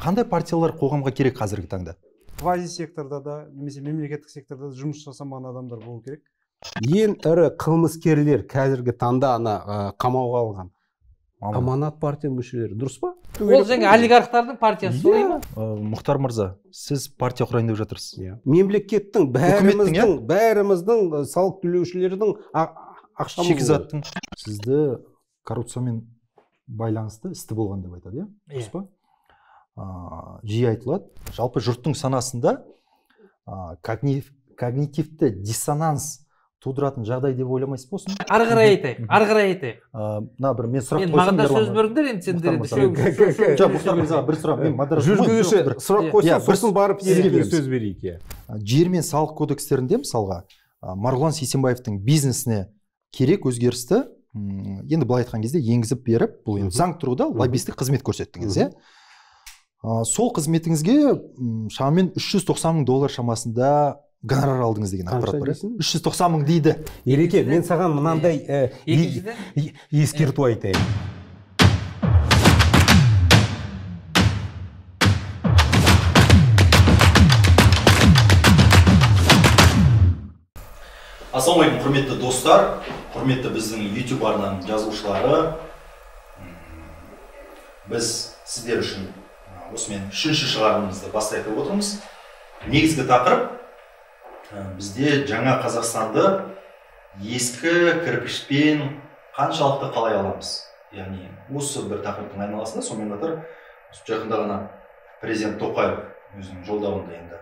Қандай партиялар қоғамға керек қазіргі таңда? Квази секторда да, немесе мемлекеттік секторда да жұмыс жасамаған адамдар болу керек. Ең ірі қылмыскерлер қазіргі таңда ана қамауға алған Аманат партия мүшелері, дұрыс па? Ол жаңа олигархтардың партиясы, солай ма? Мұхтар мырза, сіз партия құрайын деп жатырсыз. Иә. Мемлекеттің, бәріміздің салық төлеушілердің ақшамыз. Шикізаттың. Сізді коррупциямен байланысты істі болған деп айтады, иә? Дұрыс па? Жиі айтылады. Жалпы жұрттың санасында когнитивті диссонанс тудыратын жағдай деп ойламайсыз ба осыны? Ары қарай айтайық, ары қарай айтайық. Мына бір мен сұрақ қойсам. Маған да сөз беріңдер енді, сендер енді үшеуің. Жоқ, Мұхтар мырза, бір сұрақ, мен модератор. Жүргізуші сұрақ қойсын, сосын барып сізге сөз берейік, иә. Жер мен салық кодекстерінде мысалға Марғұлан Сейсембаевтың бизнесіне керек өзгерісті енді былай айтқан кезде енгізіп беріп, бұл енді заң тұрғыда лоббистік қызмет көрсеттіңіз, иә? Сол қызметіңізге шамамен 390 мың доллар шамасында гонорар алдыңыз деген ақпарат бар. 390 мың дейді. Ереке, мен саған мынандай ескерту айтайын. Ассалаумағалейкум, құрметті достар, құрметті біздің YouTube арнаның жазушылары. Біз сіздер үшін осымен үшінші шығарылымызды бастайық деп отырмыз. Негізгі тақырып бізде жаңа Қазақстанды ескі кірпішпен қаншалықты қалай аламыз? Яғни осы бір тақырыптың айналасында, сонымен қатар жақында ғана президент Тоқаев өзінің жолдауында енді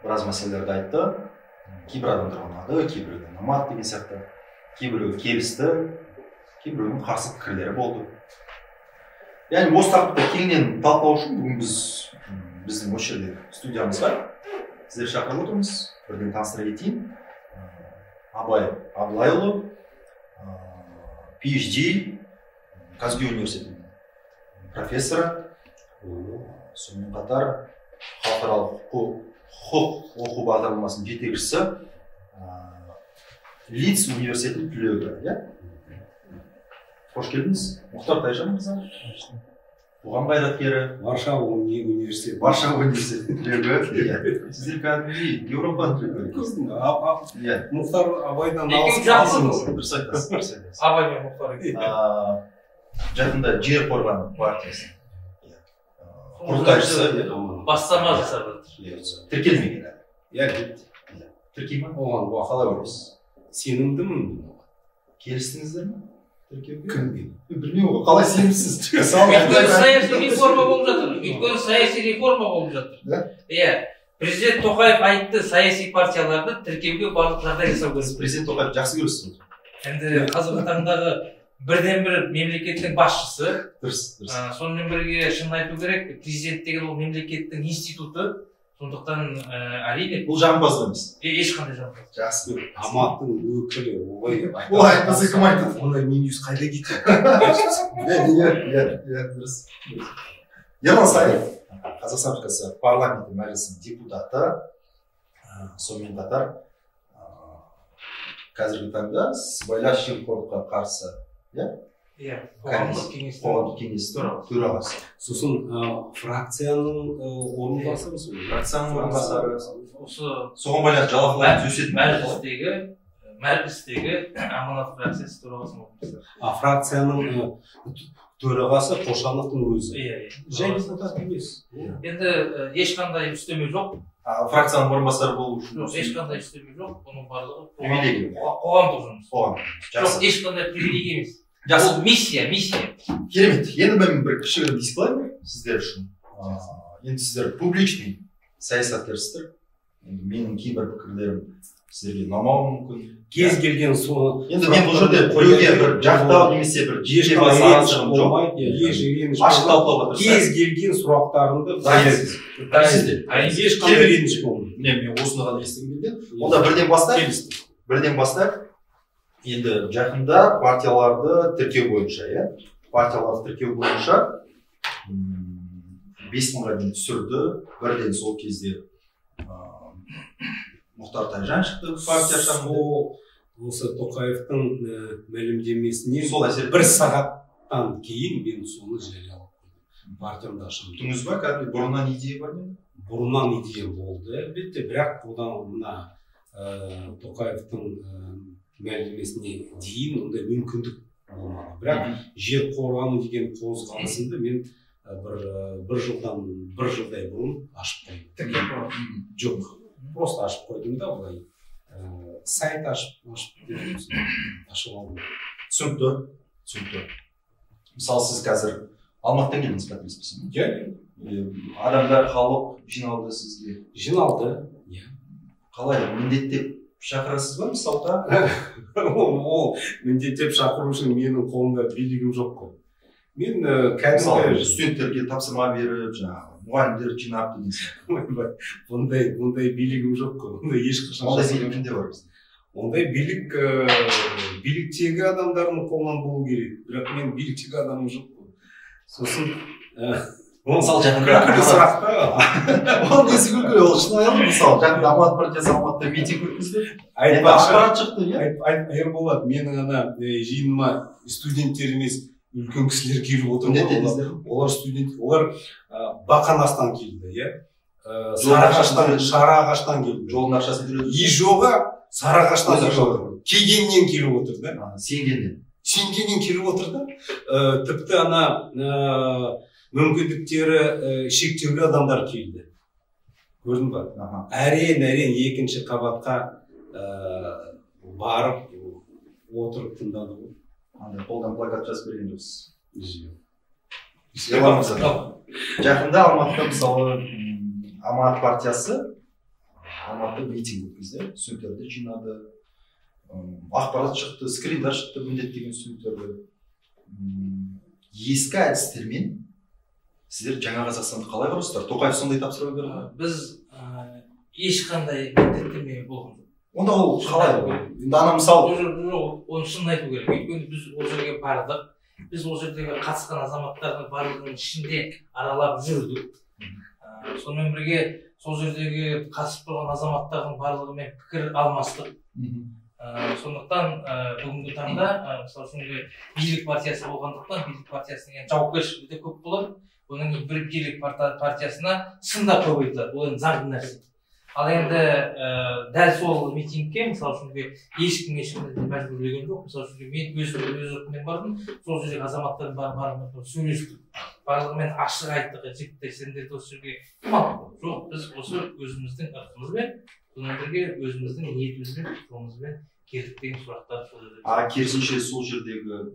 біраз мәселелерді айтты. Кейбір адамдарға ұнады, кейбіреуге ұнамады деген сияқты. Кейбіреуі келісті, кейбіреуінің қарсы пікірлері болды. Яғни осы тақырыпты кеңінен талқылау үшін бүгін біз біздің осы жерде студиямызға сіздер шақырып отырмыз. Бірден таныстыра кетейін. Абай Абылайұлы, PhD, КазГЮ университетінің профессоры, сонымен қатар халықаралық құқық оқу бағдарламасының жетекшісі, Лидс университетінің түлегі, иә? Қош келдіңіз, Мұхтар Тайжан мырза, қоғам қайраткері, Варшава университеті. Варшава университетінің түлегі. Сіздер кәдімгідей Еуропаның түлегі. Иә. Мұхтар Абайдан алысыз. Дұрыс айтасыз, дұрыс айтасыз. Абай мен Мұхтар. Жақында Жер қорған партиясы құрылтайшысы бастама жасап жатыр. Тіркелмеген әлі. Иә, тіркей ма? Оған қалай ойлайсыз? Сенімдімін. Келістіңіздер ме? Тіркеуге? Кіммен? Білмеймін ғой, қалай сенімсіз? Өйткені саяси реформа болып жатыр. Өйткені саяси реформа болып жатыр. Иә. Президент Тоқаев айтты, саяси партияларды тіркеуге барлық жағдай жасау керек. Президент Тоқаев жақсы көресіз. Енді қазіргі таңдағы бірден-бір мемлекеттің басшысы. Дұрыс, дұрыс. Сонымен бірге шынын айту керек, президент деген ол мемлекеттің институты. Сондықтан әрине бұл жағымпаз емес. Ешқандай жағымпаз. Жақсы. Аматтың өкілі олай олай айтпаса кім айтады? Ондай минус қайда кетеді? Иә, иә, дұрыс. Ерлан Саин, Қазақстан Республикасы парламенті мәжілісінің депутаты, сонымен қатар қазіргі таңда сыбайлас жемқорлыққа қарсы, иә? Иә, қоғамдық кеңестің төрағасы. Сосын фракцияның орынбасары, фракцияның орынбасары. Осы соған байланысты жалақыларыңыз өсетін мәжілістегі Аманат фракциясы төрағасының орынбасары. А фракцияның төрағасы Қошановтың өзі. Иә, иә. Жай депутат емес. Енді ешқандай үстеме жоқ. Фракцияның орынбасары болу үшін жоқ, ешқандай үстеме жоқ. Бұның барлығы привилегия. Қоғамдық жұмыс. Қоғам. Жоқ, ешқандай привилегия емес. Жақсы. Ол миссия, миссия. Керемет. Енді мен бір кішігірім дисклеймер сіздер үшін. Енді сіздер публичный саясаткерсіздер. Енді менің кейбір пікірлерім сіздерге ұнамауы мүмкін. Кез келген соны. Енді мен бұл жерде біреуге бір жақтау немесе бір жеке бас арасығым жоқ. Еш реніш. Ашық талқылап отырсақ. Кез келген сұрақтарыңды дайынсыз. Ешқандай реніш болмайды. Міне, мен осыны ғана естігім келген. Онда бірден бастайық. Бірден бастайық. Енді жақында партияларды тіркеу бойынша, иә? Партияларды тіркеу бойынша 5 мыңға дейін түсірді. Бірден сол кезде Мұхтар Тайжан шықты партия шамында. Осы Тоқаевтың мәлімдемесіне сол әсер бір сағаттан кейін мен соны жариялап қойдым. Партиямды ашамын. Күттіңіз ба, кәдімгі бұрыннан идея бар ма? Бұрыннан идея болды, әлбетте, бірақ одан мына Тоқаевтың мәлімдемесіне дейін ондай мүмкіндік болмады. Бірақ жер қорғану деген қозғалысымды мен бір жылдай бұрын ашып қойдым. Жоқ, просто ашып қойдым да, былай сайт ашып алдым. Түсінікті. Мысалы, сіз қазір Алматыдан келдіңіз, қателеспесем? Иә. Адамдар, халық жиналды сізге? Жиналды, иә. Қалай, міндеттеп шақырасыз ба мысалға? Ол міндеттеп шақыру үшін менің қолымда билігім жоқ қой. Мен кәдімгі студенттерге тапсырма беріп, жаңағы мұғалімдер жинап деген сияқты. Бұндай билігім жоқ қой. Ондай ешқашан. Ондай билік кімде бар бізде? Ондай билік биліктегі адамдардың қолынан болу керек. Бірақ мен биліктегі адамым жоқ қой. Сосын мысалы жақында күлкілі сұрақ та. Ол несі күлкілі, ол шынайы ғой. Мысалы жақында Аманат партиясы Алматыда митинг өткізді. Ақпарат шықты, иә? Ерболат, менің ана жиыныма студенттер емес, үлкен кісілер келіп отыр. Олар студент, олар Бақанастан келді, иә? Сарыағаштан келді. Жолдың ақшасын төледі. И жоға Сарыағаштан келіп отыр. Кегеннен келіп отыр да. Сенгеннен келіп отыр да. Тіпті ана мүмкіндіктері шектеулі адамдар келді. Көрдің ба? Әрең екінші қабатқа барып отырып тыңдады ғой. Андай қолдан плакат жазып берген жоқсыз. Жоқ. Жақында Алматыда мысалы Аманат партиясы Алматыда митинг өткізді, студенттерді жинады, ақпарат шықты, скриндар шықты міндеттеген студенттерді. Ескі әдістермен сіздер жаңа Қазақстанды қалай құрасыздар? Тоқаев сондай тапсырма берді ме? Біз ешқандай міндеттеме болған жоқ. Онда ол қалай? Енді ана мысал оны шынын айту керек. Өйткені біз ол жерге бардық. Біз ол жердегі қатысқан азаматтардың барлығының ішінде аралап жүрдік. Сонымен бірге сол жердегі қатысып тұрған азаматтардың барлығымен пікір алмастық. Сондықтан бүгінгі таңда мысалы үшін билік партиясы болғандықтан билік партиясының жауапкершілігі де көп болады. Оның бір билік партиясына сын да көп айтылады. Ол енді заңды нәрсе. Ал енді дәл сол митингке мысалы үшін ешкім ешкімді мәжбүрлеген жоқ. Мысалы үшін мен өзім өз еркіммен бардым. Сол жердегі азаматтардың барлығымен сөйлестік. Барлығымен ашық айттық. Жігіттер, сендерді осы жерге кім алып? Жоқ, біз осы өзіміздің ырқымызбен, сонымен бірге өзіміздің ниетімізбен, жолымызбен келдік деген сұрақтар сол жерде. А керісінше сол жердегі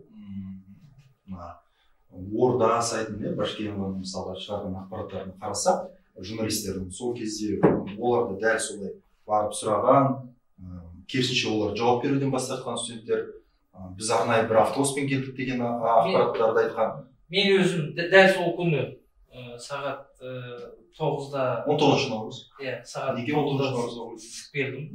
Орда сайтында Башкенованың мысалға шығарған ақпараттарын қарасақ, журналистердің сол кезде оларды дәл солай барып сұраған, керісінше олар жауап беруден бас тартқан студенттер, біз арнайы бір автобуспен келдік деген ақпараттарды айтқан. Мен өзім дәл сол күні сағат 9-да 19 наурыз. Иә, сағат неге 19 наурыз түсіп келдім.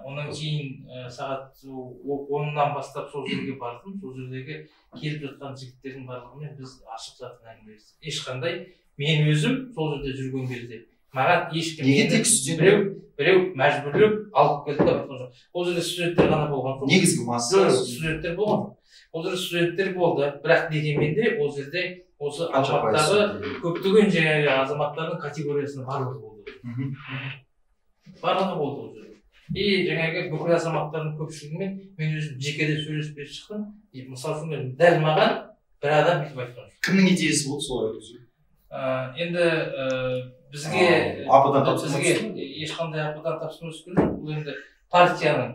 Онан кейін сағат 10-нан бастап сол жерге бардым. Сол жердегі келіп жатқан жігіттердің барлығымен біз ашық жарқын әңгімелестік. Ешқандай мен өзім сол жерде жүрген кезде маған ешкім неге тек студент біреу мәжбүрлеп алып келді деп айтқан жоқ. Ол жерде студенттер ғана болған жоқ. Негізгі масса студенттер болған жоқ. Ол жерде студенттер болды, бірақ дегенмен де ол жерде осы Алматыдағы көптеген жаңағы азаматтардың категориясының барлығы болды. Барлығы болды ол жерде. И жаңағы бүкіл азаматтардың көпшілігімен мен өзім жекеде сөйлесіп шықтым. И мысалы үшін мен дәл маған бір адам бүйтіп айтқан жоқ. Кімнің идеясы болды солай өткізу? Енді бізге АП-дан тапсырма түсті. Ешқандай АП-дан тапсырма түскен жоқ. Бұл енді партияның,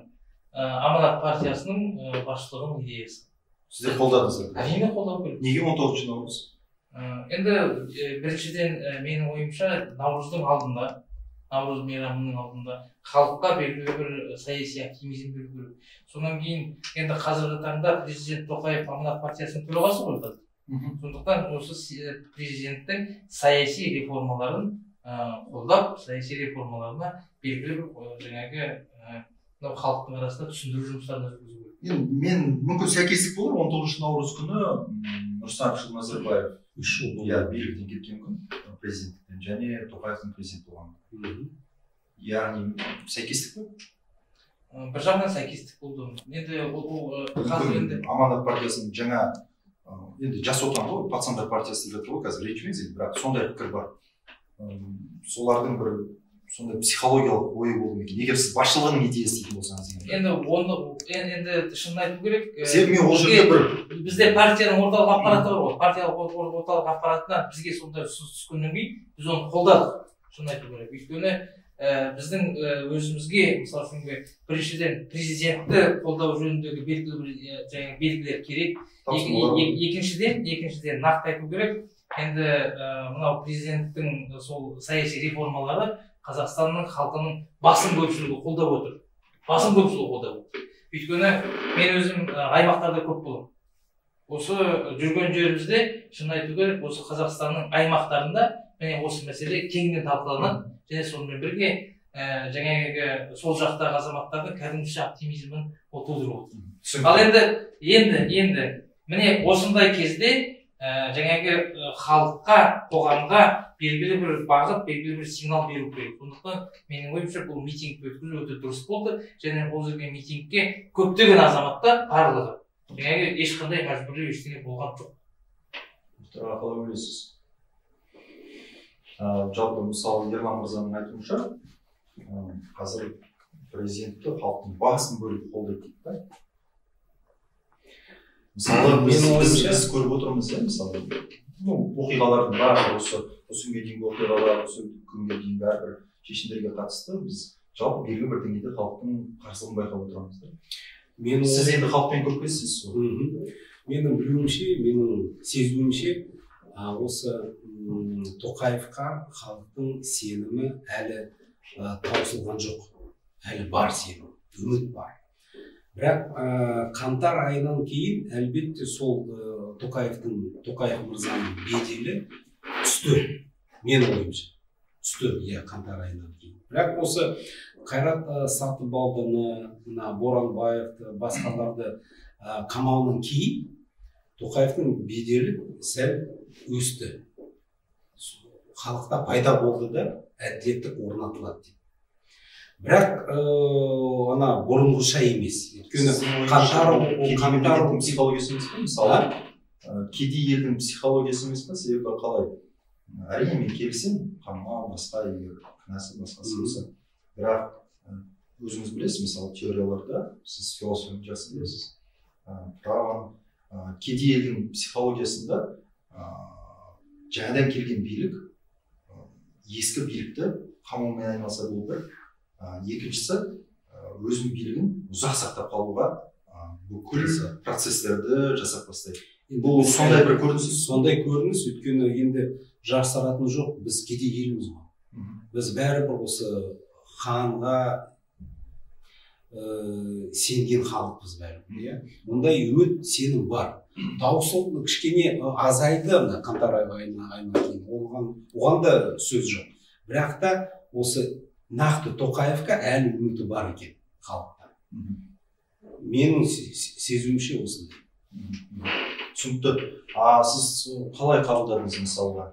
Аманат партиясының басшылығының идеясы. Сіздер қолдадыңыздар? Әрине қолдау керек. Неге 19 наурыз? Енді біріншіден менің ойымша наурыздың алдында, наурыз мейрамының алдында халыққа белгілі бір саяси оптимизм беру керек. Содан кейін енді қазіргі таңда президент Тоқаев Аманат партиясының төрағасы ғой қазір. Сондықтан осы президенттің саяси реформаларын қолдап, саяси реформаларына белгілі бір жаңағы халықтың арасында түсіндіру жұмыстарын жүргізу керек. Енді мен мүмкін сәйкестік болар, 19 наурыз күні Нұрсұлтан Әбішұлы Назарбаев 3 жыл иә биліктен кеткен күн, президенттіктен және Тоқаевтың президент болған күн. Яғни сәйкестік пе? Бір жағынан сәйкестік болды. Енді ол қазір енді Аманат партиясының жаңа Енді Жас Отан ғой, пацандар партиясы деп жатыр ғой қазір, ренжімеңіз енді, бірақ сондай пікір бар. Солардың бір сондай психологиялық ойы болуы мүмкін, егер сіз басшылығының идеясы дейтін болсаңыз. Енді оны енді шынын айту керек. Себебі мен ол жерде бір бізде партияның орталық аппараты бар ғой. Партиялық орталық аппаратынан бізге сондай ұсыныс түскеннен кейін біз оны қолдадық, шынын айту керек. Өйткені біздің өзімізге, мысалы үшін, біріншіден президентті қолдау жөніндегі белгілі бір жаңағы белгілер керек. Екіншіден нақты айту керек. Енді мынау президенттің сол саяси реформалары Қазақстанның халқының басым көпшілігі қолдап отыр. Басым көпшілігі қолдап отыр. Өйткені мен өзім аймақтарда көп боламын. Осы жүрген жерімізде, шынын айту керек, осы Қазақстанның аймақтарында міне осы мәселе кеңінен талқыланады. Және сонымен бірге жаңағы сол жақтағы азаматтардың кәдімгіше оптимизмін ол тудырып отыр. Ал енді міне осындай кезде жаңағы халыққа, қоғамға белгілі бір бағыт, белгілі бір сигнал беру керек. Сондықтан менің ойымша, бұл митингті өткізу өте дұрыс болды. Және ол жерге митингке көптеген азаматтар барлығы, жаңағы ешқандай мәжбүрлеу, ештеңе болған жоқ. Мұхтар аға, қалай ойлайсыз? Жалпы, мысалы, Ерлан мырзаның айтуынша, қазір президентті халықтың басым бөлігі қолдайды дейді да. Мысалы, біз көріп отырмыз, иә, мысалы, ну, оқиғалардың барлығы, осы күнге дейінгі оқиғалар, осы күнге дейінгі әрбір шешімдерге қатысты біз жалпы белгілі бір деңгейде халықтың қарсылығын байқап отырамыз да. Сіз енді халықпен көп кездесесіз ғой. Менің білуімше, менің сезуімше, осы Тоқаевқа халықтың сенімі әлі таусылған жоқ. Әлі бар сенім, үміт бар. Бірақ қаңтар айынан кейін әлбетте сол Тоқаев мырзаның беделі түсті, менің ойымша. Түсті, иә, қаңтар айынан кейін. Бірақ осы Қайрат Сатыбалдыны, мына Боранбаевты, басқаларды қамауынан кейін Тоқаевтың беделі сәл өсті. Халықта пайда болды да, әділеттік орнатылады деп. Бірақ ана бұрынғыша емес. Өйткені қаңтар психологиясы емес пе, мысалы? Кедей елдің психологиясы емес пе? Себебі қалай? Әрине, мен келісемін, қамау, басқа, егер кінәсі басқасы болса. Бірақ өзіңіз білесіз, мысалы, теорияларда, сіз философияны жақсы білесіз, правон, кедей елдің психологиясында жаңадан келген билік ескі билікті қамаумен айналса, бұл бір. Екіншісі, өзінің билігін ұзақ сақтап қалуға бүкіл процестерді жасап бастайды. Бұл сондай бір көрініс. Сондай көрініс, өйткені енді жасыратыны жоқ, біз кедей елміз ғой. Біз бәрібір осы ханға сенген халықпыз бәрібір. Иә? Ондай үміт, сенім бар. Таусыл кішкене азайды мына қаңтар айынан кейін. Оған да сөз жоқ. Бірақ та осы нақты Тоқаевқа әлі үміті бар екен халықта. Менің сезуімше осындай. Түсінікті. А сіз қалай қабылдадыңыз мысалға?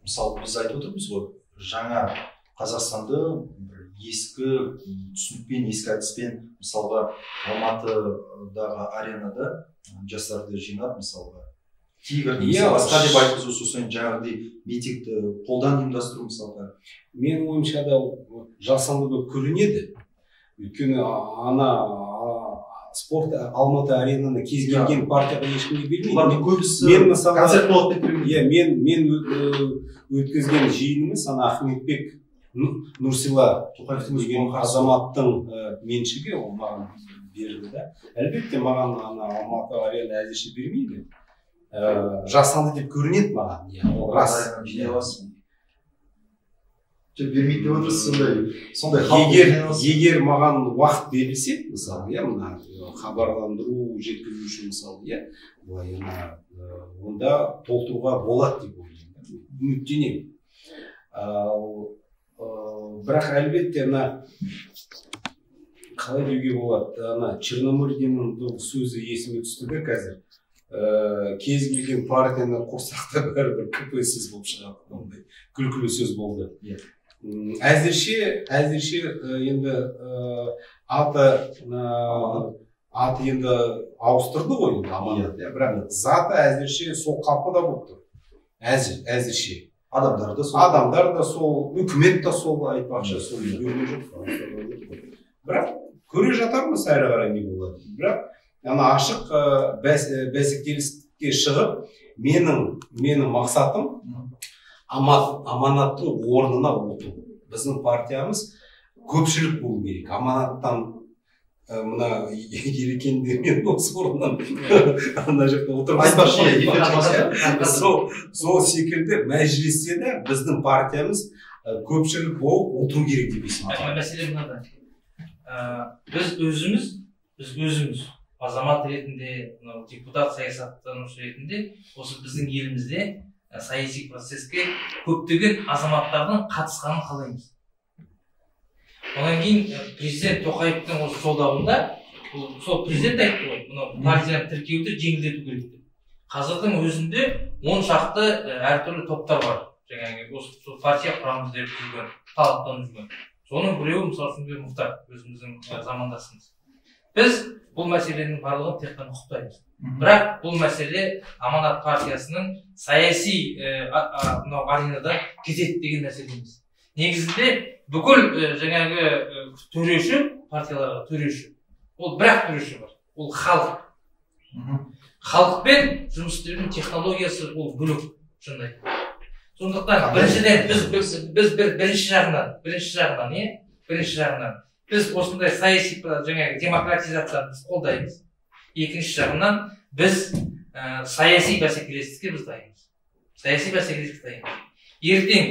Мысалы, біз айтып отырмыз ғой, жаңа Қазақстанды бір ескі түсінікпен, ескі әдіспен, мысалға, Алматыдағы аренада жастарды жинап, мысалға, Тигр немесе басқа деп айтқызу, сосын жаңағыдай митингті қолдан ұйымдастыру, мысалға. Менің ойымша да жасанды болып көрінеді. Өйткені ана спорт Алматы аренаны кез келген партияға ешкімге бермейді. Олардың көбісі мен мысалы концерт болады деп бермейді. Иә, мен өткізген жиынымыз ана Ахметбек Нұрсила Тоқаевтың деген азаматтың меншігі, ол маған берді да. Әлбетте маған ана Алматы арена әзірше бермейді. Жасанды деп көрінеді маған. Иә, ол рас. Жинай аласыз. Бермейді деп отырсыз, сондай халық. Егер маған уақыт берілсе, мысалы, иә, мына хабарландыру жеткізу үшін, мысалы, иә, былай ана онда толтыруға болады деп ойлаймын. Үміттенемін. Бірақ әлбетте мына қалай деуге болады, ана Черномырдиннің сөзі есіме түсті де қазір. Кез келген партияны құрсақ та бәрібір КПСС болып шығады. Ондай күлкілі сөз болды. Әзірше енді аты Аты енді ауыстырды ғой енді Аманат, иә, бірақ заты әзірше сол қалпында болып тұр. Әзірше. Адамдар да сол. Адамдар да сол, үкімет те сол, айтпақшы, сол өзгерген жоқ. Бірақ көре жатармыз әрі қарай не болады. Бірақ ана ашық бәсекелестікке шығып, менің мақсатым Аманаттың орнына отыру. Біздің партиямыз көпшілік болу керек. Аманаттан мына Елекеңдермен осы орнынан ана жақта отырмыз. Сол секілді мәжілісте де біздің партиямыз көпшілік болып отыру керек деп есептеймін. Мәселе мынада. Біз өзіміз азамат ретінде, депутат, саясаттанушы ретінде осы біздің елімізде саяси процеске көптеген азаматтардың қатысқанын қалаймыз. Одан кейін президент Тоқаевтың осы жолдауында, сол президент айтты ғой, мынау партияны тіркеуді жеңілдету керек деп. Қазірдің өзінде 10 шақты әртүрлі топтар бар. Жаңағы осы партия құрамыз деп жүрген, талаптанып жүрген. Соның біреуі, мысалы үшін, Мұхтар, өзіміздің замандасымыз. Біз бұл мәселенің барлығын тек қана құптаймыз. Бірақ бұл мәселе Аманат партиясының саяси мынау аренада кетеді деген мәселе емес. Негізінде бүкіл жаңағы төреші, партияларға төреші, ол бірақ төреші бар, ол халық. Халықпен жұмыс істеудің технологиясы ол бөлек, шынын айтқанда. Сондықтан біріншіден біз бірінші жағынан біз осындай саяси жаңағы демократизацияны біз қолдаймыз. Екінші жағынан біз саяси бәсекелестікке біз дайынбыз. Саяси бәсекелестікке дайынбыз. Ертең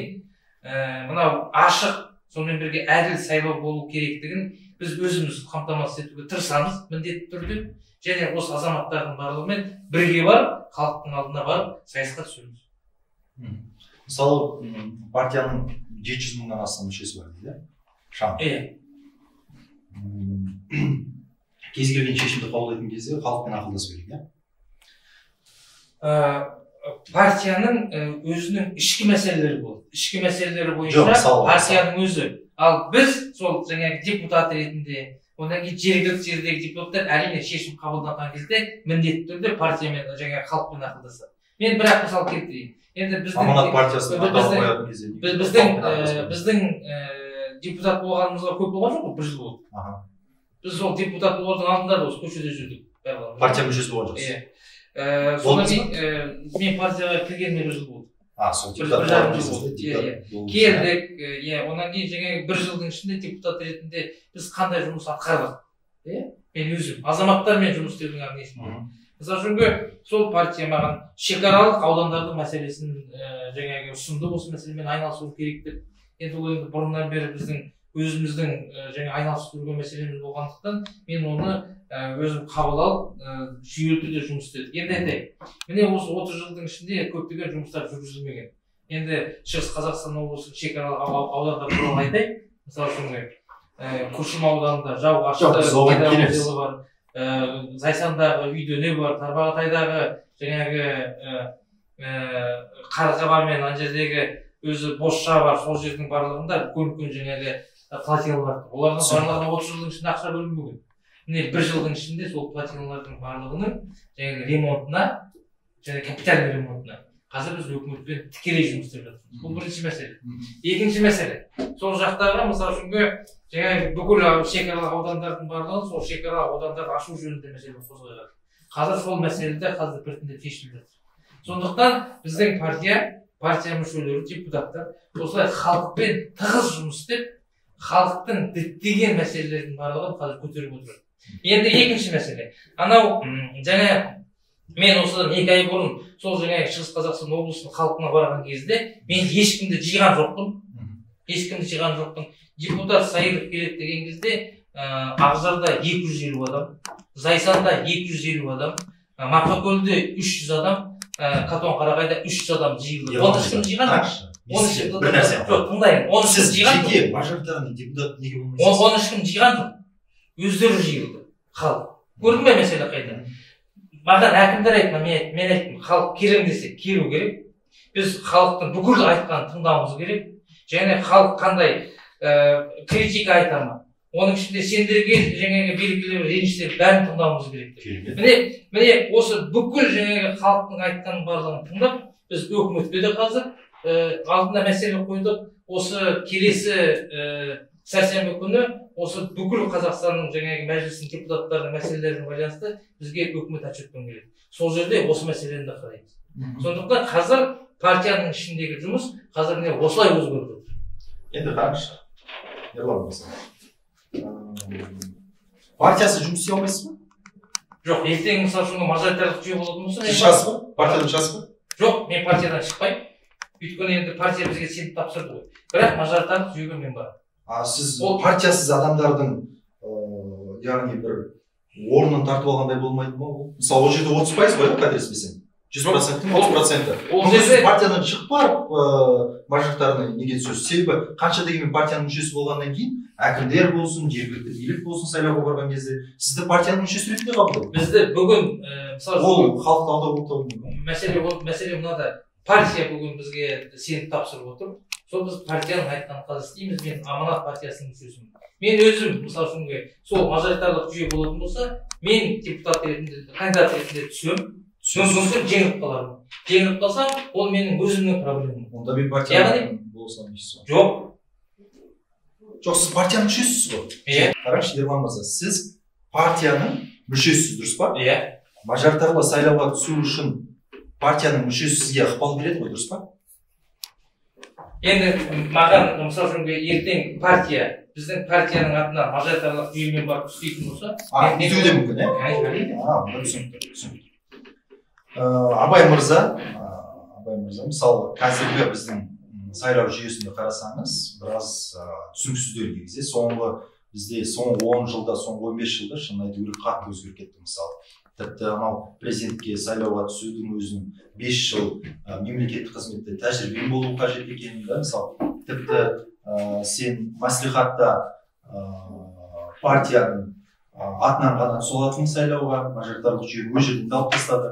мынау ашық, сонымен бірге әділ сайлау болу керектігін біз өзіміз қамтамасыз етуге тырысамыз міндетті түрде. Және осы азаматтардың барлығымен бірге барып, халықтың алдына барып сайысқа түсеміз. Мысалы, партияның 700 мыңнан астам мүшесі бар дейді, шамамен. Иә. Кез келген шешімді қабылдайтын кезде халықпен ақылдасу керек, иә? Партияның өзінің ішкі мәселелері болады. Ішкі мәселелері бойынша партияның өзі. Ал біз сол жаңағы депутат ретінде, одан кейін жергілікті жердегі депутаттар әрине шешім қабылданған кезде міндетті түрде партиямен, жаңағы халықпен ақылдасады. Мен бірақ мысал келтірейін. Енді біздің Аманат партиясының атауын қоятын кезде біздің депутат болғанымызға көп болған жоқ қой, бір жыл болды. Біз сол депутат болудың алдында да осы көшеде жүрдік. Партия мүшесі болған жоқсыз? Иә. Содан кейін мен партияға кіргеніме бір жыл болды. Сол депутат келдік, иә, одан кейін жаңағы бір жылдың ішінде депутат ретінде біз қандай жұмыс атқардық? Мен өзім азаматтармен жұмыс істеудің несін. Мысалы үшін, сол партия маған шекаралық аудандардың мәселесін жаңағы ұсынды, осы мәселемен айналысу керек деп. Енді ол енді бұрыннан бері біздің өзіміздің жаңа айналысып жүрген мәселеміз болғандықтан мен оны өзім қабыл алып, жүйелі түрде жұмыс істедік. Енді айтайын, міне осы 30 жылдың ішінде көптеген жұмыстар жүргізілмеген. Енді Шығыс Қазақстан облысының шекаралық аудандар туралы айтайын. Мысалы үшін, Күршім ауданында Жауғашты бар, Зайсандағы Үйдене бар, Тарбағатайдағы жаңағы Қарғаба мен ана жердегі өзі Бозша бар, сол жердің барлығында үлкен-үлкен жаңағы плотиналар тұр. Олардың барлығына 30 жылдың ішінде ақша бөлінбеген. Міне бір жылдың ішінде сол плотиналардың барлығының жаңағы ремонтына, және капитальный ремонтына қазір біз өкіметпен тікелей жұмыс істеп жатырмыз. Бұл бірінші мәселе. Екінші мәселе, сол жақтағы, мысалы үшін, жаңағы бүкіл шекаралық аудандардың барлығын сол шекаралық аудандарды ашу жөнінде мәселе қозғалады. Қазір сол мәселе қазір біртіндеп шешіліп жатыр. Сондықтан біздің партия мүшелері, депутаттар осылай халықпен тығыз жұмыс істеп, халықтың діттеген мәселелердің барлығын қазір көтеріп отырады. Енді екінші мәселе, анау жаңа мен осыдан 2 ай бұрын сол жаңағы Шығыс Қазақстан облысының халқына барған кезде мен ешкімді жиған жоқпын. Ешкімді жиған жоқпын. Депутат Сайыров келеді деген кезде Ақжарда 250 адам, Зайсанда 250 адам, Марқакөлде 300 адам, Катон-Қарағайда 300 адам жиылды. Оны ешкім жиған жоқ. Бір нәрсе. Жоқ, тыңдайын. Оны ешкім жиған жоқ. Жеке мажоритарный депутат неге болмайсыз? Оны ешкім жиған жоқ. Өздері жиылды. Халық. Көрдің бе мәселе қайда? Маған әкімдер айтты, мен айттым, халық келем десе келу керек. Біз халықтың бүкіл айтқанын тыңдауымыз керек. Және халық қандай критика айта ма, Оның ішінде сендерге жаңағы белгілі бір реніштер бәрін тыңдауымыз керек деп. Міне осы бүкіл жаңағы халықтың айтқанын барлығын тыңдап, біз өкіметке де қазір алдына мәселе қойдық. Осы келесі сәрсенбі күні осы бүкіл Қазақстанның жаңағы мәжілісінің депутаттарының мәселелеріне байланысты бізге өкімет отчетпен келеді. Сол жерде осы мәселені де қараймыз. Сондықтан қазір партияның ішіндегі жұмыс қазір міне осылай өзгеріп жатыр. Енді қараңызшы, Ерлан мырза, партиясы жұмыс істей алмайсыз ба? Жоқ, ертең мысалы үшін мажоритарлық жүйе болатын болса, сіз шығасыз ба? Партиядан шығасыз ба? Жоқ, мен партиядан шықпаймын. Өйткені енді партия бізге сеніп тапсырды ғой. Бірақ мажоритарлық жүйеге мен барамын. А сіз партиясыз адамдардың яғни бір орнын тартып алғандай болмайды ма ол? Мысалы, ол жерде 30% ғой, қателеспесем. 100%-тің 30%. Ол жерде партиядан шығып барып мажоритарный неге түсесіз? Себебі қанша дегенмен партияның мүшесі болғаннан кейін әкімдер болсын, жергілікті билік болсын сайлауға барған кезде сізді партияның мүшесі ретінде қабылдайды. Бізді бүгін мысалы ол халықты алдау болып табылмайды. Мәселе мынада. Партия бүгін бізге сеніп тапсырып отыр. Сол біз партияның айтқанын қазір істейміз. Мен Аманат партиясының мүшесімін. Мен өзім мысалы үшін сол мажоритарлық жүйе болатын болса, мен депутат ретінде, кандидат ретінде түсемін. Мүмкін жеңіліп қалармын. Жеңіліп қалсам, ол менің өзімнің проблемам. Онда мен партияның болсам дейсіз ғой. Жоқ. Жоқ, сіз партияның мүшесісіз ғой. Иә. Қараңызшы, Ерлан мырза, сіз партияның мүшесісіз, дұрыс па? Иә. Мажоритарлы сайлауға түсу үшін партияның мүшесі сізге ықпал береді ғой, дұрыс па? Енді маған мысалы үшін ертең партия, біздің партияның атынан мажоритарлық жүйемен барып түспейтін болса, түсуі де мүмкін, иә? Әрине. Түсінікті. Абай мырза, мысалы, қазіргі біздің сайлау жүйесінде қарасаңыз, біраз түсініксіздеу негізі. Соңғы бізде соңғы 10 жылда, соңғы 15 жылда шынын айту керек қатты өзгеріп кетті мысалы. Тіпті анау президентке сайлауға түсудің өзінің 5 жыл мемлекеттік қызметте тәжірибең болу қажет екенін, да, мысалы, тіпті сен мәслихатта партияның атынан ғана түсе алатын сайлауға, мажоритарлық жүйені өз жерінен алып тастады.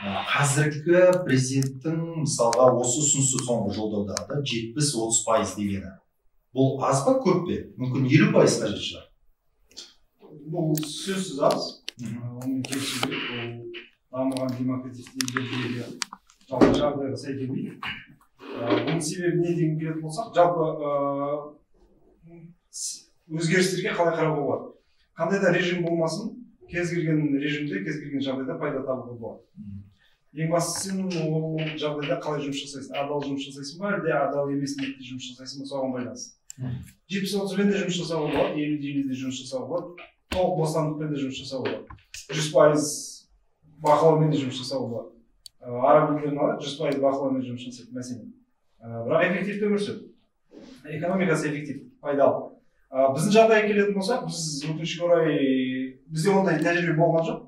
Қазіргі президенттің мысалға осы ұсынысы соңғы жолдаудағы да 70-30% дегені. Бұл аз ба, көп пе? Мүмкін 50% қажет шығар. Бұл сөзсіз аз. Оның келісу керек. Ол дамыған демократиялық елдердегі жалпы жағдайға сай келмейді. Оның себебі не деген келетін болсақ, жалпы өзгерістерге қалай қарауға болады? Қандай да режим болмасын, кез келген режимде, кез келген жағдайда пайда табуға болады. Ең бастысы сен ол жағдайда қалай жұмыс жасайсың? Адал жұмыс жасайсың ба, әлде адал емес ниетте жұмыс жасайсың ба, соған байланысты. 70-30-бен де жұмыс жасауға болады, 50-50-де жұмыс жасауға болады, толық бостандықпен де жұмыс жасауға болады, 100% бақылаумен де жұмыс жасауға болады. Араб елдерін алады, 100% бақылаумен жұмыс жасайды, мәселен. Бірақ эффективті өмір сүреді. Экономикасы эффективті, пайдалы. Біздің жағдайға келетін болсақ, біз өкінішке орай бізде ондай тәжірибе болған жоқ.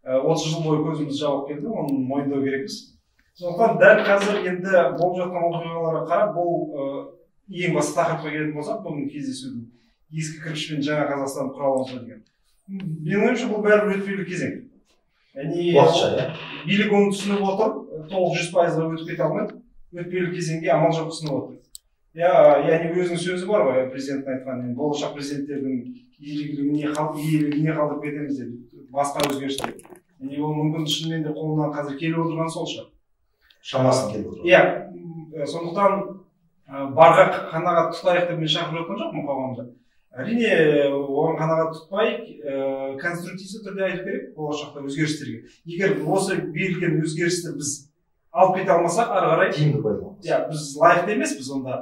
30 жыл бойы көзіміз жабық келді, оны мойындау керекпіз. Сондықтан дәл қазір енді болып жатқан оқиғаларға қарап, бұл ең басты тақырыпқа келетін болсақ, бүгін кездесудің ескі кірпішпен жаңа Қазақстан құра аламыз ба деген. Менің ойымша, бұл бәрібір өтпелі кезең. Яғни уақытша, иә? Билік оны түсініп отыр, толық 100%-ға өтіп кете алмайды, өтпелі кезеңге амал жоқ түсініп отыр. Яғни өзінің сөзі бар ғой, президенттің айтқан, енді болашақ президенттердің иелігіне қалдырып кетеміз деп, басқа өзгерістер. Яғни ол мүмкін шынымен де қолынан қазір келіп отырған сол шығар. Шамасын келіп отыр. Иә, сондықтан барға қанағат тұтайық деп мен шақырып жатқан жоқпын қоғамды. Әрине, оған қанағат тұтпай, конструктивті түрде айту керек болашақта өзгерістерге. Егер осы берілген өзгерісті біз алып кете алмасақ, ары қарай тиімді пайдаланамыз. Иә, біз лайықты емеспіз онда.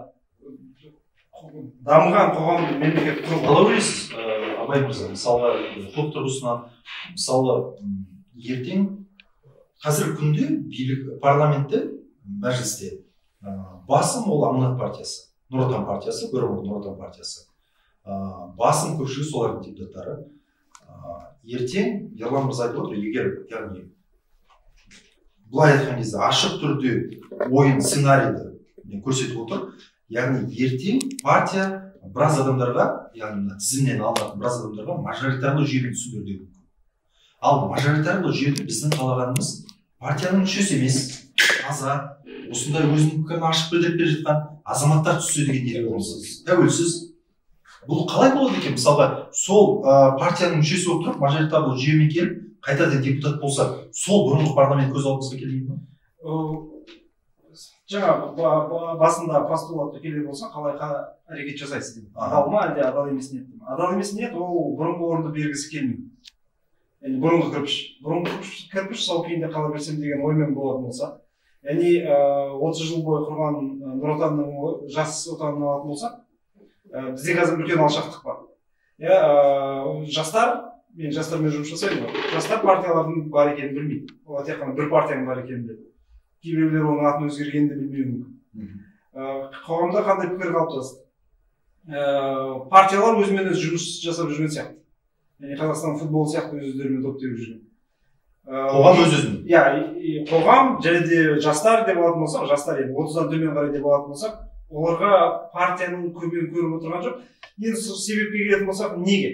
Дамыған қоғамды мемлекет құру. Қалай ойлайсыз, Абай мырза, мысалға құқық тұрғысынан, мысалы, ертең қазіргі күнде билік парламентте, мәжілісте басым ол Аманат партиясы, Нұр Отан партиясы, бұрынғы Нұр Отан партиясы. Басым көпшілігі солардың депутаттары. Ертең Ерлан мырза айтып отыр, егер, яғни былай айтқан кезде ашық түрде ойын сценарийді көрсетіп отыр. Яғни ертең партия біраз адамдарға, яғни мына тізімнен алынатын біраз адамдарға мажоритарлы жүйемен түсіндіру де мүмкін. Ал мажоритарлы жүйеде біздің қалағанымыз партияның мүшесі емес, таза, осындай өзінің пікірін ашық білдіріп келе жатқан азаматтар түссе деген ниет болмаса, тәуелсіз. Бұл қалай болады екен? Мысалға, сол партияның мүшесі болып тұрып, мажоритарлы жүйемен келіп, қайтадан депутат болса, сол бұрынғы парламент көз алдымызға келмейді ме? Жаңа басында постулатқа келер болса, қалай әрекет жасайсыз деп. Адал ма, әлде адал емес ниет ме? Адал емес ниет ол бұрынғы орынды бергісі келмеу. Яғни бұрынғы кірпіш. Бұрынғы кірпіш сол күйінде қала берсем деген оймен болатын болса, яғни 30 жыл бойы құрған Нұр Отанның жас отанын алатын болсақ, бізде қазір үлкен алшақтық бар. Жастар, мен жастармен жұмыс жасаймын ғой. Жастар партиялардың бар екенін білмейді. Олар тек қана бір партияның бар екенін біледі. Кейбіреулер оның атын өзгергенін де білмеуі мүмкін. Қоғамда қандай пікір қалыптасты? Партиялар өзімен өзі жұмыс жасап жүрген сияқты. Яғни Қазақстан футбол сияқты өз өздерімен топ теуіп жүрген. Қоғам өз өзін. Иә, қоғам және де жастар деп алатын болсақ, жастар енді 30-дан төмен қарай деп алатын болсақ, оларға партияның көмегін көріп отырған жоқ. Енді сол себепке келетін болсақ, неге?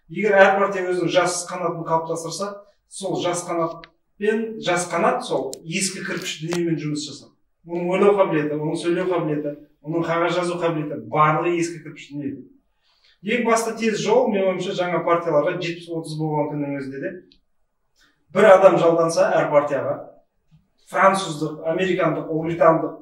Егер әр партия өзінің жас қанатын қалыптастырса, сол жас қанатпен жас қанат сол ескі кірпіш дүниемен жұмыс жасады. Оның ойлау қабілеті, оның сөйлеу қабілеті, оның қағаз жазу қабілеті барлығы ескі кірпіш дүние. Ең басты тез жол, менің ойымша, жаңа партияларға 70-30 болған күннің өзінде де бір адам жалданса әр партияға, француздық, американдық, ұлыбритандық,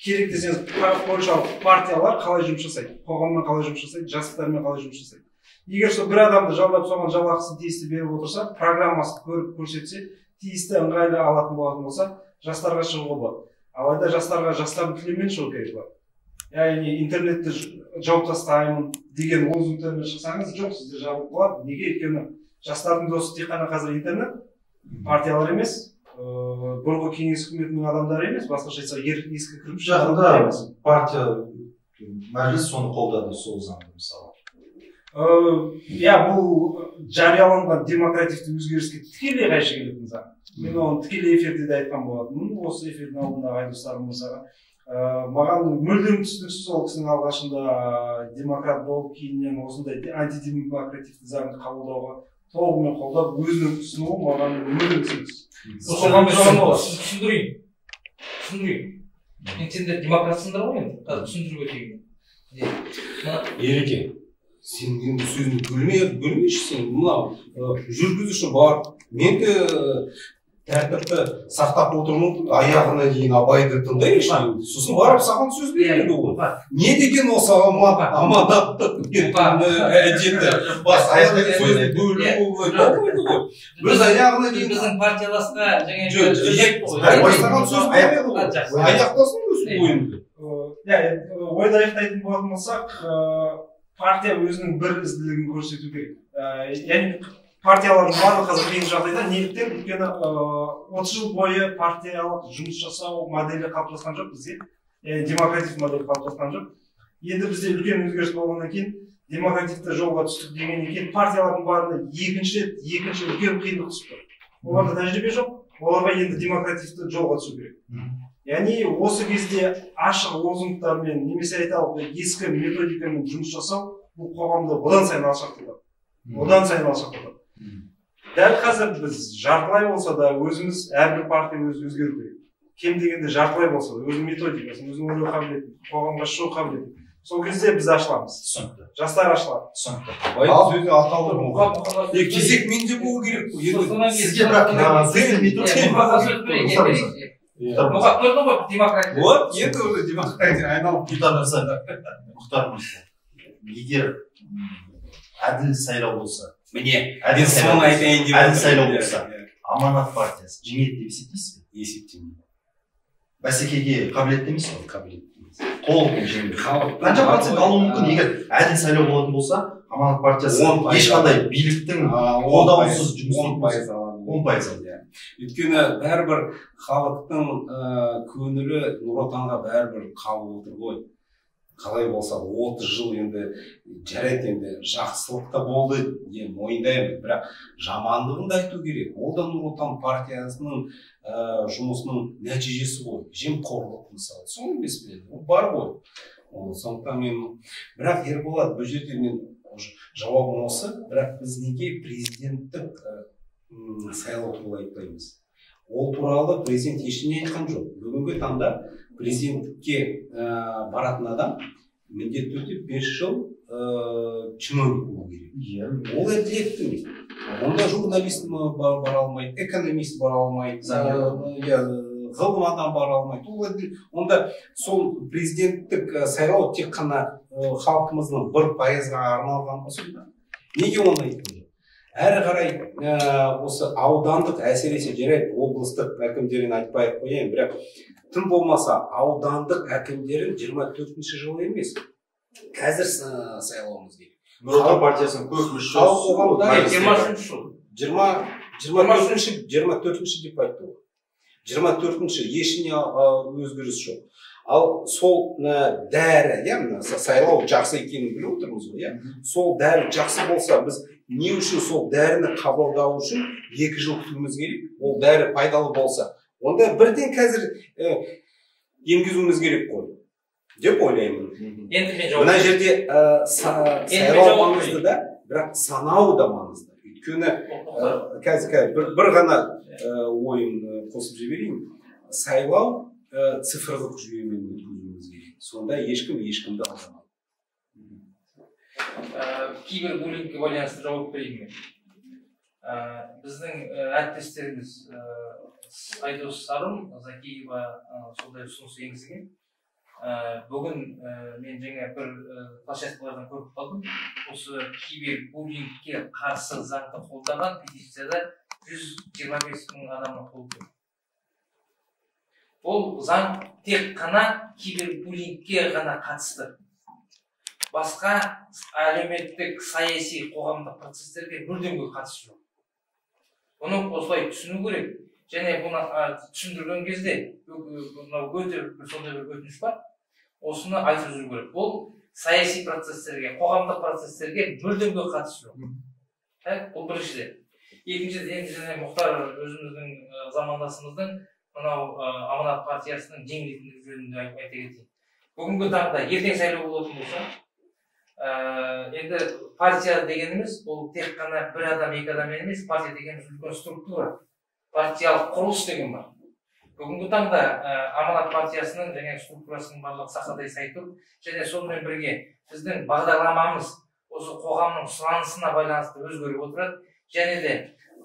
керек десеңіз польшалық партиялар қалай жұмыс жасайды, қоғаммен қалай жұмыс жасайды, жастармен қалай жұмыс жасайды. Егер сол бір адамды жалдап, соған жалақысын тиісті беріп отырса, программасын көріп көрсетсе, тиісті ыңғайлы алатын болатын болса, жастарға шығуға болады. Алайда жастарға жастардың тілімен шығу керек болады. Яғни интернетті жауып тастаймын деген лозунгтармен шықсаңыз, жоқ, сізде жабылып қалады. Неге? Өйткені жастардың досы тек қана қазір интернет, партиялар емес, бұрынғы кеңес үкіметінің адамдары емес, басқаша айтсақ, ескі кірпіш Жақында партия мәжіліс соны қолдады, сол заңды мысалы. Иә, бұл жарияланған демокративті өзгеріске тікелей қайшы келетін заң. Мен оны тікелей эфирде де айтқан болатынмын, осы эфирдің алдындағы Айдос Сарым мырзаға. Маған мүлдем түсініксіз ол кісінің алғашында демократ болып, кейіннен осындай антидемокративті заңды қабылдауға толығымен қолдап, өзінің ұсынуы маған мүлдем түсініксіз. Түсіндірейін. Енді сендер демократсыңдар ғой енді, қазір түсіндіріп өтейін. Ереке, сен енді сөзіңді бөлмеші сен, мынау жүргізуші бар, мен де тәртіпті сақтап отырмын, аяғына дейін Абайды тыңдайыншы, сосын барып саған сөз береді ғой. Не деген осы аманаттық әдеті, басқалардың сөзін бөлу болмайды ғой. Біз аяғына дейін біздің партияласқа жаңа саған сөз бермеді ғой. Аяқтасын өз ойыңды. Ойды аяқтайтын болатын болсақ, партия өзінің бір ізділігін көрсету керек. Яғни партиялардың барлығы қазір қиын жағдайда. Неліктен? Өйткені 30 жыл бойы партиялық жұмыс жасау моделі қалыптасқан жоқ бізге. Яғни демокративті модель қалыптасқан жоқ. Енді бізде үлкен өзгеріс болғаннан кейін демокративті жолға түстік дегеннен кейін партиялардың барында екінші үлкен қиындық түсіп тұр. Оларда тәжірибе жоқ, оларға енді демокративті жолға түсу керек. Яғни осы кезде ашық лозунгтармен немесе айталық ескі методикамен жұмыс жасау бұл қоғамды одан сайын алшақтатады. Одан сайын алшақтатады. Дәл қазір біз жартылай болса да өзіміз, әрбір партия өзі өзгеру керек. Кем дегенде жартылай болса да өзінің методикасын, өзінің ойлау қабілетін, қоғамға шығу қабілетін. Сол кезде біз ашыламыз. Түсінікті. Жастар ашылады. Түсінікті. Сөзі ақталды. Кезек менде болу керек қой. Сізге бірақ Мұқа көрдің ғой демократия. Вот, енді уже демократия айналып кетті. Мұхтар мырза, егер әділ сайлау болса, міне, әділ сайлау болса, Аманат партиясы жеңеді деп есептейсіз бе? Есептеймін. Бәсекеге қабілетті емес пе? Қабілетті емес. Толығымен жеңеді. Қанша процент алуы мүмкін? Егер әділ сайлау болатын болса, Аманат партиясы ешқандай биліктің қолдауынсыз жұмыс 10% алады. 10% алады. Өйткені бәрібір халықтың көңілі Нұр Отанға бәрібір қалып отыр ғой. Қалай болса 30 жыл енді жарайды, енді жақсылық та болды, мойындаймын, бірақ жамандығын да айту керек. Ол да Нұр Отан партиясының жұмысының нәтижесі ғой. Жемқорлық мысалы, сол емес пе? Ол бар ғой. Сондықтан мен, бірақ Ерболат, бұл жерде мен жауабым осы, бірақ біз неге президенттік сайлау туралы айтпаймыз? Ол туралы президент ештеңе айтқан жоқ. Бүгінгі таңда президенттікке баратын адам міндетті түрде 5 жыл чиновник болу керек. Ол әділетті емес. Онда журналист бара алмайды, экономист бара алмайды, ғылым адам бара алмайды. Ол онда сол президенттік сайлау тек қана халқымыздың 1%-ға арналған ба сонда? Неге оны айтты? Әрі қарай осы аудандық, әсіресе жарайды облыстық әкімдерін айтпай ақ қояйын, бірақ тым болмаса аудандық әкімдерін 24-ші жылы емес, қазір сайлауымыз керек. Нұр Отан партиясының көп мүшесі 23 жыл. 24-ші деп айтты ғой. 24-ші ешіне өзгеріс жоқ. Ал сол дәрі, иә, сайлау жақсы екенін біліп отырмыз ғой, иә. Сол дәрі жақсы болса, біз не үшін сол дәріні қабылдау үшін 2 жыл күтуіміз керек? Ол дәрі пайдалы болса, онда бірден қазір енгізуіміз керек қой деп ойлаймын. Енді мен жауап. Мына жерде сайлау маңызды да, бірақ санау да маңызды. Өйткені қазір бір ғана ойын қосып жіберейін. Сайлау цифрлық жүйемен өткізуіміз керек. Сонда ешкім ешкімді алдамайды. Кибербуллингке байланысты жауап берейін мен. Біздің әріптестеріміз Айдос Сарым, Закиева сондай ұсыныс енгізген. Бүгін мен жаңа бір площадкалардан көріп қалдым. Осы кибербуллингке қарсы заңды қолдаған петицияда 125 мың адамның қолы тұр. Ол заң тек қана кибербуллингке ғана қатысты. Басқа әлеуметтік, саяси, қоғамдық процестерге мүлдем қатысы жоқ. Бұны осылай түсіну керек. Және бұны түсіндірген кезде мынау өте сондай бір өтініш бар. Осыны айтып жүру керек. Бұл саяси процестерге, қоғамдық процестерге мүлдем қатысы жоқ. Бұл біріншіден. Екіншіден, енді және Мұхтар өзіміздің замандасымыздың мынау Аманат партиясының жеңілетіндігі жөнінде айта кетейін. Бүгінгі таңда ертең сайлау болатын болса, енді партия дегеніміз ол тек қана бір адам, екі адам емес, партия дегеніміз үлкен структура, партиялық құрылыс деген бар. Бүгінгі таңда Аманат партиясының және структурасының барлығы сақадай сай тұр. Және сонымен бірге біздің бағдарламамыз осы қоғамның сұранысына байланысты өзгеріп отырады. Және де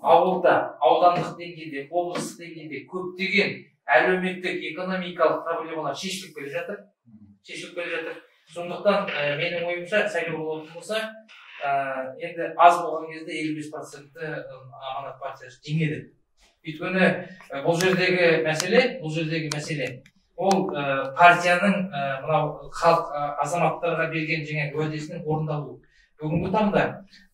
ауылда, аудандық деңгейде, облыстық деңгейде көптеген әлеуметтік, экономикалық проблемалар шешіліп келе жатыр. Шешіліп келе жатыр. Сондықтан менің ойымша сайлау болатын болса, енді аз болған кезде 55%-ті Аманат партиясы жеңеді. Өйткені бұл жердегі мәселе, ол партияның мынау халық азаматтарға берген жаңа уәдесінің орындалуы. Бүгінгі таңда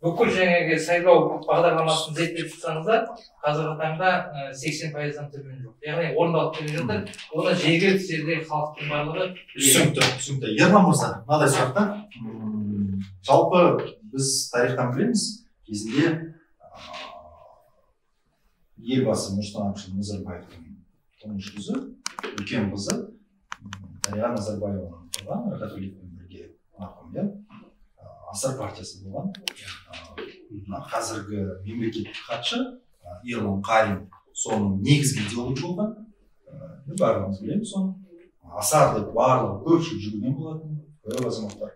бүкіл жаңағы сайлау бағдарламасын зерттеп шықсаңыздар, қазіргі таңда 80%-дан төмен жоқ. Яғни орындалып келе жатыр. Оны жергілікті жердегі халықтың барлығы түсінікті, түсінікті. Ерлан мырза, мынадай сұрақ та. Жалпы біз тарихтан білеміз, кезінде Елбасы Нұрсұлтан Әбішұлы Назарбаевтың тұңғыш қызы, үлкен қызы Дариға Назарбаеваның құрған Рахат Өлиевпен бірге марқұм, иә, Асар партиясы болған. Қазіргі мемлекеттік хатшы Ерлан Қарин соның негізгі идеологы болған. Барлығымыз білеміз соны. Асар деп барлығы көпшілік жүгірген болатын, көп азаматтар.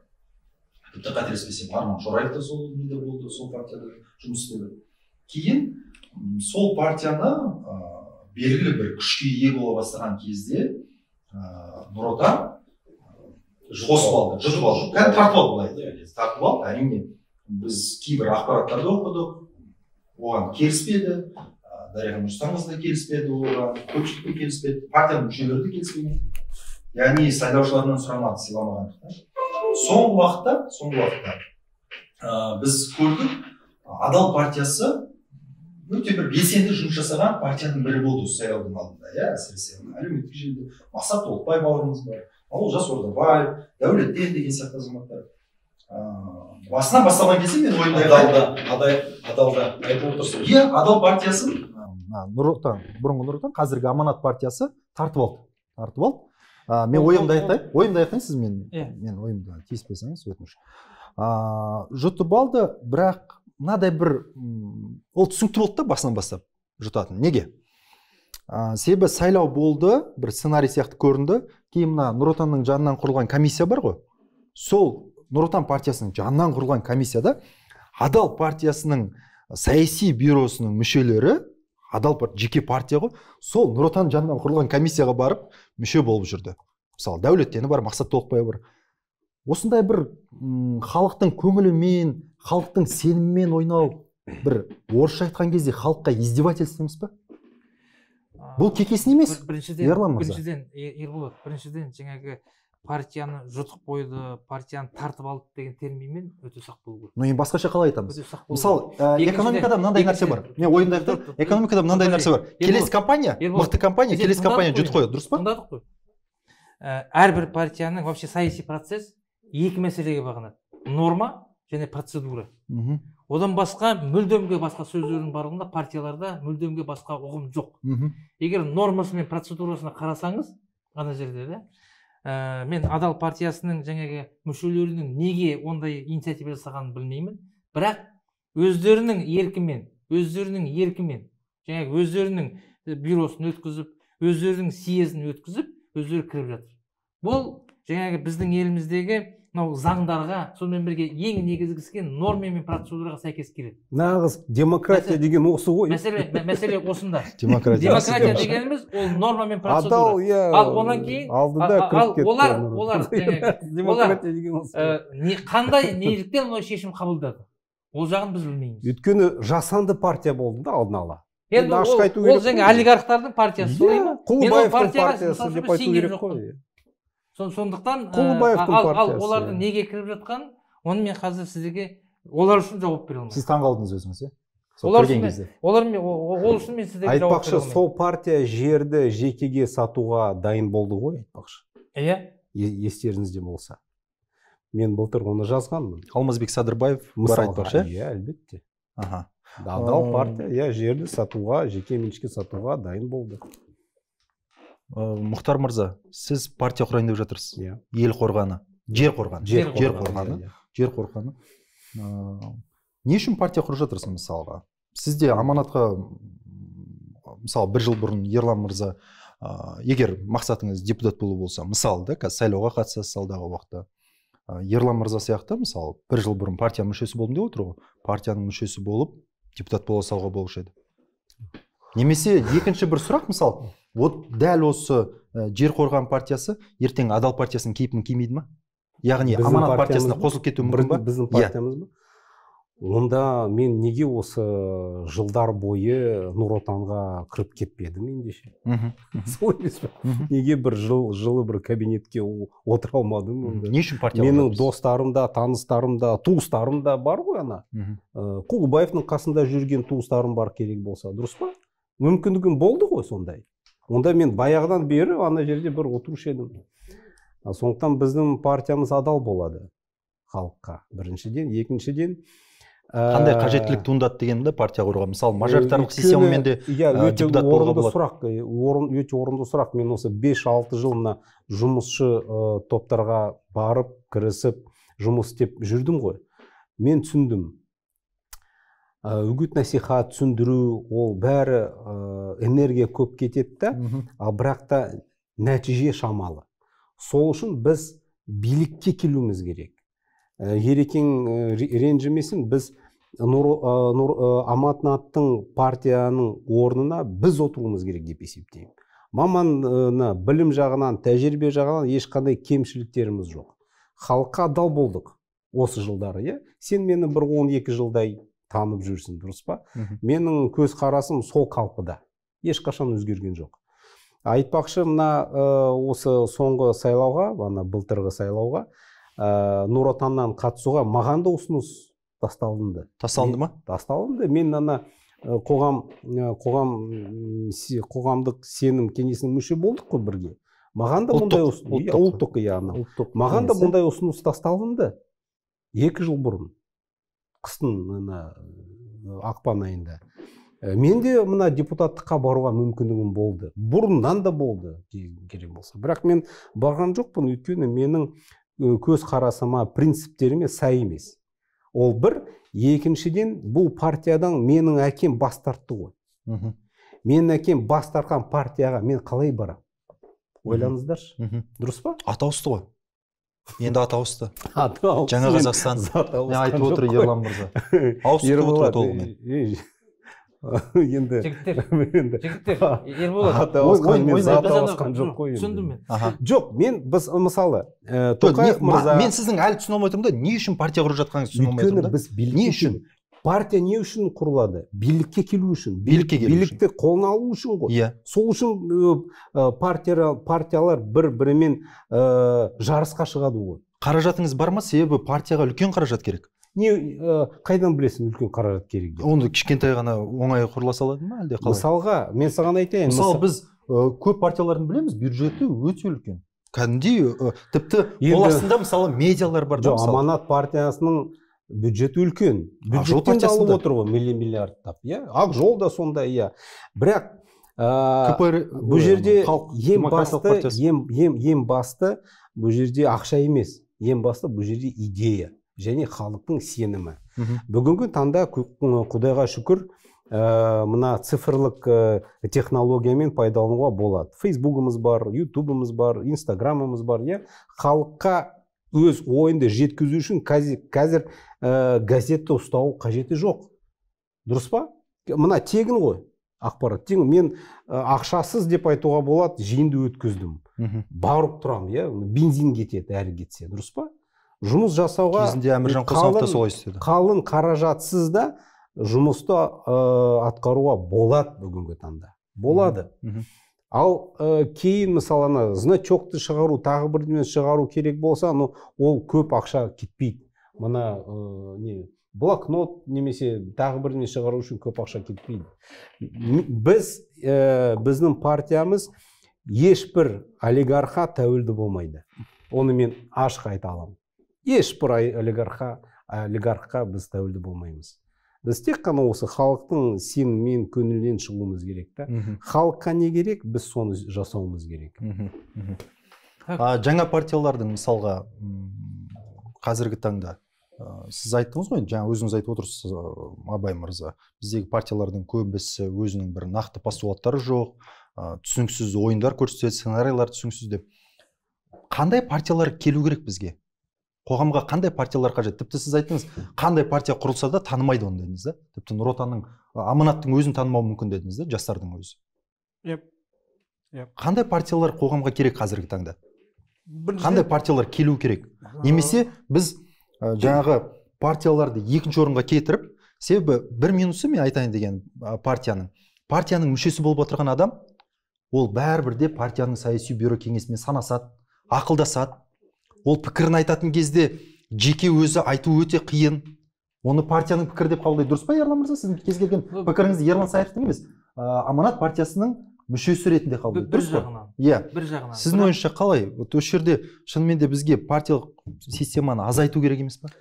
Тіпті қателеспесем, Арман Шораев та сол неде болды, сол партияда жұмыс істеді. Кейін сол партияны белгілі бір күшке ие бола бастаған кезде Нұр Отан қосып алды, жұтып алды, кәдімгі тартып алды, былай айтқанда. Тартып алды. Әрине, біз кейбір ақпараттарды оқыдық, оған келіспеді, Дариға Нұрсұлтанқызы да келіспеді, оған көпшілік те келіспеді, партияның мүшелері де келіспеген. Яғни сайлаушыларынан сұрамады, сыйламағандықтан. Соңғы уақытта біз көрдік, Адал партиясы өте бір белсенді жұмыс жасаған партияның бірі болды осы сайлаудың алдында, иә, әсіресе әлеуметтік желіде Мақсат Толықбай бауырымыз бар, Олжас Ордабаев, Дәулеттен деген сияқты азаматтар. Басынан басталған кезде мен ойымда Адалда айтып отырсың. Иә, Адал партиясын Нұр Отан, бұрынғы Нұр Отан, қазіргі Аманат партиясы тартып алды. Мен ойымды айтайын, сіз мен ойымды тиіспесеңіз өтініш. Жұтып алды, бірақ мынадай бір ол түсінікті болды да басынан бастап жұтатын. Неге? Себебі сайлау болды, бір сценарий сияқты көрінді. Кейін мына Нұр Отанның жанынан құрылған комиссия бар ғой. Сол Нұр Отан партиясының жанынан құрылған комиссияда Адал партиясының саяси бюросының мүшелері, Адал жеке партия ғой, сол Нұр Отан жанынан құрылған комиссияға барып мүше болып жүрді. Мысалы, Дәулеттені бар, Мақсат Толықбай бар. Осындай бір халықтың көңілімен, халықтың сенімімен ойнау, бір орысша айтқан кезде халыққа издевательство емес па? Бұл кекесін емес. Ерлан мырза. Біріншіден, Ерболат, біріншіден жаңағы партияны жұтып қойды, партияны тартып алды деген терминмен өте сақ болу керек. Ну, енді басқаша қалай айтамыз? Мысалы, экономикада мынандай нәрсе бар. Мен ойымды айтайын. Экономикада мынандай нәрсе бар. Келесі компания, мықты компания, келесі компания жұтып қояды, дұрыс па? Тыңдадық қой. Әрбір партияның вообще саяси процесс екі мәселеге бағынады. Норма және процедура. Одан басқа мүлдемге басқа сөздердің барлығында партияларда мүлдемге басқа ұғым жоқ. Егер нормасы мен процедурасына қарасаңыз, ана жерде де, мен Адал партиясының жаңағы мүшелерінің неге ондай инициатива жасағанын білмеймін, бірақ өздерінің еркімен, жаңағы өздерінің бюросын өткізіп, өздерінің съезін өткізіп, өздері кіріп жатыр. Бұл жаңағы біздің еліміздегі мынау заңдарға, сонымен бірге ең негізгісі норма мен процедураға сәйкес келеді. Нағыз демократия деген осы ғой. Мәселе осында. Демократия дегеніміз ол норма мен процедура. Адал, иә. Ал онан кейін алдында кіріп кетті. Олар демократия деген осы. Қандай неліктен олар шешім қабылдады? Ол жағын біз білмейміз. Өйткені жасанды партия болды да алдын ала. Енді ол жаңа олигархтардың партиясы, солай ма? Құлыбаевтың партиясы деп айту керек қой. Сондықтан ал олардың неге кіріп жатқанын, оны мен қазір сіздерге олар үшін жауап бере алмаймын. Сіз таң қалдыңыз өзіңіз, иә? Олар үшін мен сіздерге жауап бере алмаймын. Айтпақшы, сол партия жерді жекеге сатуға дайын болды ғой, айтпақшы. Иә. Естеріңізде болса. Мен былтыр оны жазғанмын. Алмазбек Садырбаев бар айтпақшы, иә? Әлбетте. Адал партия, иә, жерді сатуға, жеке меншікке сатуға дайын болды. Мұхтар мырза, сіз партия құрайын деп жатырсыз. Yeah. Ел қорғаны, жер қорғаны. Жер қорғаны. Жер қорғаны. Не үшін партия құрып жатырсыз мысалға? Сіз де аманатқа, мысалы, бір жыл бұрын Ерлан мырза, егер мақсатыңыз депутат болу болса, мысалы, да, қазір сайлауға қатысасыз алдағы уақытта. Ерлан мырза сияқты, мысалы, бір жыл бұрын партия мүшесі болдым деп отыр ғой. Партияның мүшесі болып, депутат бола салуға болушы еді. Немесе екінші бір сұрақ, мысалы, вот дәл осы жер қорған партиясы ертең Адал партиясының кейпін кимейді ма? Яғни Аманат партиясына қосылып кетуі мүмкін ба? Біздің партиямыз ба? Онда мен неге осы жылдар бойы Нұр Отанға кіріп кетпедім ендеше? Солай емес пе? Неге бір жылы бір кабинетке отыра алмадым онда? Не үшін партия? Менің достарым да, таныстарым да, туыстарым да бар ғой ана. Құлыбаевтың қасында жүрген туыстарым бар керек болса, дұрыс па? Мүмкіндігім болды ғой сондай. Онда мен баяғыдан бері ана жерде бір отырушы едім. Сондықтан біздің партиямыз адал болады халыққа. Біріншіден, екіншіден, қандай қажеттілік туындады дегенді партия құруға? Мысалы, мажоритарлық системамен де депутат болуға болады. Өте орынды сұрақ. Мен осы 5-6 жыл мына жұмысшы топтарға барып, кірісіп, жұмыс істеп жүрдім ғой. Мен түсіндім. Үгіт насихат, түсіндіру, ол бәрі энергия көп кетеді да, ал бірақ та нәтиже шамалы. Сол үшін біз билікке келуіміз керек. Ерекең ренжімесін, біз Аманаттың партияның орнына біз отыруымыз керек деп есептеймін. Маман білім жағынан, тәжірибе жағынан ешқандай кемшіліктеріміз жоқ. Халыққа адал болдық осы жылдары. Иә? Сен мені бір 12 жылдай танып жүрсің, дұрыс па? Менің көз қарасым сол қалпыда. Ешқашан өзгерген жоқ. Айтпақшы, мына осы соңғы сайлауға, ана былтырғы сайлауға, Нұр Отаннан қатысуға маған да ұсыныс тасталынды. Тасталынды ма? Тасталынды. Мен ана қоғамдық сенім кеңесінің мүше болдық қой бірге. Маған да бұндай ұсыныс, ұлттық, иә, маған да бұндай ұсыныс тасталынды. 2 жыл бұрын. Қыстың ақпан айында. Мен де мына депутаттыққа баруға мүмкіндігім болды. Бұрыннан да болды, керек болса. Бірақ мен барған жоқпын, өйткені менің көз қарасыма, принциптеріме сай емес. Ол бір, екіншіден, бұл партиядан менің әкем бас тартты ғой. Менің әкем бас тартқан партияға мен қалай барам? Ойланыңыздаршы. Дұрыс па? Аты ауысты ғой. Енді аты ауысты. Жаңа Қазақстан. Не айтып отыр Ерлан мырза? Ауысып отыр толығымен. Енді жігіттер, Ерболат. Аты ауысқан мен заты ауысқан жоқ қой. Түсіндім мен. Жоқ, мен біз мысалы Тоқаев мырза, мен сіздің әлі түсіне алмай тұрмын да, не үшін партия құрып жатқаныңызды түсіне алмай тұрмын да. Біз не үшін? Партия не үшін құрылады? Билікке келу үшін. Билікке келу үшін. Билікті қолына алу үшін ғой. Иә. Сол үшін партиялар бір-бірімен жарысқа шығады ғой. Қаражатыңыз бар ма? Себебі партияға үлкен қаражат керек. Не, қайдан білесің үлкен қаражат керек деп? Оны кішкентай ғана оңай құрыла салады ма, әлде қалай? Мысалға, мен саған айтайын. Мысалы, біз көп партиялардың білеміз, бюджеті өте үлкен. Кәдімгідей, тіпті қол астында мысалы медиалар бар. Жоқ, Аманат партиясының бюджеті үлкен. Бюджеттен де алып отыр ғой, миллиардтап. Иә, Ақ жол да сондай, иә. Бірақ бұл жерде ең басты бұл жерде ақша емес, ең басты бұл жерде идея және халықтың сенімі. Бүгінгі таңда Құдайға шүкір, мына цифрлық технологиямен пайдалануға болады. Фейсбугіміз бар, Ютубымыз бар, Инстаграмымыз бар, иә. Халыққа өз ойынды жеткізу үшін қазір газетті ұстау қажеті жоқ. Дұрыс па? Мына тегін ғой ақпарат. Тегін. Мен ақшасыз деп айтуға болады, жиынды өткіздім. Барып тұрам, иә. Бензин кетеді, әрі кетсе, дұрыс па? Жұмыс жасауға кезінде Әміржан Қосанов та солай істеді. Қалың қаражатсыз да жұмысты атқаруға болады бүгінгі таңда. Болады. Ал кейін мысалы ана значокты шығару, тағы бірдеме шығару керек болса, но ол көп ақша кетпейді. Мына не блокнот немесе тағы бірдеме шығару үшін көп ақша кетпейді. Біз біздің партиямыз ешбір олигархқа тәуелді болмайды. Оны мен ашық айта аламын. Ешбір олигархқа біз тәуелді болмаймыз. Біз тек қана осы халықтың сенімімен, көңілінен шығуымыз керек та. Халыққа не керек, біз соны жасауымыз керек. Жаңа партиялардың мысалға қазіргі таңда сіз айттыңыз ғой, жаңа өзіңіз айтып отырсыз, Абай мырза, біздегі партиялардың көбісі өзінің бір нақты постулаттары жоқ, түсініксіз ойындар көрсетеді, сценарийлар түсініксіз деп. Қандай партиялар келу керек бізге? Қоғамға қандай партиялар қажет? Тіпті сіз айттыңыз, қандай партия құрылса да танымайды оны дедіңіз да. Тіпті Нұр Отанның, Аманаттың өзін танымауы мүмкін дедіңіз да, жастардың өзі. Еп. Қандай партиялар қоғамға керек қазіргі таңда? Қандай партиялар келу керек? Немесе біз жаңағы партияларды екінші орынға кетіріп, себебі бір минусы мен айтайын деген партияның. Партияның мүшесі болып отырған адам, ол бәрібір де партияның саяси бюро кеңесімен санасады, ақылдасады. Ол пікірін айтатын кезде жеке өзі айту өте қиын. Оны партияның пікірі деп қабылдайды. Дұрыс па, Ерлан мырза? Сіздің кез келген пікіріңізді Ерлан Саятовтың емес, Аманат партиясының мүшесі ретінде қабылдайды. Бір жағынан. Иә. Бір жағынан. Сіздің ойыңызша қалай? Вот осы жерде шынымен де бізге партиялық системаны азайту керек емес па?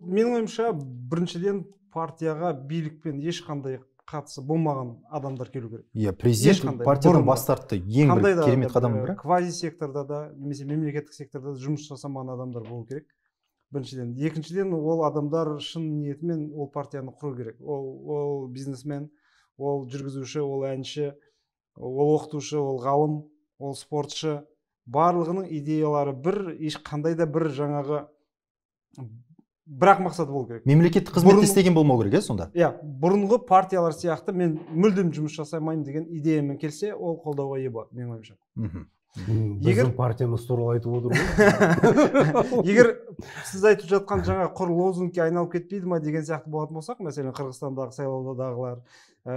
Менің ойымша, біріншіден партияға билікпен ешқандай қатысы болмаған адамдар келу керек. Иә, президент партиядан бас тартты. Ең бір керемет қадам бірі. Квази секторда да, немесе мемлекеттік секторда да жұмыс жасамаған адамдар болу керек. Біріншіден. Екіншіден, ол адамдар шын ниетімен ол партияны құру керек. Ол бизнесмен, ол жүргізуші, ол әнші, ол оқытушы, ол ғалым, ол спортшы. Барлығының идеялары бір, ешқандай да бір жаңағы бірақ мақсаты болу керек. Мемлекеттік қызметте істеген болмау керек, сонда? Иә, бұрынғы партиялар сияқты мен мүлдем жұмыс жасамаймын деген идеямен келсе, ол қолдауға ие болады, менің ойымша. Біздің партиямыз туралы айтып отыр ғой. Егер сіз айтып жатқан жаңа құр лозунгке айналып кетпейді ма деген сияқты болатын болсақ, мәселен, Қырғызстандағы сайлаудағылар,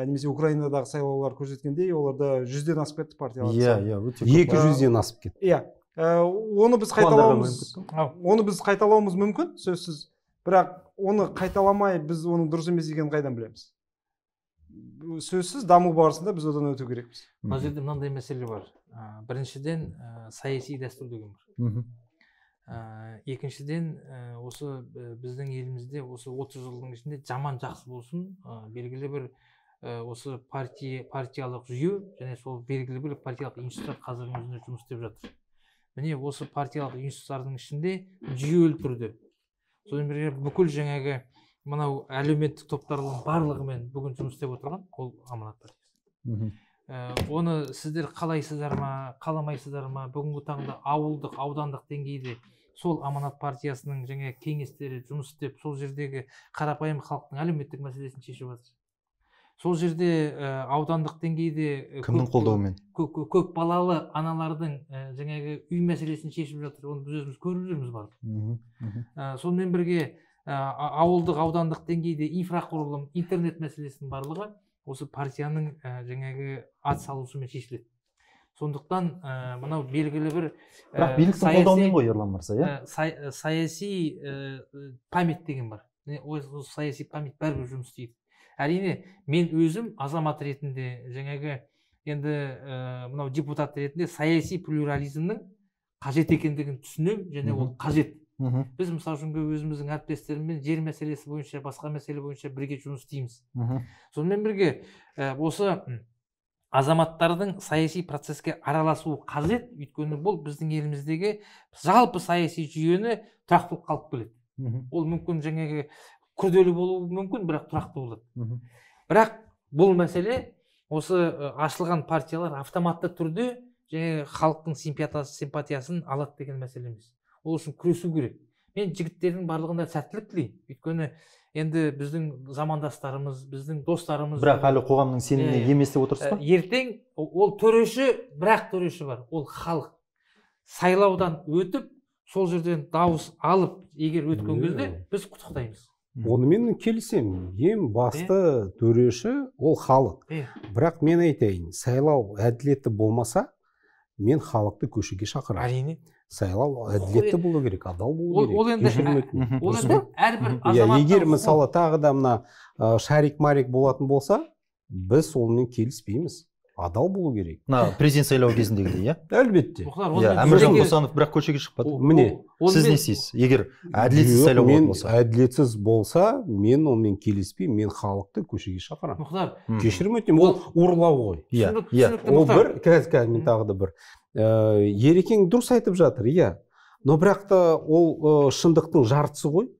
немесе Украинадағы сайлаулар көрсеткендей, оларда 100-ден асып кетті партиялар. Иә, иә, өте көп. 200-ден асып кетті. Иә. Оны біз қайталауымыз, оны біз қайталауымыз мүмкін, сөзсіз. Бірақ оны қайталамай біз оның дұрыс емес екенін қайдан білеміз? Сөзсіз даму барысында біз одан өту керекпіз. Мына жерде мынандай мәселе бар. Біріншіден, саяси дәстүр деген бар. Екіншіден, осы біздің елімізде осы 30 жылдың ішінде жаман жақсы болсын, белгілі бір осы партиялық жүйе және сол белгілі бір партиялық институттар қазірдің өзінде жұмыс істеп жатыр. Міне осы партиялық институттардың ішінде жүйелі түрде, сонымен бірге бүкіл жаңағы мынау әлеуметтік топтардың барлығымен бүгін жұмыс істеп отырған ол Аманат партиясы. Оны сіздер қалайсыздар ма, қаламайсыздар ма, бүгінгі таңда ауылдық, аудандық деңгейде сол Аманат партиясының және кеңестері жұмыс істеп, сол жердегі қарапайым халықтың әлеуметтік мәселесін шешіп жатыр. Сол жерде аудандық деңгейде кімнің қолдауымен? Көп балалы аналардың жаңағы үй мәселесін шешіп жатыр. Оны біз өзіміз көріп жүрміз барып. Сонымен бірге ауылдық, аудандық деңгейде инфрақұрылым, интернет мәселесінің барлығы осы партияның жаңағы ат салусымен шешіледі. Сондықтан мынау белгілі бір бірақ биліктің қолдауымен ғой, Ерлан мырза, иә? Саяси память деген бар. Осы саяси память бәрібір жұмыс істейді. Әрине, мен өзім азамат ретінде, жаңағы енді мынау депутат ретінде саяси плюрализмнің қажет екендігін түсінемін, және ол қажет. Біз мысалы үшін өзіміздің әріптестерімізбен жер мәселесі бойынша, басқа мәселе бойынша бірге жұмыс істейміз. Сонымен бірге осы азаматтардың саяси процеске араласуы қажет, өйткені бұл біздің еліміздегі жалпы саяси жүйені тұрақтылыққа алып келеді. Ол мүмкін жаңағы күрделі болуы мүмкін, бірақ тұрақты болады. Бірақ бұл мәселе осы ашылған партиялар автоматты түрде және халықтың симпатиясын алады деген мәселе емес. Ол үшін күресу керек. Мен жігіттердің барлығына сәттілік тілеймін. Өйткені енді біздің замандастарымыз, біздің достарымыз. Бірақ әлі қоғамның сеніміне емес деп отырсыз ба? Ертең ол төреші, бірақ төреші бар. Ол халық. Сайлаудан өтіп, сол жерден дауыс алып, егер өткен кезде біз құттықтаймыз. Онымен келісемін. Ең басты төреші ол халық. Бірақ мен айтайын, сайлау әділетті болмаса, мен халықты көшеге шақырамын. Әрине. Сайлау әділетті болу керек, адал болу керек. Ол енді әрбір азаматтың. Егер мысалы тағы да мына шарик-марик болатын болса, біз онымен келіспейміз. Адал болу керек. Мына президент сайлауы кезіндегідей, иә? Әлбетте. Әміржан Қосанов бірақ көшеге шықпады. Міне. Сіз не істейсіз? Егер әділетсіз сайлау болатын болса. Әділетсіз болса, мен онымен келіспеймін, мен халықты көшеге шақырамын. Мұхтар. Кешірім өтінемін, ол ұрлау ғой. Иә. Ол бір, қазір мен тағы да бір. Ерекең дұрыс айтып жатыр, иә. Но бірақ та ол шындықтың жартысы ғой.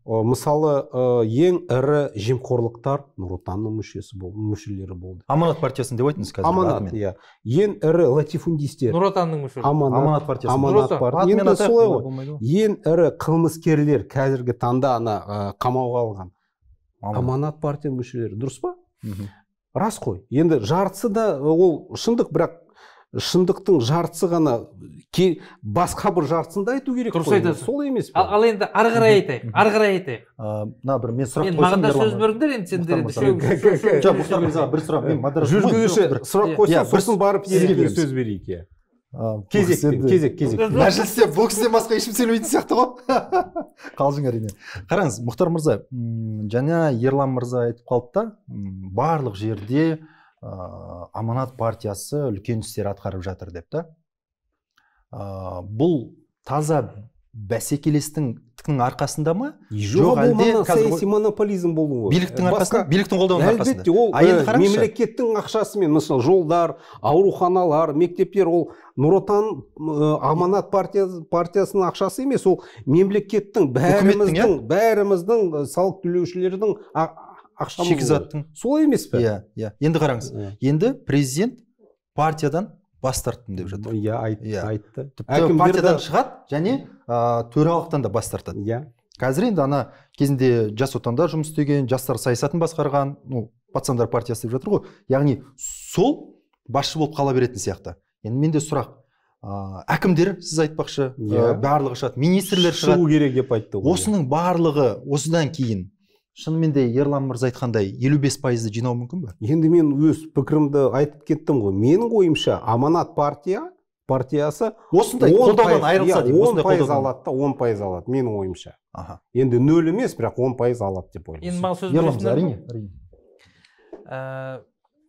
Мысалы, ең ірі жемқорлықтар Нұр Отанның мүшелері болды. Аманат партиясын деп айтыңыз қазір. Аманат, иә. Ең ірі латифундистер. Нұр Отанның мүшелері. Аманат партиясы. Аманат партиясы. Енді солай ғой. Ең ірі қылмыскерлер қазіргі таңда ана қамауға алған. Аманат партия мүшелері. Дұрыс па? Рас қой. Енді жартысы да ол шындық, бірақ шындықтың жартысы ғана, басқа бір жартысын да айту керек. Дұрыс айтасың. Сол емес пе? Ал енді ары қарай айтайық, ары қарай айтайық. Мына бір мен сұрақ қойсам. Маған да сөз беріңдер енді сендер енді. Жоқ, Мұхтар мырза, бір сұрақ. Мен модератор. Жүргізуші сұрақ қойса, сосын барып сізге сөз берейік, иә. Кезек, кезек. Мәжілісте бұл кісіден басқа ешкім сөйлемейтін сияқты ғой. Қалжың әрине. Қараңыз, Мұхтар мырза, жаңа Ерлан мырза айтып қалды да, барлық жерде Аманат партиясы үлкен істер атқарып жатыр деп та. Бұл таза бәсекелестіктің арқасында ма? Жоқ, әлде саяси монополизм болуы. Биліктің арқасында, биліктің қолдауының арқасында. Әлбетте, ол мемлекеттің ақшасымен, мысалы, жолдар, ауруханалар, мектептер, ол Нұр Отан Аманат партиясының ақшасы емес, ол мемлекеттің, бәріміздің салық төлеушілердің ақшамыз. Шикізаттың. Солай емес пе? Иә, иә. Енді қараңыз. Енді президент партиядан бас тарттым деп жатыр. Иә, айтты. Тіпті партиядан шығады және төрағалықтан да бас тартады. Иә. Қазір енді ана кезінде Жас Отанда жұмыс істеген, жастар саясатын басқарған, ну, пацандар партиясы деп жатыр ғой. Яғни сол басшы болып қала беретін сияқты. Енді менде сұрақ. Әкімдер, сіз айтпақшы, барлығы шығады, министрлер шығады. Шығу керек деп айтты ғой. Осының барлығы осыдан кейін шынымен де Ерлан мырза айтқандай 55%-ды жинау мүмкін бе? Енді мен өз пікірімді айтып кеттім ғой. Менің ойымша Аманат партиясы осындай қолдаудан айырылса деймін, осындай 10% алады да, 10% алады менің ойымша. Енді нөл емес, бірақ 10% алады деп ойлаймын. Енді маған сөз бересіңдер ме? Әрине, әрине.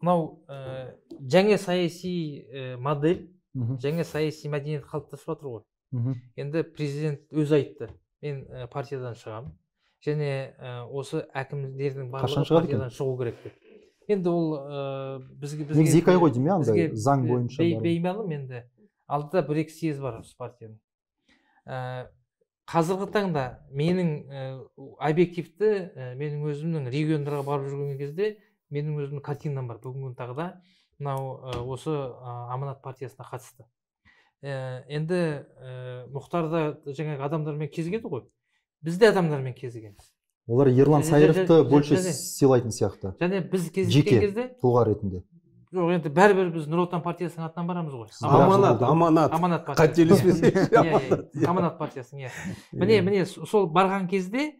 Мынау жаңа саяси модель, жаңа саяси мәдениет қалыптасып жатыр ғой. Енді президент өзі айтты, мен партиядан шығамын. Және осы әкімдердің барлығы партиядан шығу керек деп. Енді ол бізге негізі 2 ай ғой деймін, андай заң бойынша беймәлім енді. Алдыда 1-2 съезд бар осы партияның. Қазіргі таңда менің объективті, менің өзімнің региондарға барып жүрген кезде менің өзімнің картинам бар. Бүгінгі таңда мынау осы Аманат партиясына қатысты. Енді Мұхтар да жаңағы адамдармен кезігеді ғой. Біз де адамдармен кезігеміз. Олар Ерлан Сайыровты больше сыйлайтын сияқты. Және біз кездескен кезде тұлға ретінде. Жоқ, енді бәрібір біз Нұр Отан партиясының атынан барамыз ғой. Аманат. Аманат партиясы. Қателеспесек. Аманат партиясының, иә. Міне сол барған кезде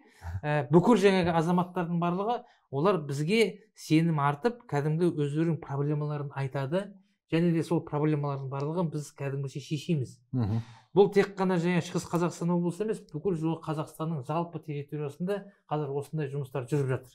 бүкіл жаңағы азаматтардың барлығы олар бізге сенім артып, кәдімгі өздерінің проблемаларын айтады. Және де сол проблемалардың барлығын біз кәдімгіше шешеміз. Бұл тек қана және Шығыс Қазақстан облысы емес, бүкіл жуық Қазақстанның жалпы территориясында қазір осындай жұмыстар жүріп жатыр.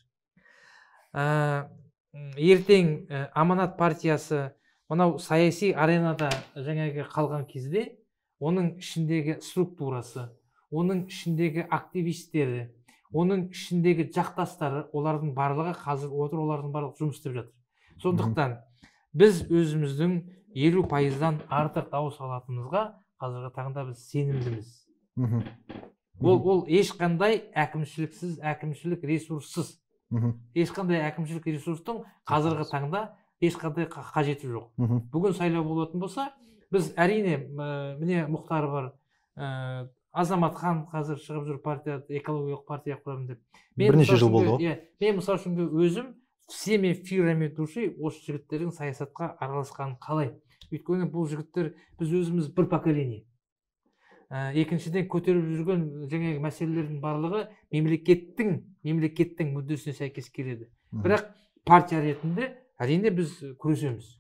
Ертең Аманат партиясы мынау саяси аренада жаңағы қалған кезде оның ішіндегі структурасы, оның ішіндегі активистері, оның ішіндегі жақтастары, олардың барлығы қазір отыр, олардың барлығы жұмыс істеп жатыр. Сондықтан біз өзіміздің 50%-дан артық дауыс алатынымызға қазіргі таңда біз сенімдіміз. Ол ешқандай әкімшіліксіз, әкімшілік ресурссыз. Ешқандай әкімшілік ресурстың қазіргі таңда ешқандай қажеті жоқ. Бүгін сайлау болатын болса, біз әрине, міне Мұхтар бар, Азаматхан қазір шығып жүр партия, экологиялық партия құрамын деп. Бірнеше жыл болды ғой. Мен мысал үшін өзім всеми фибрами души осы жігіттердің саясатқа араласқанын қалаймын. Өйткені бұл жігіттер біз өзіміз бір поколение. Екіншіден, көтеріп жүрген жаңағы мәселелердің барлығы мемлекеттің мүддесіне сәйкес келеді. Бірақ партия ретінде әрине біз күресеміз.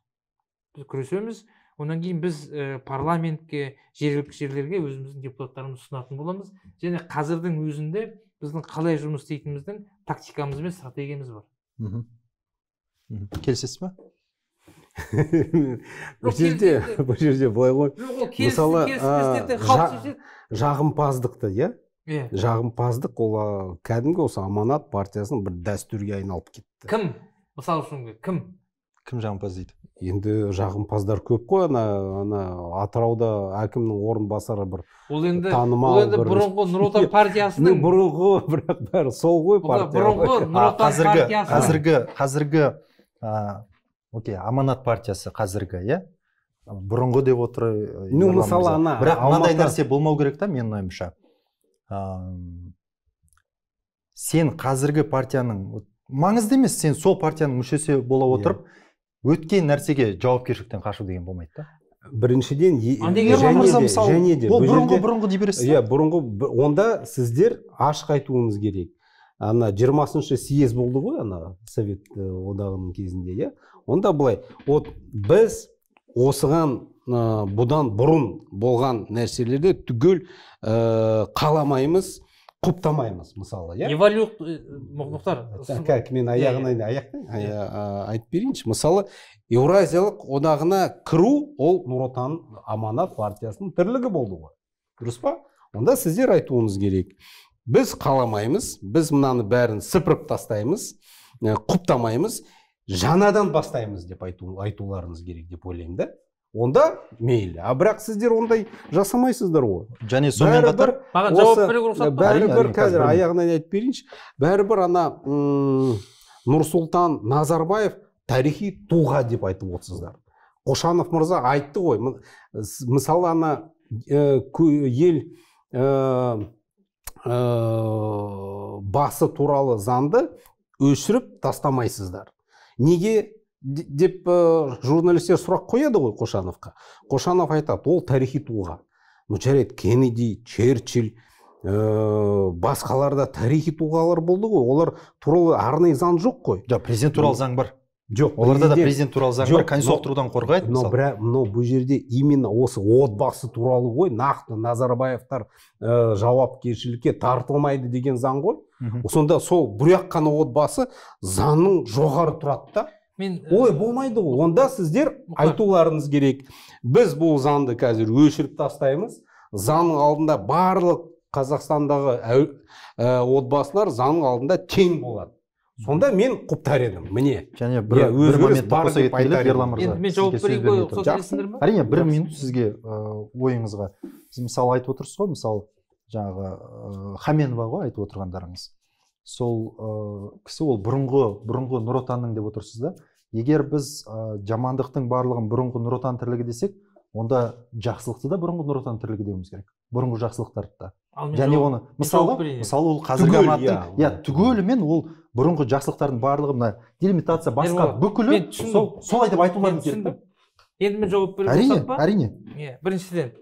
Біз күресеміз. Одан кейін біз парламентке, жергілікті жерлерге өзіміздің депутаттарымызды ұсынатын боламыз. Және қазірдің өзінде біздің қалай жұмыс істейтініміздің тактикамыз бен стратегиямыз бар. Келісесіз бе? Бұл жерде былай ғой. Мысалы, жағымпаздықты, иә? Жағымпаздық ол кәдімгі осы Аманат партиясының бір дәстүрге айналып кетті. Кім? Мысал үшін кім? Кім жағымпаз дейді? Енді жағымпаздар көп қой, ана Атырауда әкімнің орынбасары бір танымал. Ол енді бұрынғы Нұр Отан партиясының бұрынғы, бірақ бәрі сол ғой партия. Бұрынғы Нұр Отан партиясының қазіргі окей, Аманат партиясы қазіргі, иә? Бұрынғы деп отыр. Ну, мысалы, ана бірақ мынандай нәрсе болмау керек та, менің ойымша. Сен қазіргі партияның маңызды емес, сен сол партияның мүшесі бола отырып, өткен нәрсеге жауапкершіліктен қашу деген болмайды да. Біріншіден, және де ол бұрынғы дей бересіз. Иә, бұрынғы, онда сіздер ашық айтуыңыз керек. Ана 20-шы съезд болды ғой, ана Совет одағының кезінде, иә. Онда былай, вот біз осыған бұдан бұрын болған нәрселерді түгел қаламаймыз, құптамаймыз, мысалы, иә. Мұхтар. Так, мен аяғына айтып берейінші. Мысалы, Еуразиялық одағына кіру ол Нұр Отан Аманат партиясының тірлігі болды ғой. Дұрыс па? Онда сіздер айтуыңыз керек. Біз қаламаймыз, біз мынаны бәрін сыпырып тастаймыз, құптамаймыз, жаңадан бастаймыз деп айтуларыңыз керек деп ойлаймын да. Онда мейлі. А бірақ сіздер ондай жасамайсыздар ғой. Және сонымен қатар маған жауап беруге рұқсат па? Бәрібір қазір аяғынан айтып берейінші. Бәрібір ана Нұрсұлтан Назарбаев тарихи тұлға деп айтып отырсыздар. Қошанов мырза айтты ғой. Мысалы, ана ел басы туралы заңды өшіріп тастамайсыздар. Неге деп журналистер сұрақ қояды ғой Қошановқа. Қошанов айтады, ол тарихи тұлға. Ну, жарайды, Кеннеди, Черчилль, басқалар да тарихи тұлғалар болды ғой. Олар туралы арнайы заң жоқ қой. Жоқ, президент туралы заң бар. Жоқ, оларда да президент туралы заң бар, конституциялық тұрғыдан қорғайды. Но бірақ, но бұл жерде именно осы отбасы туралы ғой, нақты Назарбаевтар жауапкершілікке тартылмайды деген заң ғой. Сонда сол бір қана отбасы заңның жоғары тұрады да. Олай болмайды ғой. Онда сіздер айтуларыңыз керек. Біз бұл заңды қазір өшіріп тастаймыз. Заңның алдында барлық Қазақстандағы отбасылар заңның алдында тең болады. Сонда мен құптар едім. Міне. Және бір моментті қоса кеткелі, Ерлан мырза. Мен жауап берейін ғой, рұқсат етесіңдер ме? Әрине, бір минут сізге ойыңызға. Сіз мысалы айтып отырсыз ғой, мысалы жаңағы Хаменова ғой айтып отырғандарыңыз. Сол кісі ол бұрынғы Нұр Отанның деп отырсыз да. Егер біз жамандықтың барлығын бұрынғы Нұр Отан тірлігі десек, онда жақсылықты да бұрынғы Нұр Отан тірлігі деуіміз керек. Бұрынғы жақсылықтарды да. Және оны мысалы ол қазіргі аманаттың, иә, түгелімен ол бұрынғы жақсылықтардың барлығы мына делимитация басқа бүкілі солай деп айтуларымыз керек. Енді мен жауап бере алсам ба? Әрине, әрине. Біріншіден,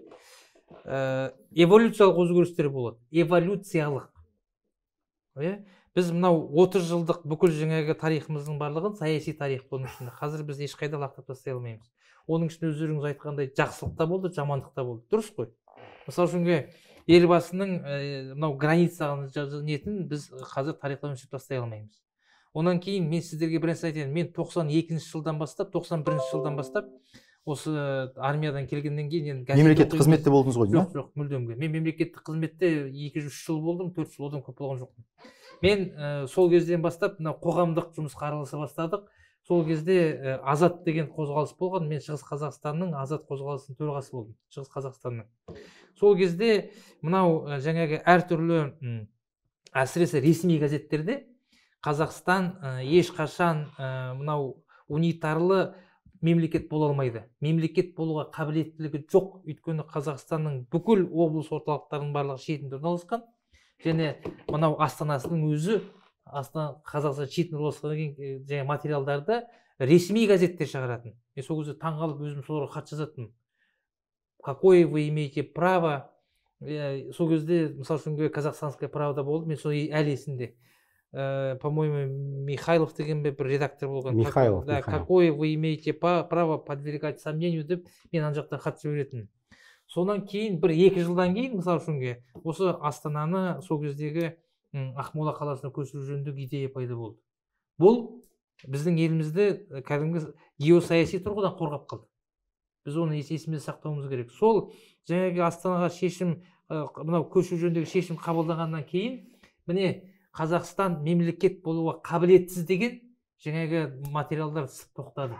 эволюциялық өзгерістер болады. Эволюциялық. Біз мынау 30 жылдық бүкіл жаңағы тарихымыздың барлығын саяси тарих оның ішінде. Қазір біз ешқайда лақтырып тастай алмаймыз. Оның ішінде өздеріңіз айтқандай жақсылық та болды, жамандық та болды. Дұрыс қой. Мысалы үшін елбасының мынау границаны нетін біз қазір тарихтан өшіріп тастай алмаймыз. Онан кейін мен сіздерге бір нәрсе айтайын. Мен 92 жылдан бастап, 91 жылдан бастап осы армиядан келгеннен кейін енді мемлекеттік қызметте болдыңыз ғой? Жоқ, жоқ, мүлдем. Мен мемлекеттік қызметте 2-3 жыл болдым, 4 жыл, одан көп болған жоқпын. Мен сол кезден бастап мына қоғамдық жұмысқа араласа бастадық. Сол кезде Азат деген қозғалыс болған. Мен Шығыс Қазақстанның Азат қозғалысының төрағасы болдым. Шығыс Қазақстанның. Сол кезде мынау жаңағы әртүрлі, әсіресе ресми газеттерде Қазақстан ешқашан мынау унитарлы мемлекет бола алмайды. Мемлекет болуға қабілеттілігі жоқ. Өйткені Қазақстанның бүкіл облыс орталықтарының барлығы шетінде орналасқан. Және мынау астанасының өзі Астана Қазақстан шетінде орналасқаннан кейін және материалдарды ресми газеттер шығаратын. Мен сол кезде таңғалып өзім соларға хат жазатынмын. Какое вы имеете право? Сол кезде, мысалы үшін, Казахстанская правда болды, мен сол әлі есімде. По-моему, Михайлов деген бір редактор болған. Михайлов. Да, какое вы имеете право подвергать сомнению деп мен ана жақтан хат жіберетінмін. Сонан кейін 1-2 жылдан кейін, мысалы үшін, осы Астананы сол кездегі Ақмола қаласына көшіру жөніндегі идея пайда болды. Бұл біздің елімізді кәдімгі геосаяси тұрғыдан қорғап қалды. Біз оны есімізде сақтауымыз керек. Сол жаңағы Астанаға шешім, мынау көшу жөніндегі шешім қабылданғаннан кейін, міне Қазақстан мемлекет болуға қабілетсіз деген жаңағы материалдар сып тоқтады.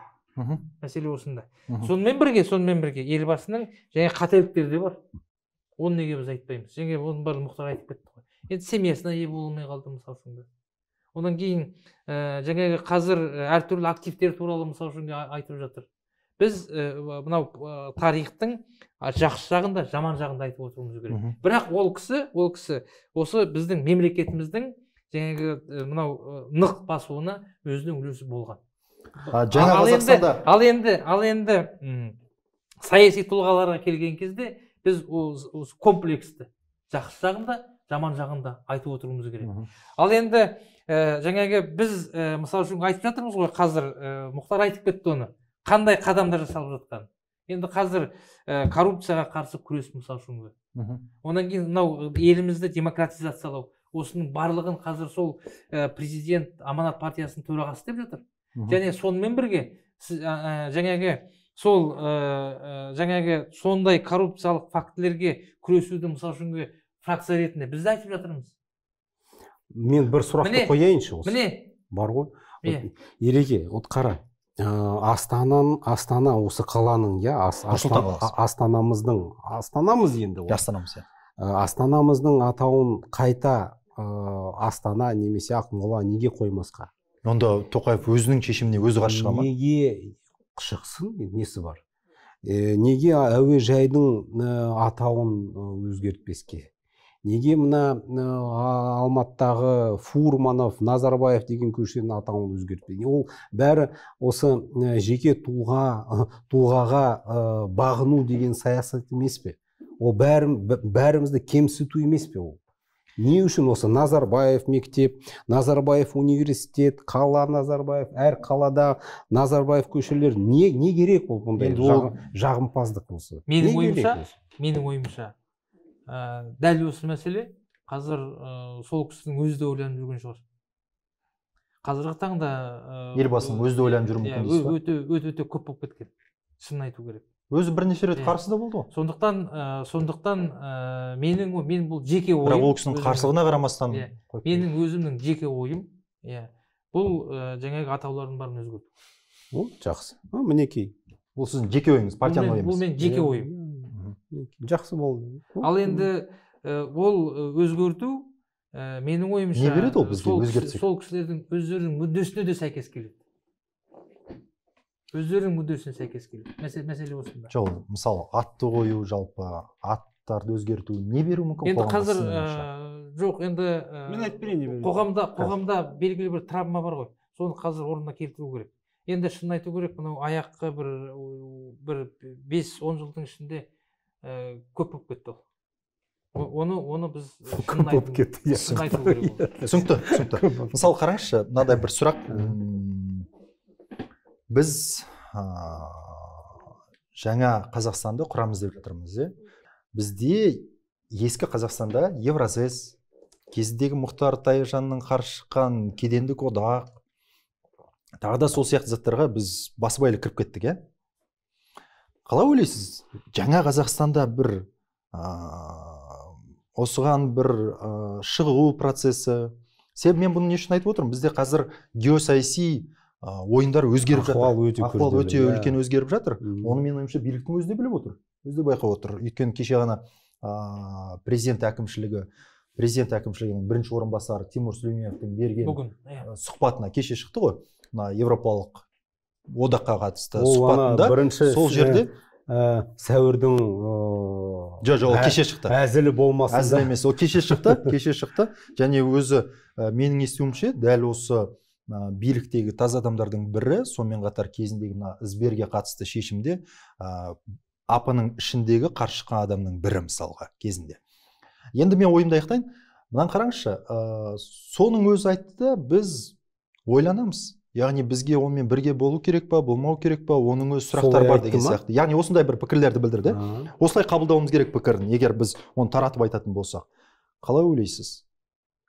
Мәселе осында. Сонымен бірге елбасының жаңа қателіктері де бар. Оны неге біз айтпаймыз? Жаңа оның барлығын Мұхтар айтып кетті ғой. Енді семьясына ие бола алмай қалды, мысалы үшін. Одан кейін жаңағы қазір әртүрлі активтер туралы, мысалы үшін, айтып жатыр. Біз мынау тарихтың жақсы жағын да, жаман жағын да айтып отыруымыз керек. Бірақ ол кісі осы біздің мемлекетіміздің жаңағы мынау нық басуына өзінің үлесі болған. Жаңа Қазақстанда ал енді саяси тұлғаларға келген кезде біз осы комплексті жақсы жағын да, жаман жағын да айтып отыруымыз керек. Ал енді жаңағы біз мысалы үшін айтып жатырмыз ғой, қазір Мұхтар айтып кетті оны. Қандай қадамдар жасалып жатқан. Енді қазір коррупцияға қарсы күрес, мысалы үшін. Одан кейін мынау елімізді демократизациялау, осының барлығын қазір сол президент Аманат партиясының төрағасы деп жатыр. Және сонымен бірге жаңағы сол жаңағы сондай коррупциялық фактілерге күресуді, мысалы үшін, фракция ретінде біз де айтып жатырмыз. Мен бір сұрақты қояйыншы осы. Міне бар ғой. Ереке, от қара. Астана осы қаланың, иә, астанамыздың, астанамыз енді ол. Астанамыз, иә. Астанамыздың атауын қайта Астана немесе Ақмола неге қоймасқа? Онда Тоқаев өзінің шешіміне өзі қарсы шыға ма? Неге шықсын, несі бар? Неге әуежайдың атауын өзгертпеске? Неге мына Алматыдағы Фурманов, Назарбаев деген көшенің атауын өзгертпей? Ол бәрі осы жеке тұлғаға бағыну деген саясат емес пе? Ол бәрімізді кемсіту емес пе ол? Не үшін осы Назарбаев мектеп, Назарбаев университет, қала Назарбаев, әр қалада Назарбаев көшелер, не керек ол бұндай жағымпаздық осы? Менің ойымша, дәл осы мәселе қазір сол кісінің өзі де ойланып жүрген шығар. Қазіргі таңда елбасының өзі де ойланып жүруі мүмкін дейсіз ба? Өте көп болып кеткен, шынын айту керек. Өзі бірнеше рет қарсы да болды ғой. Сондықтан менің бұл жеке ойым. Бірақ ол кісінің қарсылығына қарамастан. Менің өзімнің жеке ойым, бұл жаңағы атаулардың барын өзгерту. Ол жақсы. Мінекей. Бұл сіздің жеке ойыңыз, партияның ойы емес. Бұл менің жеке ойым. Жақсы болды. Ал енді ол өзгерту менің ойымша не береді ол бізге өзгертсек? Сол кісілердің өздерінің мүддесіне де сәйкес келеді. Өздерінің мүддесіне сәйкес келеді. Мәселе осында. Жоқ, мысалы, атты қою, жалпы аттарды өзгерту не беруі мүмкін? Енді қазір жоқ, енді мен айтып берейін, не беруі. Қоғамда белгілі бір травма бар ғой. Соны қазір орнына келтіру керек. Енді шынын айту керек, мынау аяққа бір 5-10 жылдың ішінде көп болып кетті ол. Оны біз көп болып кетті. Шын айту керек. Түсінікті, түсінікті. Мысалы, қараңызшы, мынадай бір сұрақ. Біз жаңа Қазақстанды құрамыз деп жатырмыз, е? Бізде ескі Қазақстанда Евразес, кезіндегі Мұхтар Тайжанның қарсы шыққан кедендік одақ, тағы да сол сияқты заттарға біз басыбайлы кіріп кеттік, е? Қалай ойлайсыз, жаңа Қазақстанда бір осыған бір шығу процесі? Себебі мен бұны не үшін айтып отырмын? Бізде қазір геосаяси ойындар өзгеріп жатыр. Ахуал өте үлкен өзгеріп жатыр. Оны менің ойымша биліктің өзі де біліп отыр, өзі де байқап отыр. Өйткені кеше ғана президент әкімшілігінің бірінші орынбасары Тимур Сүлейменовтің берген сұхбатына кеше шықты ғой, мына Еуропалық одаққа қатысты сұхбатында. Сол жерде сәуірдің жоқ, ол кеше шықты. Әзілі болмасын. Әзіл емес, ол кеше шықты, кеше шықты. Және өзі менің естуімше дәл осы биліктегі таза адамдардың бірі, сонымен қатар кезіндегі мына Сберге қатысты шешімде АП-ның ішіндегі қарсы шыққан адамның бірі мысалға кезінде. Енді мен ойымды аяқтайын. Мынаны қараңызшы, соның өзі айтты да, біз ойланамыз. Яғни бізге онымен бірге болу керек па, болмау керек па, оның өз сұрақтары бар деген сияқты. Яғни осындай бір пікірлерді білдірді. Осылай қабылдауымыз керек пікірін, егер біз оны таратып айтатын болсақ. Қалай ойлайсыз?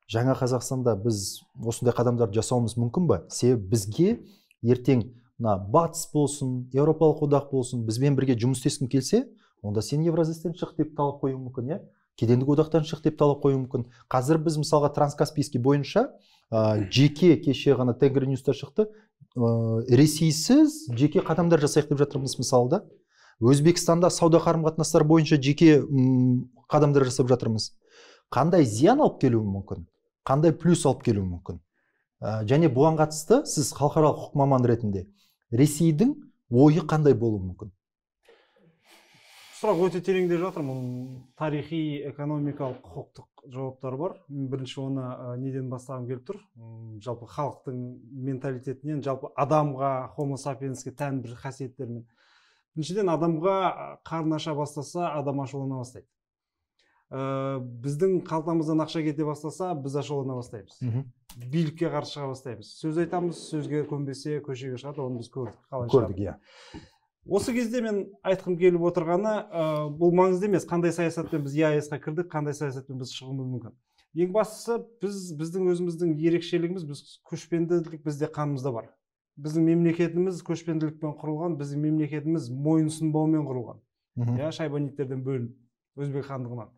Жаңа Қазақстанда біз осындай қадамдарды жасауымыз мүмкін ба? Себебі бізге ертең мына Батыс болсын, Еуропалық одақ болсын, бізбен бірге жұмыс істескің келсе, онда сен Евразестен шық деп талап қоюың мүмкін, иә? Кедендік одақтан шық деп талап қоюың мүмкін. Қазір біз мысалға Транскаспийский бойынша жеке кеше ғана Тенгри Ньюста шықты, Ресейсіз жеке қадамдар жасайық деп жатырмыз мысалы да. Өзбекстанда сауда қарым-қатынастар бойынша жеке қадамдар жасап жатырмыз. Қандай зиян алып келуі мүмкін? Қандай плюс алып келуі мүмкін? Және бұған қатысты сіз халықаралық құқық маманы ретінде Ресейдің ойы қандай болуы мүмкін? Сұрақ өте тереңде жатыр. Мұның тарихи, экономикалық, құқықтық жауаптары бар. Мен бірінші оны неден бастағым келіп тұр? Жалпы халықтың менталитетінен, жалпы адамға, homo sapiensке тән бір қасиеттермен. Біріншіден, адамға қарны аша бастаса, адам ашулана бастайды. Біздің қалтамыздан ақша кете бастаса, біз ашулана бастаймыз. Билікке қарсы шыға бастаймыз. Сөз айтамыз, сөзге көнбесе көшеге шығады, оны біз көрдік. Қалай көрдік, иә. Осы кезде мен айтқым келіп отырғаны, бұл маңызды емес, қандай саясатпен біз ЕАЭС-қа кірдік, қандай саясатпен біз шығуымыз мүмкін. Ең бастысы, біздің өзіміздің ерекшелігіміз, біз көшпенділік бізде қанымызда бар. Біздің мемлекетіміз көшпенділікпен құрылған, біздің мемлекетіміз мойынсұнбаумен құрылған. Иә, шайбаниттерден бөлініп, Өзбек хандығынан.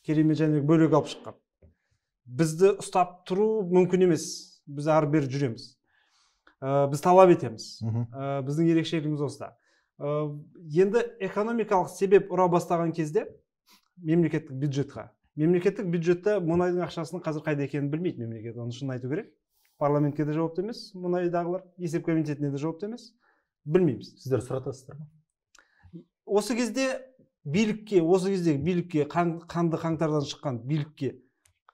Керемет Жәнібек бөлек алып шыққан. Бізді ұстап тұру мүмкін емес. Біз ары бері жүреміз. Біз талап етеміз. Біздің ерекшелігіміз осында. Енді экономикалық себеп ұра бастаған кезде мемлекеттік бюджетқа. Мемлекеттік бюджетте мұнайдың ақшасының қазір қайда екенін білмейді мемлекет. Оны шынын айту керек. Парламентке де жауапты емес, мұнайдағылар, есеп комитетіне де жауапты емес. Білмейміз. Сіздер сұратасыздар ма? Осы кезде билікке, осы кездегі билікке, қанды қаңтардан шыққан билікке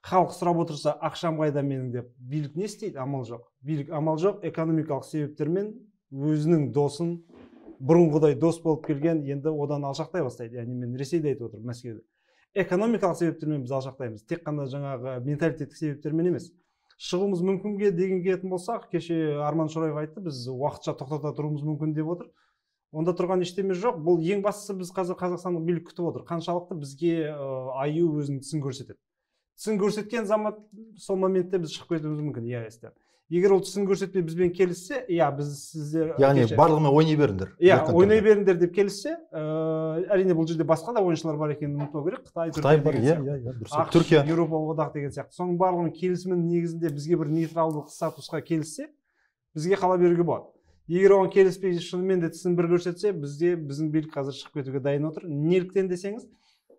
халық сұрап отырса, ақшам қайда менің деп, билік не істейді? Амал жоқ. Билік амал жоқ, экономикалық себептермен өзінің досын, бұрынғыдай дос болып келген, енді одан алшақтай бастайды. Яғни мен Ресейді айтып отырмын, Мәскеуді. Экономикалық себептермен біз алшақтаймыз. Тек қана жаңағы менталитеттік себептермен емес. Шығуымыз мүмкінге деген келетін болсақ, кеше Арман Шораев айтты, біз уақытша тоқтата тұруымыз мүмкін деп отыр. Онда тұрған ештеме жоқ. Бұл ең бастысы, біз қазір Қазақстандық билік күтіп отыр. Қаншалықты бізге аю өзінің тісін көрсетеді. Тісін көрсеткен замат, сол моментте біз шығып кетуіміз мүмкін ЕАЭС-тен. Егер ол тісін көрсетпей бізбен келіссе, иә, біз сіздер яғни барлығымен ойнай беріңдер. Иә, ойнай беріңдер деп келіссе, әрине бұл жерде басқа да ойыншылар бар екенін ұмытпау керек. Қытай бар, иә, иә, дұрыс. Түркия, Еуропалық одақ деген сияқты. Соның барлығының келісімінің негізінде бізге бір нейтралдық статусқа келіссе, бізге қала беруге болады. Егер оған келіспей шынымен де тісін бір көрсетсе, бізде біздің билік қазір шығып кетуге дайын отыр. Неліктен десеңіз,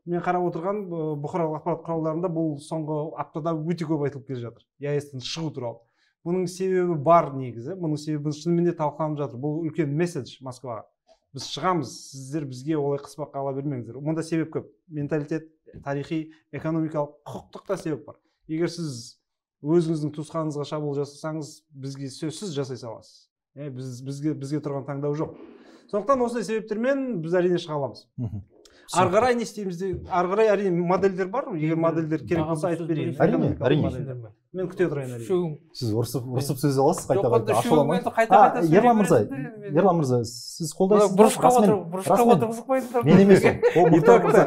мен қарап отырған бұқаралық ақпарат құралдарында бұл соңғы аптада өте көп айтылып келе жатыр. ЕАЭС-тен шығу туралы. Бұның себебі бар негізі. Бұның себебі шынымен де талқыланып жатыр. Бұл үлкен месседж Москваға. Біз шығамыз, сіздер бізге олай қыспаққа ала бермеңіздер. Мұнда себеп көп. Менталитет, тарихи, экономикалық, құқықтық та себеп бар. Егер сіз өзіңіздің туысқаныңызға шабуыл жасасаңыз, бізге сөзсіз жасай саласыз. Бізге тұрған таңдау жоқ. Сондықтан осындай себептермен біз әрине шыға аламыз. Ары қарай не істейміз де, ары қарай әрине модельдер бар. Егер модельдер керек болса айтып берейін. Әрине, әрине. Мен күте тұрайын әрине. Сіз ұрсып сөз аласыз, қайта-қайта ашуламай. Ерлан мырза, сіз қолдайсыз. Бұрышқа отырғызып қойдыңдар. Мен емес ол. Ол Мұхтар мырза.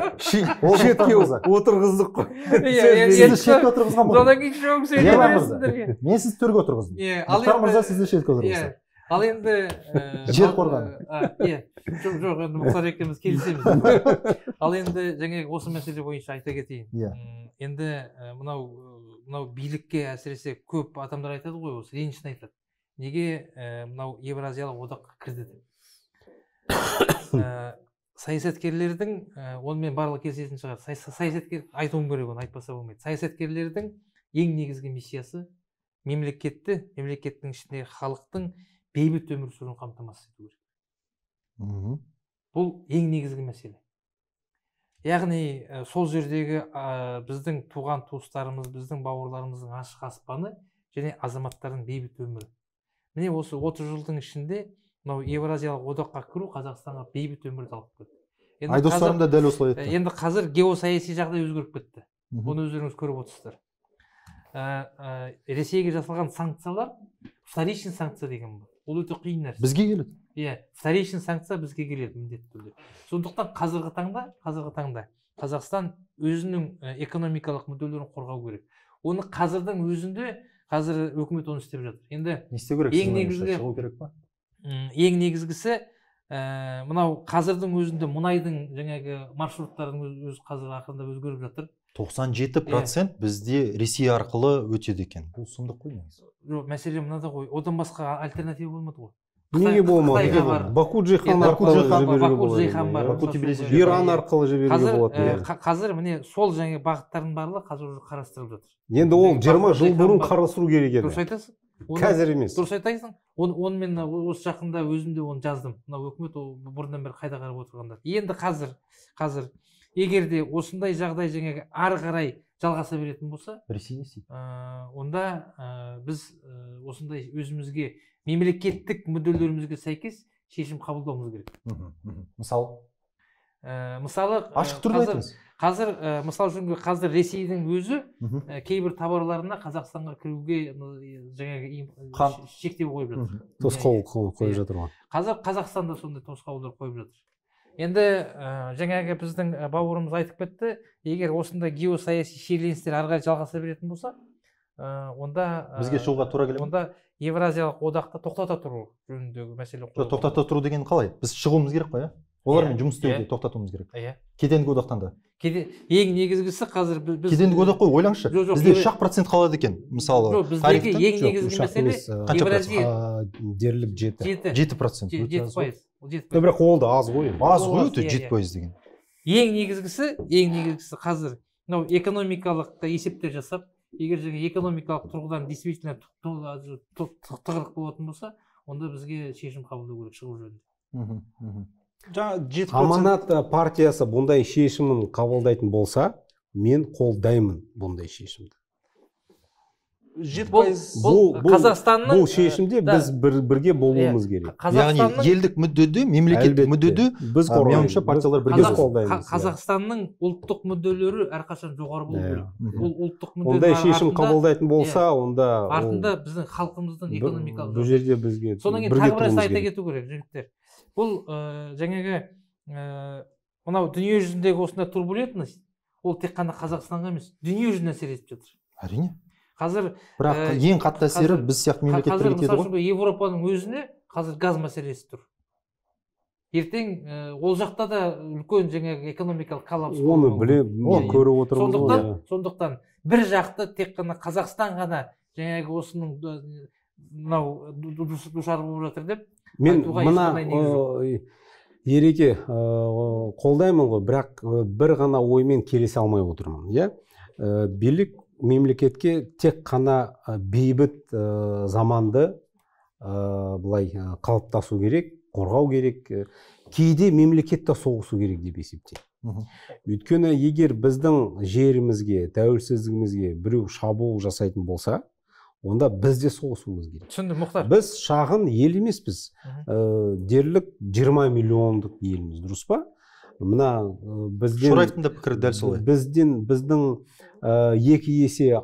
Ол шетке отырғыздық қой. Сізді шетке отырғызған ғой. Содан кейін үшеуің сөйлей бересіңдер. Мен сізді төрге отырғыздым. Мұхтар мырза сізді шетке отырғызды. Ал енді жер қорғаны. Иә, жоқ, енді Мұхтар екеуміз келісеміз. Ал енді жаңағы осы мәселе бойынша айта кетейін. Енді мынау билікке әсіресе көп адамдар айтады ғой, осы ренішін айтады. Неге мынау Еуразиялық одаққа кірді деп. Саясаткерлердің, онымен барлығы келісетін шығар. Саясаткер айтуым керек, оны айтпаса болмайды. Саясаткерлердің ең негізгі миссиясы мемлекетті, мемлекеттің ішіндегі халықтың бейбіт өмір сүруін қамтамасыз ету керек. Бұл ең негізгі мәселе. Яғни сол жердегі біздің туған туыстарымыз, біздің бауырларымыздың ашық аспаны және азаматтардың бейбіт өмірі. Міне осы 30 жылдың ішінде мынау Еуразиялық одаққа кіру Қазақстанға бейбіт өмірді алып келді. Айдос да дәл осылай айтты. Енді қазір геосаяси жағдай өзгеріп кетті. Оны өздеріңіз көріп отырсыздар. Ресейге жасалған санкциялар вторичный санкция деген бұл. Ол өте қиын нәрсе. Бізге келеді. Иә, вторичный санкция бізге келеді міндетті түрде. Сондықтан қазіргі таңда Қазақстан өзінің экономикалық мүдделерін қорғау керек. Оны қазірдің өзінде, қазір өкімет оны істеп жатыр. Енді не істеу керек? Ең негізгі шығу керек па? Ең негізгісі мынау қазірдің өзінде мұнайдың жаңағы маршруттардың өзі қазір ақырындап өзгеріп жатыр. 97% бізде Ресей арқылы өтеді екен. Бұл сұмдық қой негізі. Жоқ, мәселе мынада ғой. Одан басқа альтернатива болмады ғой. Неге болмады? Баку Джейхан арқылы жіберуге болады. Иран арқылы жіберуге болады. Қазір міне сол жаңа бағыттардың барлығы қазір уже қарастырылып жатыр. Енді ол 20 жыл бұрын қарастыру керек еді. Дұрыс айтасың. Қазір емес. Дұрыс айтасың. Оны мен осы жақында өзім де оны жаздым. Мына өкімет ол бұрыннан бері қайда қарап отырғандар. Енді қазір егер де осындай жағдай жаңағы ары қарай жалғаса беретін болса, Ресей не істейді? Онда біз осындай өзімізге мемлекеттік мүдделерімізге сәйкес шешім қабылдауымыз керек. Мысалы? Мысалы, ашық түрде айтыңыз. Қазір, мысалы үшін, қазір Ресейдің өзі кейбір товарларына Қазақстанға кіруге жаңағы шектеу қойып жатыр. Тосқауыл қойып жатыр ғой. Қазір Қазақстанда сондай тосқауылдар қойып жатыр. Енді жаңағы біздің бауырымыз айтып кетті, егер осындай геосаяси шиеленістер ары қарай жалғаса беретін болса, онда бізге шығуға тура келе ме? Онда Еуразиялық одақты тоқтата тұру жөніндегі мәселе қойылды. Тоқтата тұру деген қалай? Біз шығуымыз керек қой, иә? Олармен жұмыс істеуді тоқтатуымыз керек. Иә. Кедендік одақтан да. Ең негізгісі қазір біз кедендік одақ қой, ойлаңызшы. Бізде 3% қалады екен, мысалы. Жоқ, біздегі ең негізгі мәселе Еуразия дерлік 7. 7%. 7%. Бірақ ол да аз ғой. Аз ғой өте 7% деген. Ең негізгісі қазір мынау экономикалық есептер жасап, егер жаңа экономикалық тұрғыдан действительно тығырық болатын болса, онда бізге шешім қабылдау керек шығу жөнінде. Аманат партиясы бұндай шешімін қабылдайтын болса, мен қолдаймын бұндай шешімді. 7% Қазақстанның бұл шешімде біз бірге болуымыз керек. Яғни елдік мүддеде, мемлекеттік мүддеде біз қорғаймыз, партиялар бірге қолдаймыз. Қазақстанның ұлттық мүдделері әрқашан жоғары болу керек. Ол ұлттық мүдделер ондай шешім қабылдайтын болса, онда артында біздің халқымыздың экономикалық бұл жерде бізге содан кейін тағы бір нәрсе айта кету керек, жігіттер. Бұл жаңағы мынау дүние жүзіндегі осындай турбулентность, ол тек қана Қазақстанға емес, дүние жүзіне әсер етіп жатыр. Әрине. Қазір бірақ ең қатты әсері біз сияқты мемлекеттерге тиеді ғой. Европаның өзіне қазір газ мәселесі тұр. Ертең ол жақта да үлкен жаңағы экономикалық коллапс. Оны біле, көріп отырмыз ғой. Сондықтан бір жақты тек қана Қазақстан ғана жаңағы осының мынау душар болып жатыр деп мен мына ереке қолдаймын ғой, бірақ бір ғана оймен келісе алмай отырмын. Иә, билік мемлекетке тек қана бейбіт заманды былай қалыптасу керек, қорғау керек. Кейде мемлекет те соғысу керек деп есептеймін. Өйткені егер біздің жерімізге, тәуелсіздігімізге біреу шабуыл жасайтын болса, онда біз де соғысуымыз керек. Түсіндім, Мұхтар. Біз шағын ел емеспіз. Дерлік 20 миллиондық елміз, дұрыс па? Мына бізден Шораевтың да пікірі дәл солай. Біздің 2 есе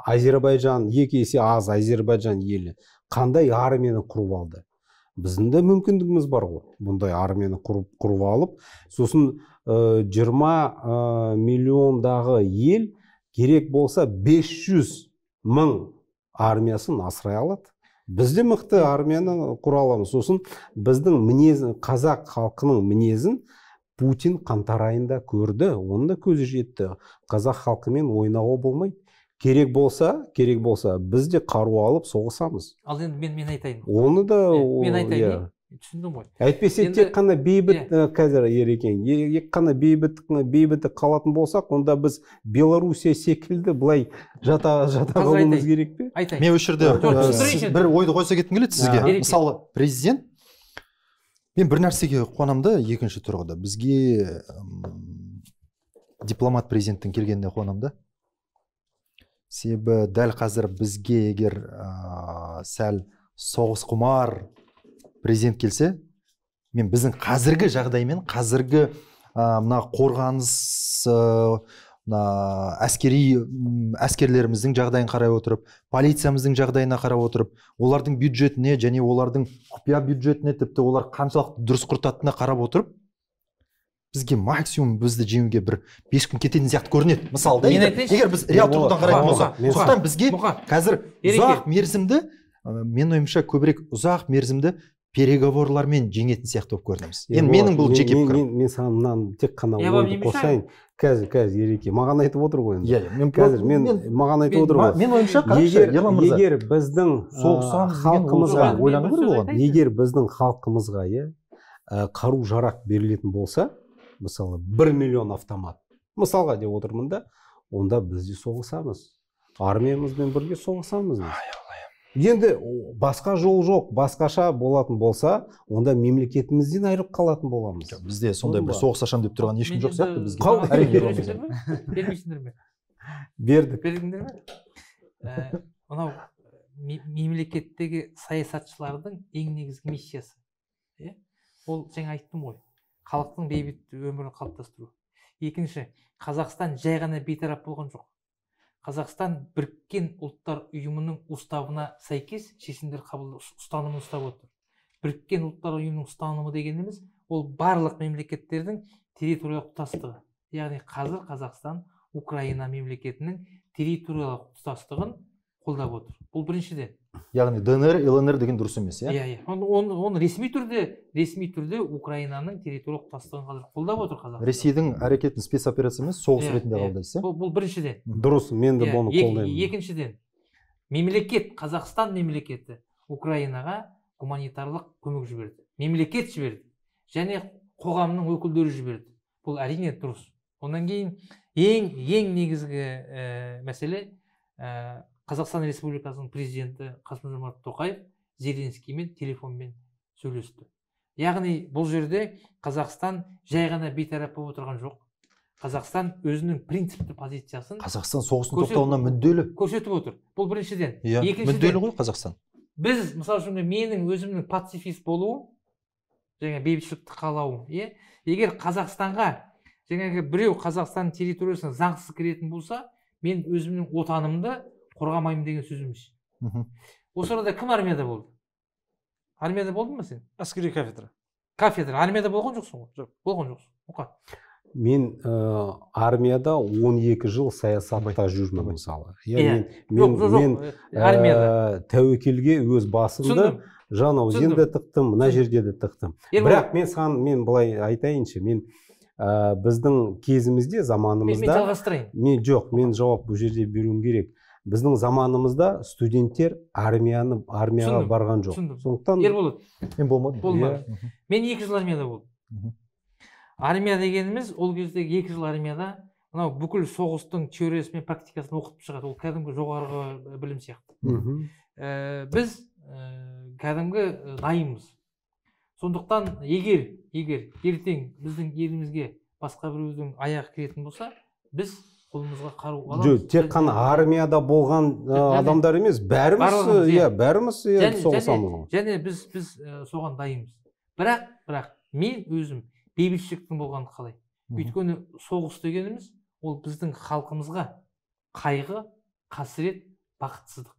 Азербайжан, 2 есе аз Азербайжан елі қандай армияны құрып алды? Біздің де мүмкіндігіміз бар ғой. Бұндай армияны құрып алып, сосын 20 миллиондағы ел керек болса 500 мың армиясын асырай алады. Біз де мықты армияны құра аламыз. Сосын біздің мінезін, қазақ халқының мінезін Путин қаңтар айында көрді, оның да көзі жетті. Қазақ халқымен ойнауға болмайды. Керек болса, біз де қару алып соғысамыз. Ал енді мен айтайын. Оны да мен айтайын. Түсіндім ғой. Әйтпесе тек қана бейбіт қазір Ерекен, тек қана бейбіті қалатын болсақ, онда біз Белоруссия секілді былай жата қалуымыз керек пе? Айтайын. Мен осы жерде бір ойды қойса кеткім келеді сізге. Мысалы, президент, мен бір нәрсеге қуанамын да, екінші тұрғыда. Бізге дипломат президенттің келгеніне қуанамын да. Себебі дәл қазір бізге егер сәл соғысқұмар президент келсе, мен біздің қазіргі жағдаймен, қазіргі мына қорғаныс, мына әскери әскерлеріміздің жағдайын қарай отырып, полициямыздың жағдайына қарап отырып, олардың бюджетіне және олардың құпия бюджетіне, тіпті олар қаншалықты дұрыс құртатынына қарап отырып, бізге максимум бізді жеңуге бір 5 күн кететін сияқты көрінеді. Мысалы, егер біз реал тұрғыдан қарайтын болсақ, сондықтан бізге қазір ұзақ мерзімді, мен ойымша көбірек ұзақ мерзімді переговорлармен жеңетін сияқты болып көрінеміз. Енді менің бұл жеке пікірім. Мен саған мынаны тек қана ойды қосайын. Қазір Ереке маған айтып отыр ғой енді. Қазір мен маған айтып отыр ғой. Мен ойымша қараңызшы, Ерлан мырза. Егер біздің халқымызға ойлану керек оған. Егер біздің халқымызға қару жарақ берілетін болса, мысалы 1 миллион автомат, мысалға деп отырмын да, онда біз де соғысамыз. Армиямызбен бірге соғысамыз. Енді басқа жол жоқ, басқаша болатын болса, онда мемлекетімізден айырылып қалатын боламыз. Бізде сондай бір соғыс ашам деп тұрған ешкім жоқ сияқты бізге. Бермейсіңдер ме? Бердік. Бердіңдер ме? Мынау мемлекеттегі саясатшылардың ең негізгі миссиясы. Ол жаңа айттым ғой, халықтың бейбіт өмірін қалыптастыру. Екінші, Қазақстан жай ғана бейтарап болған жоқ. Қазақстан Біріккен Ұлттар Ұйымының уставына сәйкес шешімдер қабылдау ұстанымын ұстап отыр. Біріккен Ұлттар Ұйымының ұстанымы дегеніміз ол барлық мемлекеттердің территориялық тұтастығы. Яғни қазір Қазақстан Украина мемлекетінің территориялық тұтастығын қолдап отыр. Бұл біріншіден. Яғни ДНР, ЛНР деген дұрыс емес, иә? Иә, иә. Оны ресми түрде Украинаның территориялық тұтастығын қазір қолдап отыр Қазақстан. Ресейдің әрекетін спецоперация емес, соғыс ретінде қабылдайсыз, иә? Бұл біріншіден. Дұрыс, мен де бұны қолдаймын. Екіншіден, мемлекет, Қазақстан мемлекеті Украинаға гуманитарлық көмек жіберді. Мемлекет жіберді. Және қоғамның өкілдері жіберді. Бұл әрине дұрыс. Одан кейін ең негізгі мәселе Қазақстан Республикасының президенті Қасым-Жомарт Тоқаев Зеленскиймен телефонмен сөйлесті. Яғни бұл жерде Қазақстан жай ғана бейтарап болып отырған жоқ. Қазақстан өзінің принципті позициясын Қазақстан соғыстың тоқтауына мүдделі көрсетіп отыр. Бұл біріншіден. Екіншіден, мүдделі ғой Қазақстан. Біз, мысалы үшін, менің өзімнің пацифист болуым, жаңа бейбітшілікті қалауым, егер Қазақстанға жаңағы біреу Қазақстан территориясына заңсыз кіретін болса, мен өзімнің отанымды қорғамаймын деген сөз емес. Осы арада кім армияда болды? Армияда болдың ба сен? Әскери кафедра. Кафедра. Армияда болған жоқсың ғой? Жоқ, болған жоқсың. Мұқа. Мен армияда 12 жыл саясатта жүрмін мысалы. Мен тәуекелге өз басымды Жаңаөзенде тықтым, мына жерде де тықтым. Бірақ мен саған, мен былай айтайыншы, мен біздің кезімізде, заманымызда... Мен жалғастырайын. Мен жоқ, мен жауап бұл жерде беруім керек. Біздің заманымызда студенттер армияға барған жоқ. Сондықтан Ерболат. Мен болмадым. Болмады. Мен 2 жыл армияда болдым. Армия дегеніміз ол кезде 2 жыл армияда Мынау бүкіл соғыстың теориясы мен практикасын оқытып шығады. Ол кәдімгі жоғарғы білім сияқты. Біз кәдімгі дайынбыз. Сондықтан егер ертең біздің елімізге басқа біреудің аяғы кіретін болса, біз қолымызға қару аламыз. Жоқ, тек қана армияда болған адамдар емес, бәріміз, иә, бәріміз соғысамыз. Және біз соған дайынбыз. Бірақ мен өзім бейбітшіліктің болғанын қалаймын. Өйткені соғыс дегеніміз ол біздің халқымызға қайғы, қасірет, бақытсыздық.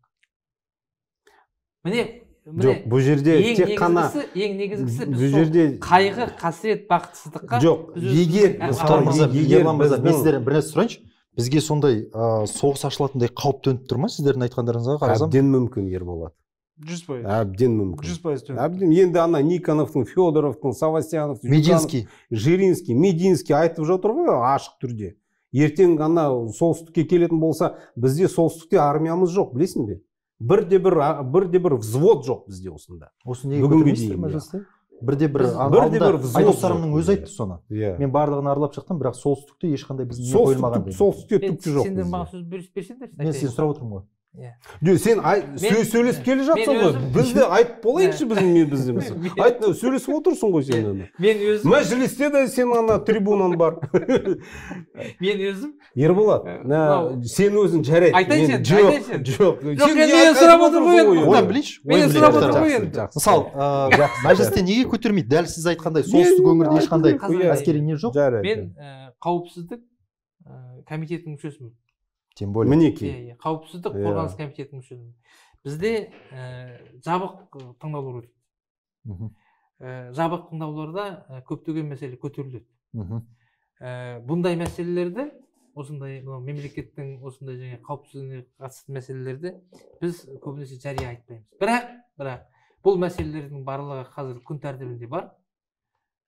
Міне, жоқ, бұл жерде тек қана ең негізгісі біз жерде қайғы, қасірет, бақытсыздыққа. Жоқ, егер Ерлан мырза, мен сіздерден бір нәрсе сұрайыншы. Бізге сондай соғыс ашылатындай қауіп төніп тұр ма сіздердің айтқандарыңызға қарасам? Әбден мүмкін, Ерболат. 100%. Әбден мүмкін. 100% төніп. Әбден. Енді ана Никоновтың, Федоровтың, Савастьяновтың, Мединский, Жиринский, Мединский айтып жатыр ғой ашық түрде. Ертең ана солтүстікке келетін болса, бізде солтүстікте армиямыз жоқ, білесің бе? Бірде бір взвод жоқ бізде осында. Осы неге көтермейсіздер мәжілісте? Бірде бір Айдос Сарымның өзі айтты соны. Мен барлығын аралап шықтым, бірақ солтүстікте ешқандай біздің не қойылмаған дейді. Солтүстікте түк жоқ. Сендер маған сөз берсеңдерші. Мен сені сұрап отырмын ғой. Жоқ, сен сөйлесіп келе жатсың ғой. Біз де айтып болайықшы, бізде. Айт, сөйлесіп отырсың ғой сен ана. Мен өзім. Мәжілісте де сен ана трибунаң бар. Мен өзім. Ерболат, сен өзің жарайды. Айтайын сен, айтайын сен. Жоқ, жоқ, мен сұрап отырмын ғой енді. Ойын білейінші. Мен сұрап отырмын ғой енді. Мысал, мәжілісте неге көтермейді? Дәл сіз айтқандай, солтүстік өңірде ешқандай әскери не жоқ. Мен қауіпсіздік комитетінің мүшесімін. Тем более. Мінекей. Қауіпсіздік қорғаныс комитетінің мүшесімін. Бізде жабық тыңдаулар өтеді. Жабық тыңдауларда көптеген мәселе көтеріледі. Бұндай мәселелерді, осындай мемлекеттің осындай және қауіпсіздігіне қатысты мәселелерді біз көбінесе жария айтпаймыз. Бірақ бұл мәселелердің барлығы қазір күн тәртібінде бар.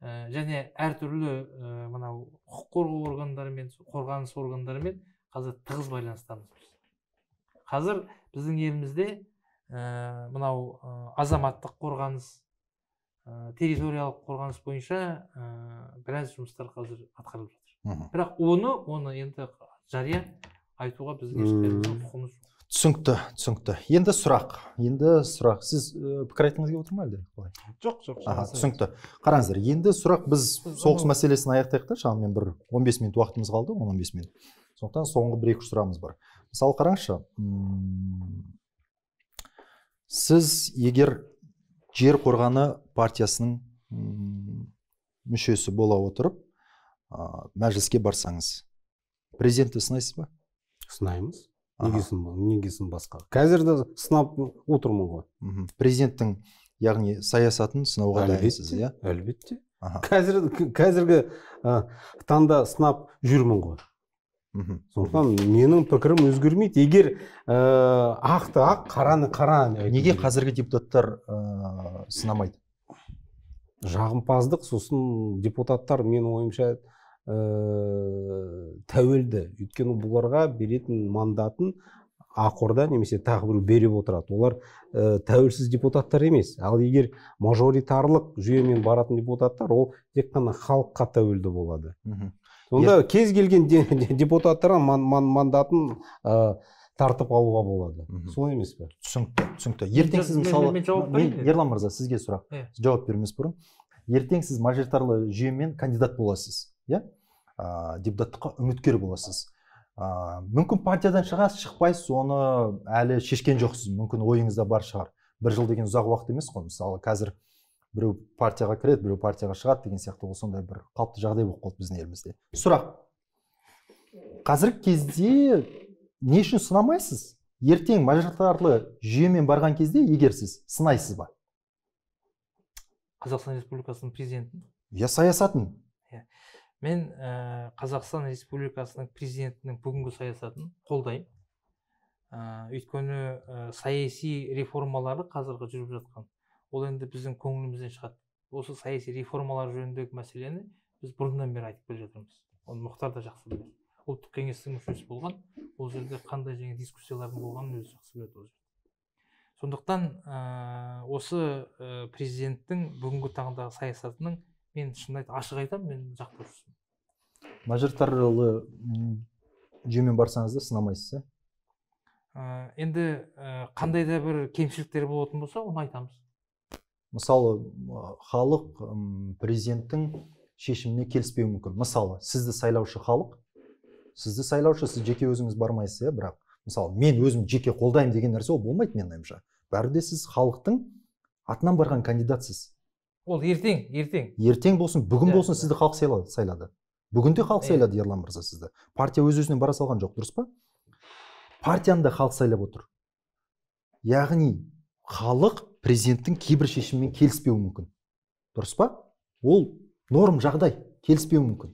Және әртүрлі мынау құқық қорғау органдарымен, қорғаныс органдарымен қазір тығыз байланыстамыз біз. Қазір біздің елімізде мынау азаматтық қорғаныс, территориялық қорғаныс бойынша біраз жұмыстар қазір атқарылып жатыр. Бірақ оны енді жария айтуға біздің ешқандай құқығымыз жоқ. Түсінікті, түсінікті. Енді сұрақ. Сіз пікір айтқыңыз келіп отыр ма әлде? Жоқ, жоқ. Түсінікті. Қараңыздар, енді сұрақ, біз соғыс мәселесін аяқтайық та, шамамен бір 15 минут уақытымыз қалды, 10-15 минут. Сондықтан соңғы бір-екі сұрағымыз бар. Мысалы қараңызшы, сіз егер Жер қорғаны партиясының мүшесі бола отырып, мәжіліске барсаңыз, президентті сынайсыз ба? Сынаймыз. Негесін басқа. Қазір де сынап отырмын ғой. Президенттің, яғни саясатын сынауға дайынсыз, иә? Әлбетте. Қазіргі таңда сынап жүрмін ғой. Сондықтан менің пікірім өзгермейді. Егер ақты ақ, қараны қара. Неге қазіргі депутаттар сынамайды? Жағымпаздық, сосын депутаттар менің ойымша тәуелді. Өйткені бұларға беретін мандатын Ақорда немесе тағы біреу беріп отырады. Олар тәуелсіз депутаттар емес. Ал егер мажоритарлық жүйемен баратын депутаттар, ол тек қана халыққа тәуелді болады. Сонда кез келген депутаттарға мандатын тартып алуға болады. Солай емес пе? Түсінікті, түсінікті. Ертең сіз мысалы, Ерлан мырза, сізге сұрақ. Жауап бермес бұрын. Ертең сіз мажоритарлы жүйемен кандидат боласыз, иә? Депутаттыққа үміткер боласыз. Мүмкін партиядан шығасыз, шықпайсыз, оны әлі шешкен жоқсыз. Мүмкін ойыңызда бар шығар. Бір жыл деген ұзақ уақыт емес қой. Мысалы, қазір біреу партияға кіреді, біреу партияға шығады деген сияқты, ол сондай бір қалыпты жағдай болып қалды біздің елімізде. Сұрақ. Қазіргі кезде не үшін сынамайсыз? Ертең мажоритарлы жүйемен барған кезде егер сіз сынайсыз ба? Қазақстан Республикасының президентін? Я саясатын. Мен Қазақстан Республикасының президентінің бүгінгі саясатын қолдаймын. Өйткені саяси реформалары қазіргі жүріп жатқан, ол енді біздің көңілімізден шығады. Осы саяси реформалар жөніндегі мәселені біз бұрыннан бері айтып келе жатырмыз. Оны Мұхтар да жақсы біледі. Ұлттық кеңестің мүшесі болған, ол жерде қандай жаңа дискуссиялардың болғанын өзі жақсы біледі ол жерде. Сондықтан осы президенттің бүгінгі таңдағы саясатының мен шынын айтып, ашық айтамын, мен жақтаушысымын. Мажоритарлы жүйемен барсаңыз да сынамайсыз, Енді қандай да бір кемшіліктер болатын болса, оны айтамыз. Мысалы, халық президенттің шешіміне келіспеуі мүмкін. Мысалы, сізді сайлаушы халық, сізді сайлаушы, сіз жеке өзіңіз бармайсыз, бірақ мысалы, мен өзім жеке қолдаймын деген нәрсе ол болмайды менің ойымша. Бәрі де сіз халықтың атынан барған кандидатсыз. Ол ертең, ертең. Ертең болсын, бүгін болсын сізді халық сайлады. Бүгін де халық сайлады, Ерлан мырза, сізді. Партия өз-өзінен бара салған жоқ, дұрыс па? Партияны да халық сайлап отыр. Яғни халық президенттің кейбір шешімімен келіспеуі мүмкін. Дұрыс па? Ол норм жағдай, келіспеуі мүмкін.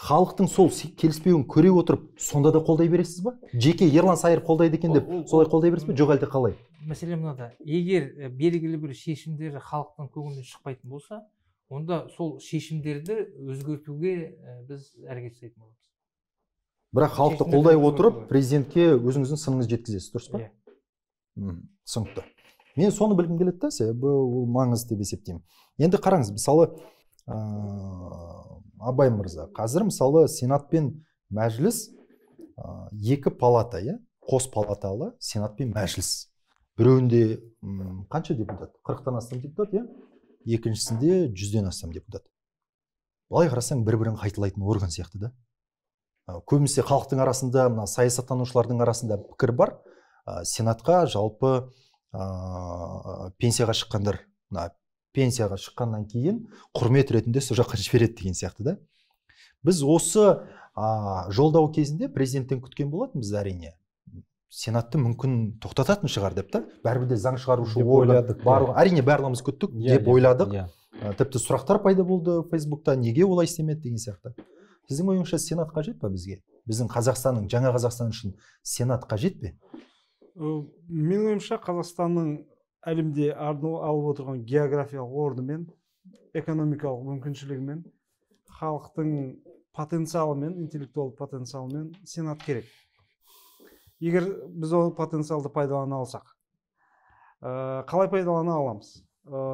Халықтың сол келіспеуін көре отырып, сонда да қолдай бересіз ба? Жеке Ерлан Сайыров қолдайды екен деп солай қолдай бересіз бе? Жоқ әлде қалай? Мәселе мынада. Егер белгілі бір шешімдер халықтың көңілінен шықпайтын болса, онда сол шешімдерді өзгертуге біз әрекет жасайтын боламыз. Бірақ халықты қолдай отырып, президентке өзіңіздің сыныңызды жеткізесіз, дұрыс па? Түсінікті. Мен соны білгім келеді да, себебі ол маңызды деп есептеймін. Енді қараңыз, мысалы, Абай мырза, қазір мысалы Сенат пен Мәжіліс екі палата, қос палаталы Сенат пен Мәжіліс. Біреуінде қанша депутат? 40-тан астам депутат, екіншісінде 100-ден астам депутат. Былай қарасаң, бір-бірін қайталайтын орган сияқты да. Көбінесе халықтың арасында, мына саясаттанушылардың арасында пікір бар. Сенатқа жалпы пенсияға шыққандар, мына пенсияға шыққаннан кейін құрмет ретінде сол жаққа жібереді деген сияқты да. Біз осы жолдау кезінде президенттен күткен болатынбыз, әрине. Сенатты мүмкін тоқтататын шығар деп та. Бәрібір де заң шығарушы орган бар, әрине барлығымыз күттік деп ойладық. Тіпті сұрақтар пайда болды Фейсбукта, неге олай істемеді деген сияқты. Сіздің ойыңызша Сенат қажет па бізге? Біздің Қазақстанның, жаңа Қазақстан үшін Сенат қажет пе? Менің ойымша, Қазақстанның әлемде алып отырған географиялық орнымен, экономикалық мүмкіншілігімен, халықтың потенциалымен, интеллектуалды потенциалымен Сенат керек. Егер біз ол потенциалды пайдалана алсақ, қалай пайдалана аламыз?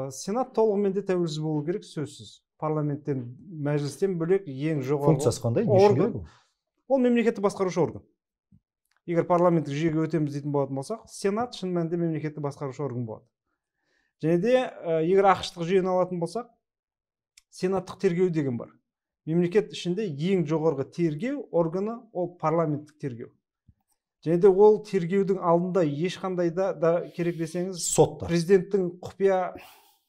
Сенат толығымен де тәуелсіз болу керек, сөзсіз. Парламенттен, мәжілістен бөлек ең жоғарғы функциясы қандай? Не үшін керек ол? Ол мемлекетті басқарушы орган. Егер парламенттік жүйеге өтеміз дейтін болатын болсақ, Сенат шын мәнінде мемлекетті басқарушы орган болады. Және де егер АҚШ-тық жүйені алатын болсақ, сенаттық тергеу деген бар. Мемлекет ішінде ең жоғарғы тергеу органы ол парламенттік тергеу. Және де ол тергеудің алдында ешқандай да керек десеңіз, сотта президенттің құпия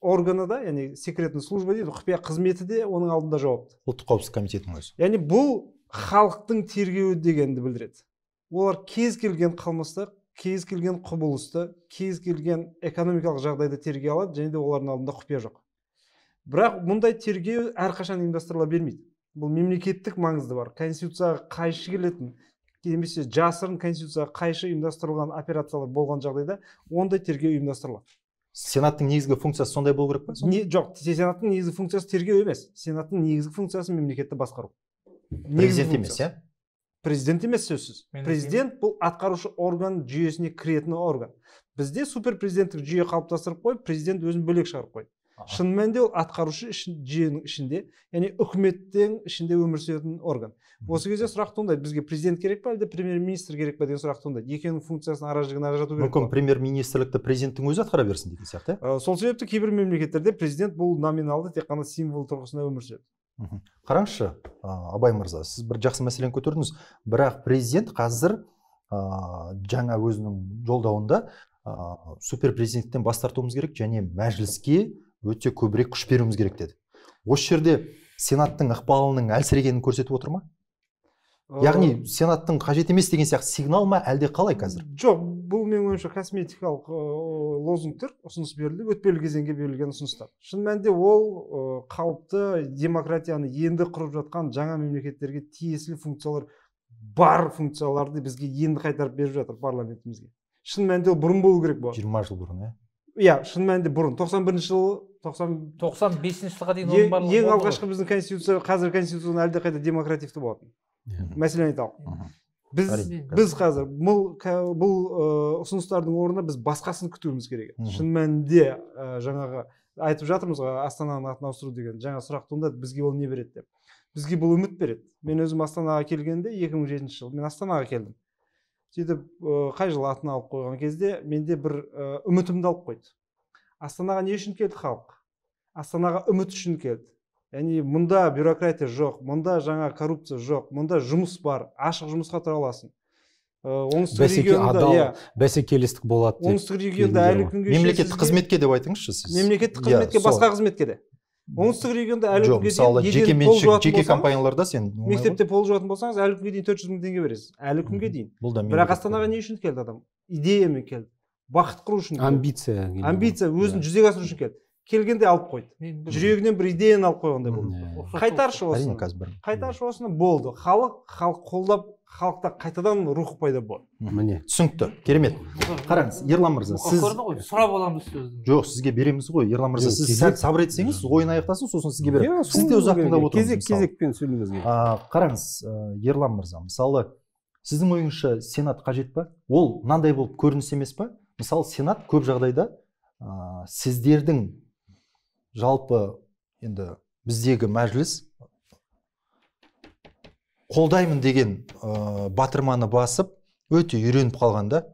органы да, яғни секретный служба дейді, құпия қызметі де оның алдында жауапты. Ұлттық қауіпсіздік комитетінің өзі. Яғни бұл халықтың тергеуі дегенді білдіреді. Олар кез келген қылмысты, кез келген құбылысты, кез келген экономикалық жағдайды тергей алады, және де олардың алдында құпия жоқ. Бірақ мұндай тергеу әрқашан ұйымдастырыла бермейді. Бұл мемлекеттік маңызды бар. Конституцияға қайшы келетін, немесе жасырын конституцияға қайшы ұйымдастырылған операциялар болған жағдайда ондай тергеу ұйымдастырылады. Сенаттың негізгі функциясы сондай болу керек па? Жоқ, Сенаттың негізгі функциясы тергеу емес. Сенаттың негізгі функциясы мемлекетті басқару. Президент емес, иә? Президент емес, сөзсіз. Президент бұл атқарушы орган жүйесіне кіретін орган. Бізде суперпрезиденттік жүйе қалыптастырып қойып, президент өзін бөлек шығарып қойды. Шын мәнінде ол атқарушы жүйенің ішінде, яғни үкіметтің ішінде өмір сүретін орган. Осы кезде сұрақ туындайды, бізге президент керек па, әлде премьер-министр керек па деген сұрақ туындайды. Екеуінің функциясын ара жігін ажырату керек. Мүмкін премьер-министрлікті президенттің өзі атқара берсін деген сияқты. Сол себепті кейбір мемлекеттерде президент бұл номиналды тек қана символ тұрғысында өмір сүреді. Қараңызшы, Абай мырза, сіз бір жақсы мәселені көтердіңіз, бірақ президент қазір жаңа өзінің жолдауында суперпрезиденттен бас тартуымыз керек және мәжіліске өте көбірек күш беруіміз керек деді. Осы жерде Сенаттың ықпалының әлсірегенін көрсетіп отыр ма? Яғни Сенаттың қажет емес деген сияқты сигнал ма, әлде қалай қазір? Жоқ, бұл менің ойымша косметикалық лозунгтер, ұсыныс берілді, өтпелі кезеңге берілген ұсыныстар. Шын мәнінде ол қалыпты демократияны енді құрып жатқан жаңа мемлекеттерге тиесілі функциялар бар, функцияларды бізге енді қайтарып беріп жатыр парламентімізге. Шын мәнінде ол бұрын болу керек болады. 20 жыл бұрын, иә? Иә, шын мәнінде бұрын. 91 жылы, 95 жылға дейін оның барлығы. Ең алғашқы біздің конституция, қазір конституцияның әлдеқайда демокративті болатын. Мәселен айталық. Біз қазір бұл ұсыныстардың орнына біз басқасын күтуіміз керек. Шын мәнінде жаңағы Айтып жатырмыз ғой, Астананың атын ауыстыру деген жаңа сұрақ туындады, бізге ол не береді деп. Бізге бұл үміт береді. Мен өзім Астанаға келгенде 2007 жылы мен Астанаға келдім. Сөйтіп қай жылы атын алып қойған кезде менде бір үмітімді алып қойды. Астанаға не үшін келді халық? Астанаға үміт үшін келді. Яғни мұнда бюрократия жоқ, мұнда жаңа коррупция жоқ, мұнда жұмыс бар, ашық жұмысқа тұра аласың. Оңтүстік регионда бәсекелестік болады. Оңтүстік регионда әлі күнге мемлекеттік қызметке деп айтыңызшы сіз. Мемлекеттік қызметке, басқа қызметке де. Оңтүстік регионда әлі күнге дейін жеке меншік, жеке компанияларда сен мектепте пол жуатын болсаңыз, әлі күнге дейін 400 мың теңге бересіз. Әлі күнге дейін. Бірақ Астанаға не үшін келді адам? Идеямен келді. Бақыт құру үшін. Амбиция. Амбиция, өзін жүзеге асыру үшін келді. Келгенде алып қойды. Жүрегінен бір идеяны алып қойғандай болды. Қайтаршы осыны. Қайтаршы осыны болды. Халық қолдап, халықта қайтадан рух пайда болды. Міне. Түсінікті. Керемет. Қараңыз, Ерлан мырза, сіз сұрап аламыз сөзді. Жоқ, сізге береміз ғой, Ерлан мырза, сіз сәл сабыр етсеңіз, ойын аяқтасын, сосын сізге береміз. Сіз де ұзақ тыңдап отырыңыз. Кезек-кезекпен сөйлеуіміз керек. Қараңыз, Ерлан мырза, мысалы, сіздің ойыңызша Сенат қажет па? Ол мынандай болып көрініс емес па? Мысалы, Сенат көп жағдайда сіздердің жалпы енді біздегі мәжіліс қолдаймын деген батырманы басып өте үйреніп қалғанда,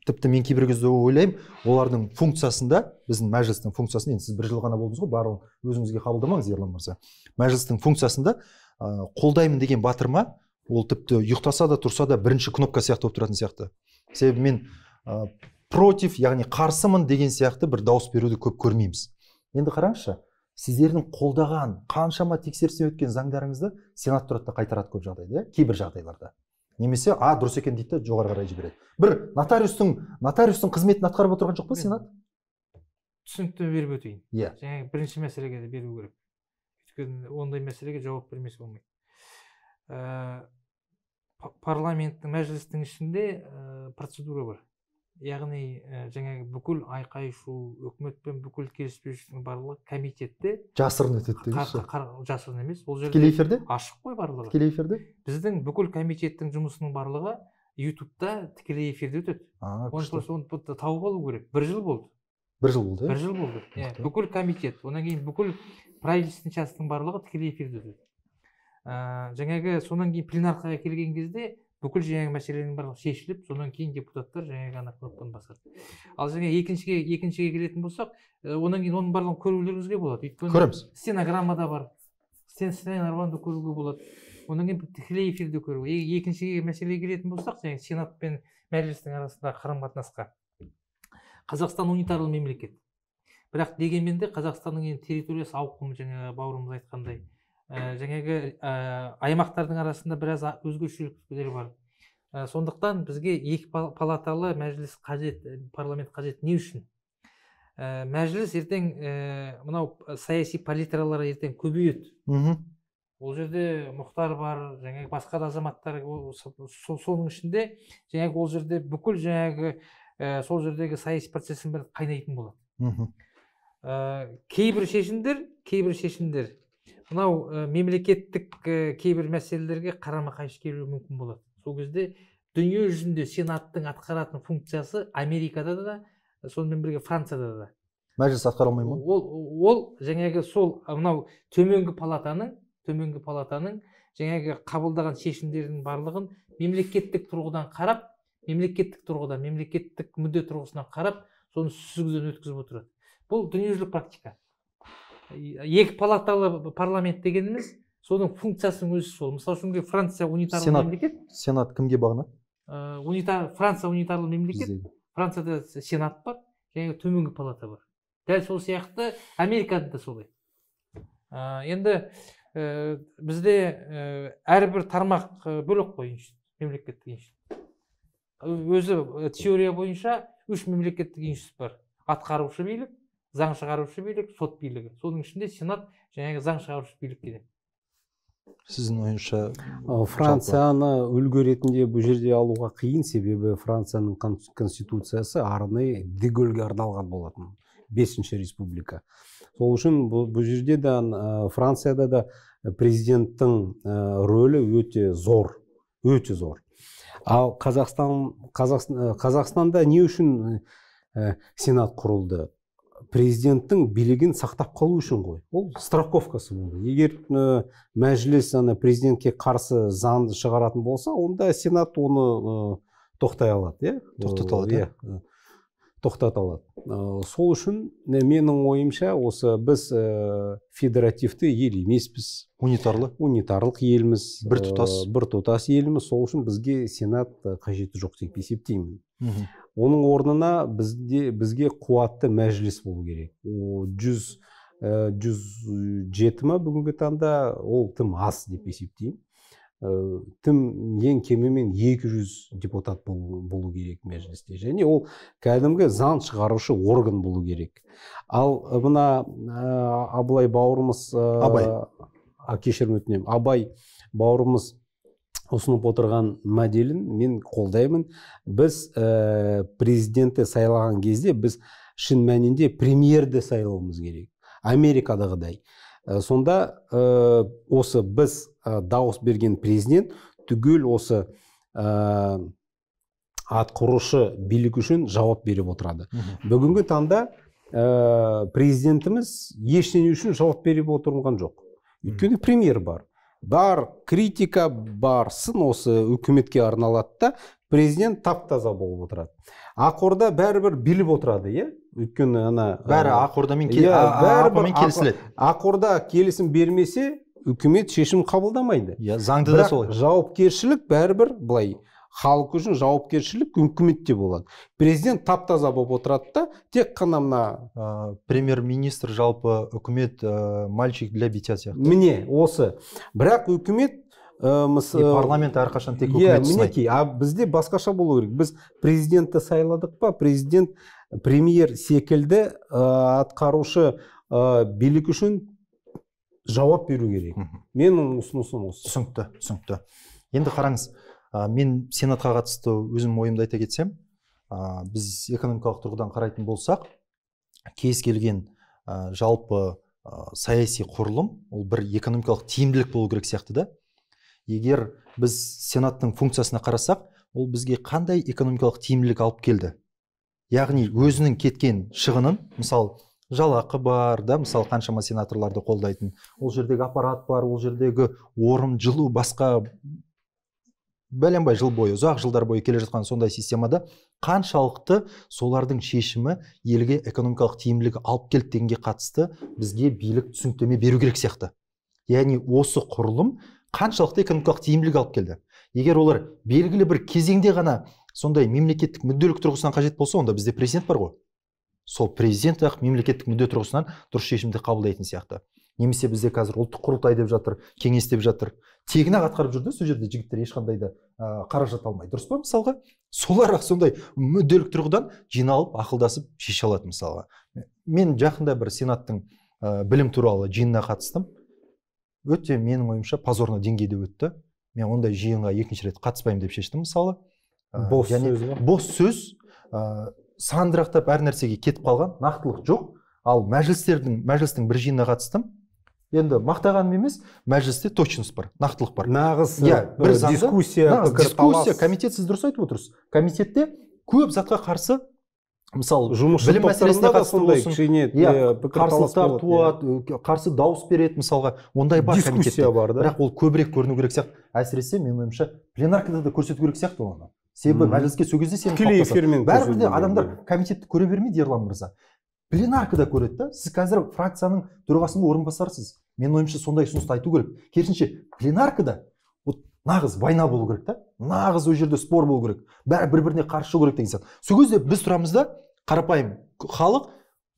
тіпті мен кейбір кезде ойлаймын, олардың функциясында, біздің мәжілістің функциясында, енді сіз бір жыл ғана болдыңыз ғой, барлығын өзіңізге қабылдамаңыз, Ерлан мырза. Мәжілістің функциясында қолдаймын деген батырма, ол тіпті ұйықтаса да тұрса да бірінші кнопка сияқты болып тұратын сияқты. Себебі мен против, яғни қарсымын деген сияқты бір дауыс беруді көп көрмейміз. Енді қараңызшы, сіздердің қолдаған, қаншама тексерістен өткен заңдарыңызды Сенат тұрады да қайтарады көп жағдайда, кейбір жағдайларда. Немесе, дұрыс екен дейді де жоғары қарай жібереді. Бір нотариустың қызметін атқарып отырған жоқ па Сенат? Түсінікті беріп өтейін. Иә. Жаңа бірінші мәселеге де беру керек. Өйткені ондай мәселеге жауап бермесе болмайды. Парламенттің, мәжілістің ішінде процедура бар. Яғни жаңағы бүкіл айқай шу, үкіметпен бүкіл келіспеушіліктің барлығы комитетте жасырын өтеді деңізші. Жасырын емес, ол жерде тікелей эфирде ашық қой барлығы. Тікелей эфирде біздің бүкіл комитеттің жұмысының барлығы YouTube'та тікелей эфирде өтеді. Оны тауып алу керек. Бір жыл болды. Бір жыл болды. Бір жыл болды. Бүкіл комитет, одан кейін бүкіл правительственный частың барлығы тікелей эфирде өтеді. Жаңағы содан кейін пленаркаға келген кезде бүкіл жаңағы мәселенің барлығы шешіліп, содан кейін депутаттар жаңағы ана кнопканы басады. Ал жаңа екіншіге келетін болсақ, одан кейін оның барлығын көрулеріңізге болады. Өйткені көреміз. Стенограмма да бар. Стенограмманы да көруге болады. Одан кейін тікелей эфирде көруге. Екіншіге мәселеге келетін болсақ, жаңағы Сенат пен Мәжілістің арасындағы қарым-қатынасқа. Қазақстан унитарлы мемлекет. Бірақ дегенмен де Қазақстанның енді территориясы ауқымы, жаңағы бауырымыз айтқандай, жаңағы аймақтардың арасында біраз өзгешеліктер бар. Сондықтан бізге екі палаталы мәжіліс қажет, парламент қажет. Не үшін? Мәжіліс ертең мынау саяси палитралар ертең көбейеді. Ол жерде Мұхтар бар, жаңағы басқа да азаматтар, соның ішінде жаңағы ол жерде бүкіл жаңағы сол жердегі саяси процестің бәрі қайнайтын болады. Кейбір шешімдер мынау мемлекеттік кейбір мәселелерге қарама-қайшы келуі мүмкін болады. Сол кезде дүние жүзінде Сенаттың атқаратын функциясы Америкада да, сонымен бірге Францияда да. Мәжіліс атқара алмай ма? Ол жаңағы сол мынау төменгі палатаның жаңағы қабылдаған шешімдерінің барлығын мемлекеттік тұрғыдан қарап, мемлекеттік мүдде тұрғысынан қарап, соны сүзгіден өткізіп отырады. Бұл дүниежүзілік практика. Екі палаталы парламент дегеніміз соның функциясының өзі сол. Мысалы үшін Франция унитарлы мемлекет. Сенат кімге бағынады? Франция унитарлы мемлекет. Францияда Сенат бар, және төменгі палата бар. Дәл сол сияқты Америкада да солай. Енді бізде әрбір тармақ бөлек қой, институт, мемлекеттік институт. Өзі теория бойынша үш мемлекеттік институт бар. Атқарушы билік, заң шығарушы билік, сот билігі. Соның ішінде Сенат жаңағы заң шығарушы билік келеді. Сіздің ойыңызша Францияны үлгі ретінде бұл жерде алуға қиын, себебі Францияның конституциясы арнайы де Голльге арналған болатын, 5-ші республика. Сол үшін бұл жерде де, Францияда да президенттің рөлі өте зор, өте зор. Ал Қазақстанда не үшін Сенат құрылды? президенттің билігін сақтап қалу үшін ғой. Ол страховкасы болды. Егер мәжіліс ана президентке қарсы заңды шығаратын болса, онда сенат оны тоқтай алады, иә? Тоқтата алады, иә. Тоқтата алады. Сол үшін менің ойымша, осы біз федеративті ел емеспіз. Унитарлы. Унитарлық елміз. Біртұтас. Біртұтас елміз. Сол үшін бізге сенат қажеті жоқ деп есептеймін. Оның орнына бізге қуатты мәжіліс болу керек. О, 107 ма бүгінгі таңда, ол тым аз деп есептеймін. Тым ең кемімен 200 депутат болу керек мәжілісте. Және ол кәдімгі заң шығарушы орган болу керек. Ал мына Абылай бауырымыз, Абай. Кешірім өтінемін, Абай бауырымыз ұсынып отырған моделін мен қолдаймын. Біз президентті сайлаған кезде біз шын мәнінде премьерді сайлауымыз керек. Америкадағыдай. Сонда осы біз дауыс берген президент түгел осы атқарушы билік үшін жауап беріп отырады. Бүгінгі таңда президентіміз ештеңе үшін жауап беріп отырған жоқ. Өйткені премьер бар. Бар критика, бар сын осы үкіметке арналады да, президент тап-таза болып отырады. Ақорда бәрібір биліп отырады, иә? Өйткені ана бәрі Ақордамен иә, бәрібір келісіледі. Ақорда келісім бермесе, үкімет шешім қабылдамайды. Иә, заңды да солай. Жауапкершілік бәрібір былай халық үшін жауапкершілік үкіметте болады. Президент тап-таза болып отырады да, тек қана мына премьер-министр, жалпы үкімет мальчик для битья сияқты. Міне осы. Бірақ үкімет парламент әрқашан тек үкімет сынайды. Мінекей, а бізде басқаша болу керек. Біз президентті сайладық па, президент премьер секілді атқарушы билік үшін жауап беру керек. Менің ұсынысым осы. Түсінікті, түсінікті. Енді қараңыз, мен сенатқа қатысты өзім ойымды айта кетсем, біз экономикалық тұрғыдан қарайтын болсақ, кез келген жалпы саяси құрылым ол бір экономикалық тиімділік болу керек сияқты да. Егер біз сенаттың функциясына қарасақ, ол бізге қандай экономикалық тиімділік алып келді? Яғни өзінің кеткен шығынын, мысалы жалақы бар да, мысалы қаншама сенаторларды қолдайтын, ол жердегі аппарат бар, ол жердегі орын, жылу, басқа бәленбай жыл бойы, ұзақ жылдар бойы келе жатқан сондай системада қаншалықты солардың шешімі елге экономикалық тиімділік алып келді дегенге қатысты бізге билік түсініктеме беру керек сияқты. Яғни осы құрылым қаншалықты экономикалық тиімділік алып келді. Егер олар белгілі бір кезеңде ғана сондай мемлекеттік мүдделік тұрғысынан қажет болса, онда бізде президент бар ғой. Сол президент ақ мемлекеттік мүдде тұрғысынан дұрыс шешімді қабылдайтын сияқты. Немесе бізде қазір ұлттық құрылтай деп жатыр, кеңес деп жатыр. Тегін ақ атқарып жүрді, сол жерде жігіттер ешқандай да қаражат алмай. Дұрыс па мысалға? Солар ақ сондай мүдделік тұрғыдан жиналып, ақылдасып шеше алады мысалға. Мен жақында бір сенаттың білім туралы жиынына қатыстым. Өте менің ойымша позорный деңгейде өтті. Мен ондай жиынға екінші рет қатыспаймын деп шештім мысалы. Бос сөз ба? Бос сөз, сандырақтап әр нәрсеге кетіп қалған, нақтылық жоқ. Ал мәжілістің бір жиынына қатыстым. Енді мақтағаным емес, мәжілісте точность бар, нақтылық бар. Нағыз бір дискуссия, дискуссия, комитет, сіз дұрыс айтып отырсыз. Комитетте көп затқа қарсы, мысалы, білім мәселесіне қатысты болсын, қарсылықтар туады, қарсы дауыс береді, мысалға, ондай бар комитетте. Дискуссия бар, да? Бірақ ол көбірек көріну керек сияқты. Әсіресе, менің ойымша, пленаркада да көрсету керек сияқты оны. Себебі мәжіліске сол кезде сенім қалыптасады. Бәрібір де адамдар комитетті көре бермейді, Ерлан мырза. Пленаркада көреді да. Сіз қазір фракцияның төрағасының орынбасарысыз. Менің ойымша сондай ұсынысты айту керек. Керісінше, пленаркада вот нағыз война болу керек та. Нағыз ол жерде спор болу керек. Бәрі бір-біріне қарсы шығу керек деген сияқты. Сол кезде біз тұрамыз да, қарапайым халық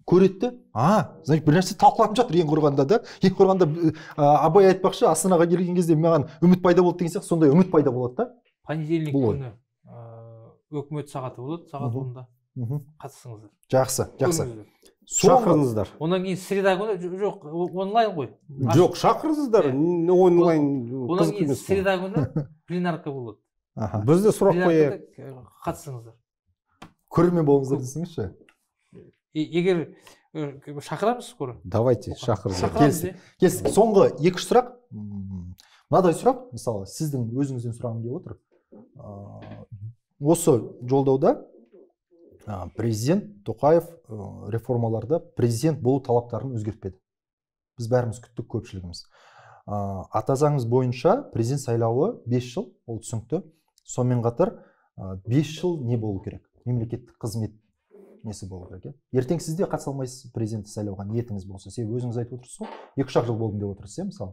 көреді де, значит, бір нәрсе талқыланып жатыр ең құрғанда да. Ең құрғанда Абай айтпақшы, Астанаға келген кезде маған үміт пайда болды деген сияқты, сондай үміт пайда болады да. Понедельник күні үкімет сағаты болады, сағат 10-да. Қатысыңыздар. Жақсы, жақсы. Шақырыңыздар. Онан кейін среда күні, жоқ, онлайн ғой. Жоқ, шақырыңыздар, онлайн қызық емес. Онан кейін среда күні пленарка болады. Біз де сұрақ қояйық. Қатысыңыздар. Көрермен болыңыздар десеңізші. Егер шақырамыз скоро. Давайте, шақырыңыздар. Келістік. Соңғы екі сұрақ. Мынадай сұрақ, мысалы, сіздің өзіңізден сұрағым келіп отыр. Осы жолдауда Президент Тоқаев реформаларда президент болу талаптарын өзгертпеді. Біз бәріміз күттік, көпшілігіміз. Ата заңымыз бойынша президент сайлауы 5 жыл, ол түсінікті. Сонымен қатар 5 жыл не болу керек? Мемлекеттік қызмет несі болу керек, иә? Ертең сіз де қатыса алмайсыз президентті сайлауға, ниетіңіз болса. Себебі өзіңіз айтып отырсыз ғой, 2-3 жыл болдым деп отырсыз, иә, мысалы.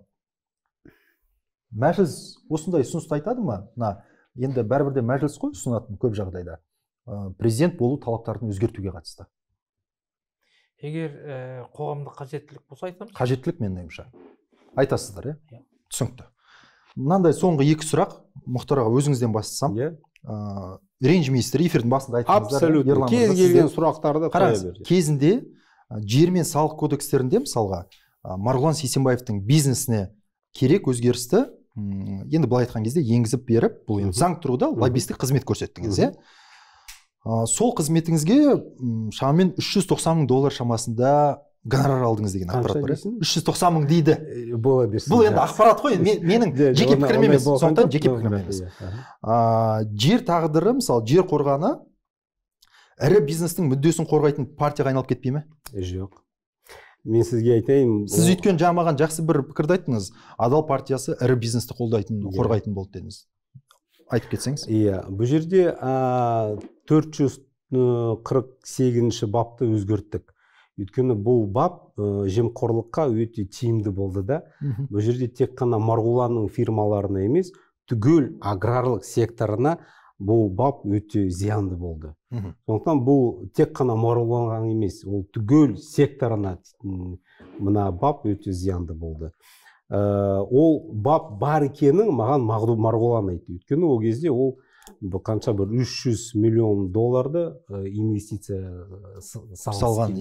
Мәжіліс осындай ұсынысты айтады ма? Мына енді бәрібір де мәжіліс қой ұсынатын көп жағдайда. Президент болу талаптарын өзгертуге қатысты. Егер қоғамдық қажеттілік болса айтамыз. Қажеттілік менің ойымша. Айтасыздар, иә? Түсінікті. Мынандай соңғы екі сұрақ, Мұхтар аға, өзіңізден бастасам. Иә. Ренжімейсіздер, эфирдің басында айттыңыздар. Абсолютно. Кез келген сұрақтарды қоя берді. Кезінде жер мен салық кодекстерінде мысалға Марғұлан Сейсембаевтың бизнесіне керек өзгерісті, енді былай айтқан кезде енгізіп беріп, бұл енді заң тұрғыда лоббистік қызмет көрсеттіңіз, иә? Сол қызметіңізге шамамен 390 мың доллар шамасында гонорар алдыңыз деген ақпарат бар. 390 мың дейді. Бола берсін. Бұл енді ақпарат қой, менің жеке пікірім емес. Сондықтан жеке пікірім емес. Жер тағдыры, мысалы, жер қорғаны ірі бизнестің мүддесін қорғайтын партияға айналып кетпей ме? Жоқ. Мен сізге айтайын. Сіз өйткені жаңа маған жақсы бір пікірді айттыңыз. Адал партиясы ірі бизнесті қолдайтын, қорғайтын болды дедіңіз. Айтып кетсеңіз. Иә, бұл жерде 448-ші бапты өзгерттік. Өйткені бұл бап жемқорлыққа өте тиімді болды да. Бұл жерде тек қана Марғұланның фирмаларына емес, түгел аграрлық секторына бұл бап өте зиянды болды. Сондықтан бұл тек қана Марғұланға емес, ол түгел секторына мына бап өте зиянды болды. Ол бап бар екенін маған Марғұлан айтты. Өйткені ол кезде ол қанша бір 300 миллион долларды инвестиция салған.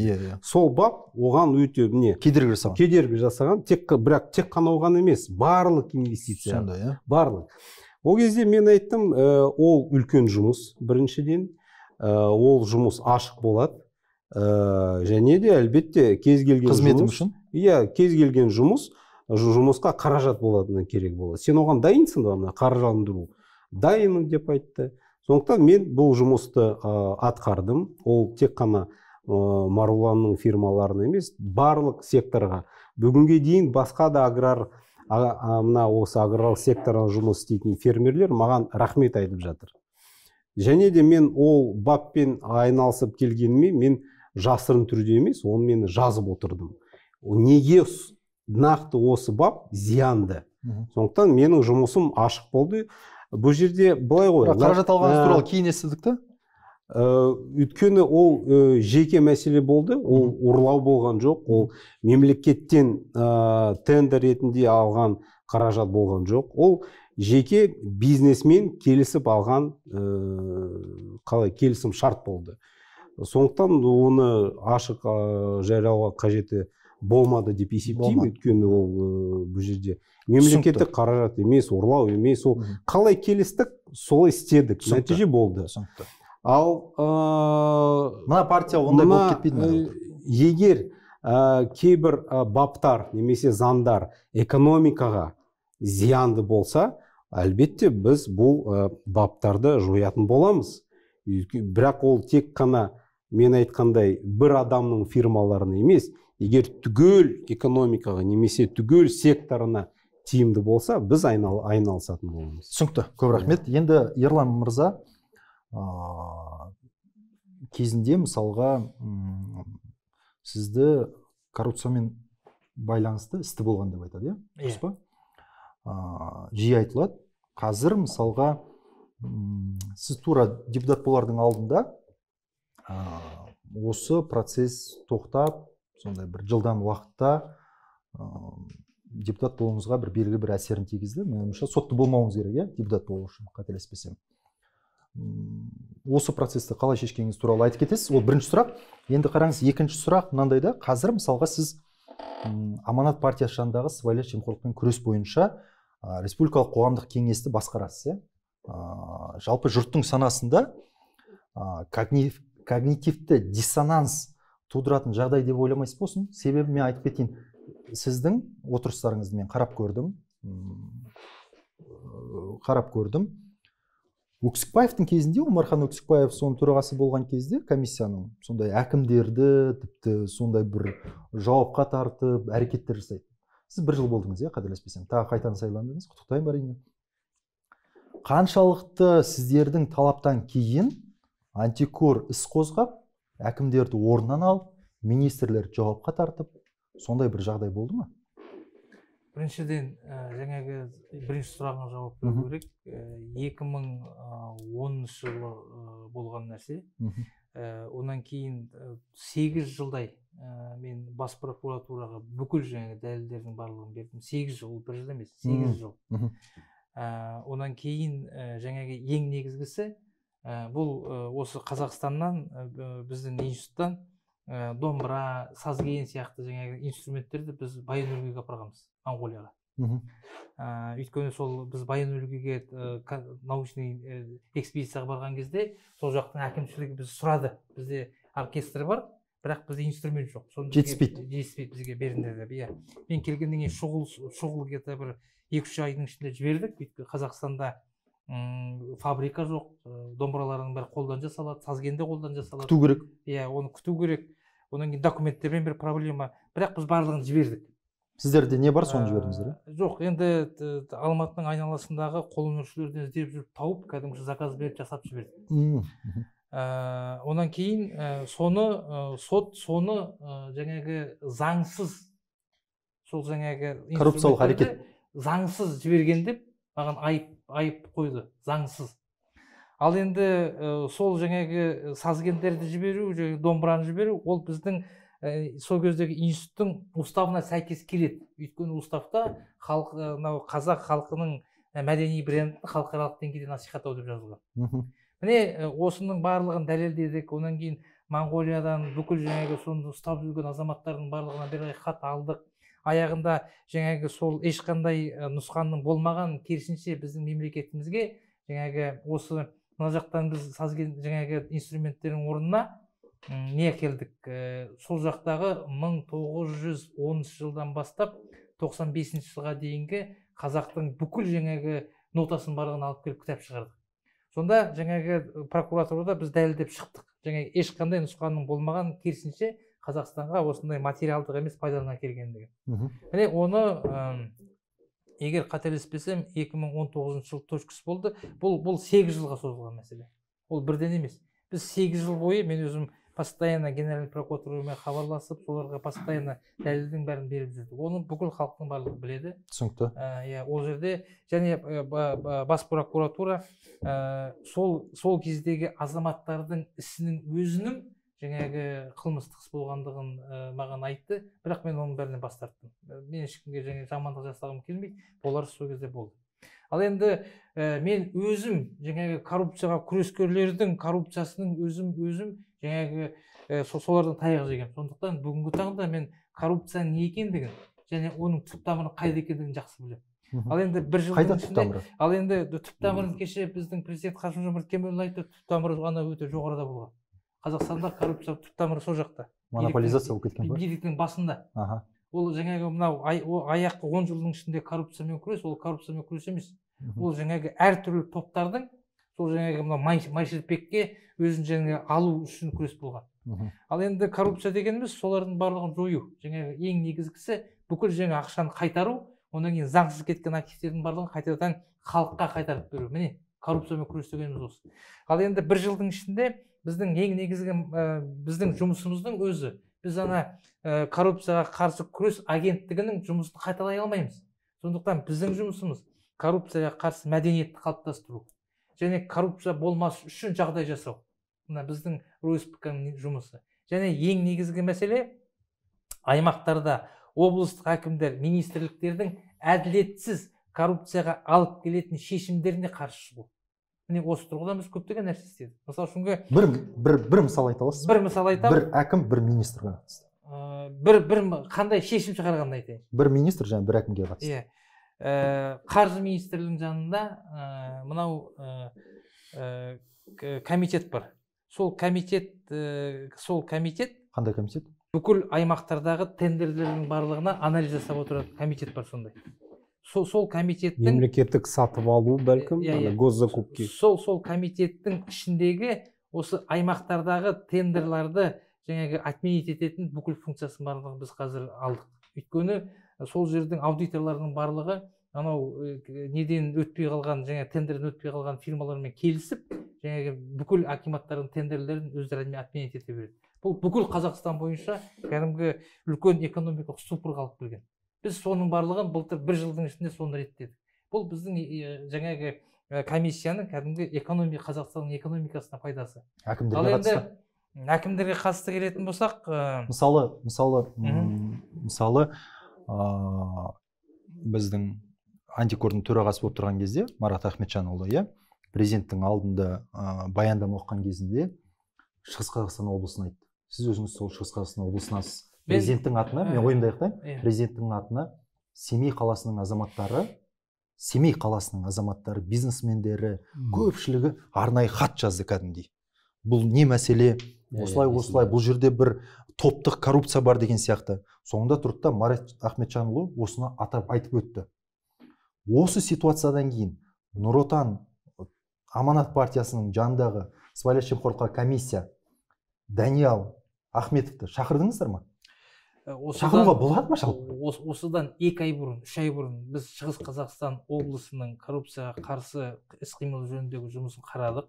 Сол бап оған өте кедергі жасаған. Кедергі жасаған, бірақ тек қана оған емес, барлық инвестиция. Барлық. Ол кезде мен айттым, ол үлкен жұмыс біріншіден, ол жұмыс ашық болады. Және де әлбетте кез келген қызметім үшін. Иә, кез келген жұмыс, жұмысқа қаражат болатыны керек болады. Сен оған дайынсың ба, мына қаржыландыру? Дайынмын деп айтты. Сондықтан мен бұл жұмысты атқардым. Ол тек қана Марғұланның фирмаларына емес, барлық секторға. Бүгінге дейін басқа да аграр, мына осы аграрлық секторға жұмыс істейтін фермерлер маған рахмет айтып жатыр. Және де мен ол баппен айналысып келгеніме мен жасырын түрде емес, оны мен жазып отырдым. Неге нақты осы бап зиянды? Сондықтан менің жұмысым ашық болды. Бұл жерде былай ғой. Қаражат алғаныңыз туралы кейін естідік те? Өйткені ол жеке мәселе болды, ол ұрлау болған жоқ, ол мемлекеттен тендер ретінде алған қаражат болған жоқ, ол жеке бизнесмен келісіп алған қалай келісім шарт болды. Сондықтан оны ашық жариялауға қажеті болмады деп есептеймін, өйткені ол бұл жерде мемлекеттік қаражат емес, ұрлау емес, ол қалай келістік, солай істедік, нәтиже болды. Ал мына партия ондай болып кетпейді ме? Егер кейбір баптар немесе заңдар экономикаға зиянды болса, әлбетте біз бұл баптарды жоятын боламыз. Бірақ ол тек қана мен айтқандай бір адамның фирмаларына емес, егер түгел экономикаға немесе түгел секторына тиімді болса, біз айналысатын боламыз. Түсінікті, көп рахмет. Енді Ерлан мырза, кезінде мысалға сізді коррупциямен байланысты істі болған деп айтады, иә? Дұрыс па? Жиі айтылады. Қазір мысалға сіз тура депутат болардың алдында осы процесс тоқтап, сондай бір жылдам уақытта депутат болуыңызға бір белгілі бір әсерін тигізді. Менің ойымша, сотты болмауыңыз керек, иә, депутат болу үшін, қателеспесем. Осы процесті қалай шешкеніңіз туралы айтып кетесіз. Ол бірінші сұрақ. Енді қараңыз, екінші сұрақ мынандай да. Қазір мысалға сіз Аманат партиясы жанындағы сыбайлас жемқорлықпен күрес бойынша республикалық қоғамдық кеңесті басқарасыз, иә? Жалпы жұрттың санасында когнитивті диссонанс тудыратын жағдай деп ойламайсыз ба осыны? Себебі мен айтып кетейін, сіздің отырыстарыңызды мен қарап көрдім. Өксікбаевтың кезінде, Омархан Өксікбаев соның төрағасы болған кезде комиссияның сондай әкімдерді тіпті сондай бір жауапқа тартып әрекеттер жасайды. Сіз бір жыл болдыңыз, иә, қателеспесем. Тағы қайтадан сайландыңыз, құттықтаймын әрине. Қаншалықты сіздердің талаптан кейін антикор іс қозғап, әкімдерді орнынан алып, министрлерді жауапқа тартып, сондай бір жағдай болды ма? Біріншіден, жаңағы бірінші сұрағыңа жауап беру керек. 2010 жылы болған нәрсе. Онан кейін 8 жылдай мен бас прокуратураға бүкіл жаңағы дәлелдердің барлығын бердім. 8 жыл, ол бір жыл емес, 8 жыл. Онан кейін жаңағы ең негізгісі бұл осы Қазақстаннан, біздің институттан домбыра, сазген сияқты жаңағы инструменттерді біз Баян-Өлгейге апарғанбыз, Моңғолияға. Өйткені сол біз Баян-Өлгейге научный экспедицияға барған кезде сол жақтың әкімшілігі біз сұрады. Бізде оркестр бар, бірақ бізде инструмент жоқ. Соны жетіспейді. Жетіспейді, бізге беріңдер деп. Иә. Мен келгеннен кейін шұғыл где-то бір 2-3 айдың ішінде жібердік. Өйткені Қазақстанда фабрика жоқ, домбыралардың бәрі қолдан жасалады, сазген де қолдан жасалады. Күту керек. Иә, оны күту керек. Одан кейін документтермен бір проблема. Бірақ біз барлығын жібердік. Сіздерде не бар, соны жібердіңіздер, ә? Жоқ, енді Алматының айналасындағы қолөнершілерден іздеп жүріп тауып, кәдімгі заказ беріп жасап жібердік. Онан кейін соны сот соны жаңағы заңсыз, сол жаңағы коррупциялық әрекет заңсыз жіберген деп маған айып қойды, заңсыз. Ал енді сол жаңағы сазгендерді жіберу, домбыраны жіберу, ол біздің сол кездегі институттың уставына сәйкес келеді. Өйткені уставта халық, мынау қазақ халқының мәдени брендін халықаралық деңгейде насихаттау деп жазылған. Міне осының барлығын дәлелдедік. Онан кейін Моңғолиядан бүкіл жаңағы соны ұстап жүрген азаматтардың барлығынан бір хат алдық. Аяғында жаңағы сол ешқандай нұсқаның болмаған, керісінше біздің мемлекетімізге жаңағы осы мына жақтан біз сазген жаңағы инструменттердің орнына не әкелдік? Сол жақтағы 1910 жылдан бастап 95 жылға дейінгі қазақтың бүкіл жаңағы нотасын барлығын алып келіп кітап шығардық. Сонда жаңағы прокуратурада біз дәлелдеп шықтық. Жаңағы ешқандай нұсқаның болмаған, керісінше Қазақстанға осындай материалдық емес пайдалана келгендігі. Міне оны егер қателеспесем 2019 жыл точкасы болды. Бұл 8 жылға созылған мәселе. Ол бірден емес. Біз 8 жыл бойы мен өзім постоянно генеральный прокуратурамен хабарласып, соларға постоянно дәлелдің бәрін беріп жүрдік. Оны бүкіл халықтың барлығы біледі. Түсінікті. Иә, ол жерде және бас прокуратура сол кездегі азаматтардың ісінің өзінің жаңағы қылмыстық іс болғандығын маған айтты, бірақ мен оның бәрінен бас тарттым. Мен ешкімге жаңағы жамандық жасағым келмейді, олар сол кезде болды. Ал енді мен өзім жаңағы коррупцияға күрескерлердің коррупциясының өзім жаңағы солардан таяқ жегем. Сондықтан бүгінгі таңда мен коррупцияның не екендігін және оның түп тамыры қайда екендігін жақсы білемін. Ал енді бір жылдың ішінде, ал енді түп тамырын кеше біздің президент Қасым-Жомарт Кемелұлы айтты, түп тамыры ана өте жоғарыда болған. Қазақстанда коррупция түп тамыры сол жақта. Монополизация болып кеткен ба? Биліктің басында. Ол жаңағы мынау аяққы 10 жылдың ішінде коррупциямен күрес, ол коррупциямен күрес емес. Ол жаңағы әртүрлі топтардың сол жаңағы мынау майшелпекке өзін жаңағы алу үшін күрес болған. Ал енді коррупция дегеніміз солардың барлығын жою. Жаңағы ең негізгісі бүкіл жаңа ақшаны қайтару, одан кейін заңсыз кеткен активтердің барлығын қайтадан халыққа қайтарып беру. Міне коррупциямен күрес дегеніміз осы. Ал енді бір жылдың ішінде біздің ең негізгі біздің жұмысымыздың өзі, біз ана коррупцияға қарсы күрес агенттігінің жұмысын қайталай алмаймыз. Сондықтан біздің жұмысымыз коррупцияға қарсы мәдениетті қалыптастыру және коррупция болмас үшін жағдай жасау. Мына біздің РОСПК-ның жұмысы. Және ең негізгі мәселе аймақтарда облыстық әкімдер, министрліктердің әділетсіз коррупцияға алып келетін шешімдеріне қарсы шығу. Міне осы тұрғыдан біз көптеген нәрсе істедік. Мысал үшін бір мысал айта аласыз ба? Бір мысал айтамын. Бір әкім, бір министрге қатысты. Бір қандай шешім шығарғанын айтайын. Бір министр және бір әкімге қатысты. Иә. Қаржы министрлігінің жанында мынау комитет бар. Сол комитет қандай комитет? Бүкіл аймақтардағы тендерлердің барлығына анализ жасап отыратын комитет бар сондай. Сол комитеттің мемлекеттік сатып алу бәлкім, госзакупки. Сол комитеттің ішіндегі осы аймақтардағы тендерларды жаңағы отменить ететін бүкіл функциясын барлығын біз қазір алдық. Өйткені сол жердің аудиторларының барлығы анау неден өтпей қалған, жаңа тендерден өтпей қалған фирмалармен келісіп, жаңағы бүкіл акиматтардың тендерлерін өздері отменить ете береді. Бұл бүкіл Қазақстан бойынша кәдімгі үлкен экономикалық ступорға алып келген. Біз соның барлығын былтыр бір жылдың ішінде соны реттедік. Бұл біздің жаңағы комиссияның кәдімгі экономика, Қазақстанның экономикасына пайдасы. Әкімдерге қатысты. Әкімдерге қатысты келетін болсақ, мысалы біздің антикордың төрағасы болып тұрған кезде Марат Ахметжанұлы, иә, президенттің алдында баяндама оқыған кезінде Шығыс Қазақстан облысын айтты. Сіз өзіңіз сол Шығыс Қазақстан облысынасыз. Президенттің атына, мен ойымды аяқтайын, президенттің атына Семей қаласының азаматтары, бизнесмендері, көпшілігі арнайы хат жазды кәдімгідей. Бұл не мәселе, осылай, осылай, бұл жерде бір топтық коррупция бар деген сияқты. Соңында тұрды да Марат Ахметжанұлы осыны атап айтып өтті. Осы ситуациядан кейін Нұр Отан Аманат партиясының жанындағы сыбайлас жемқорлыққа комиссия Даниал Ахметовті шақырдыңыздар ма? Шақыруға болады ма жалпы? Осыдан 2 ай бұрын, 3 ай бұрын біз Шығыс Қазақстан облысының коррупцияға қарсы іс-қимыл жөніндегі жұмысын қарадық.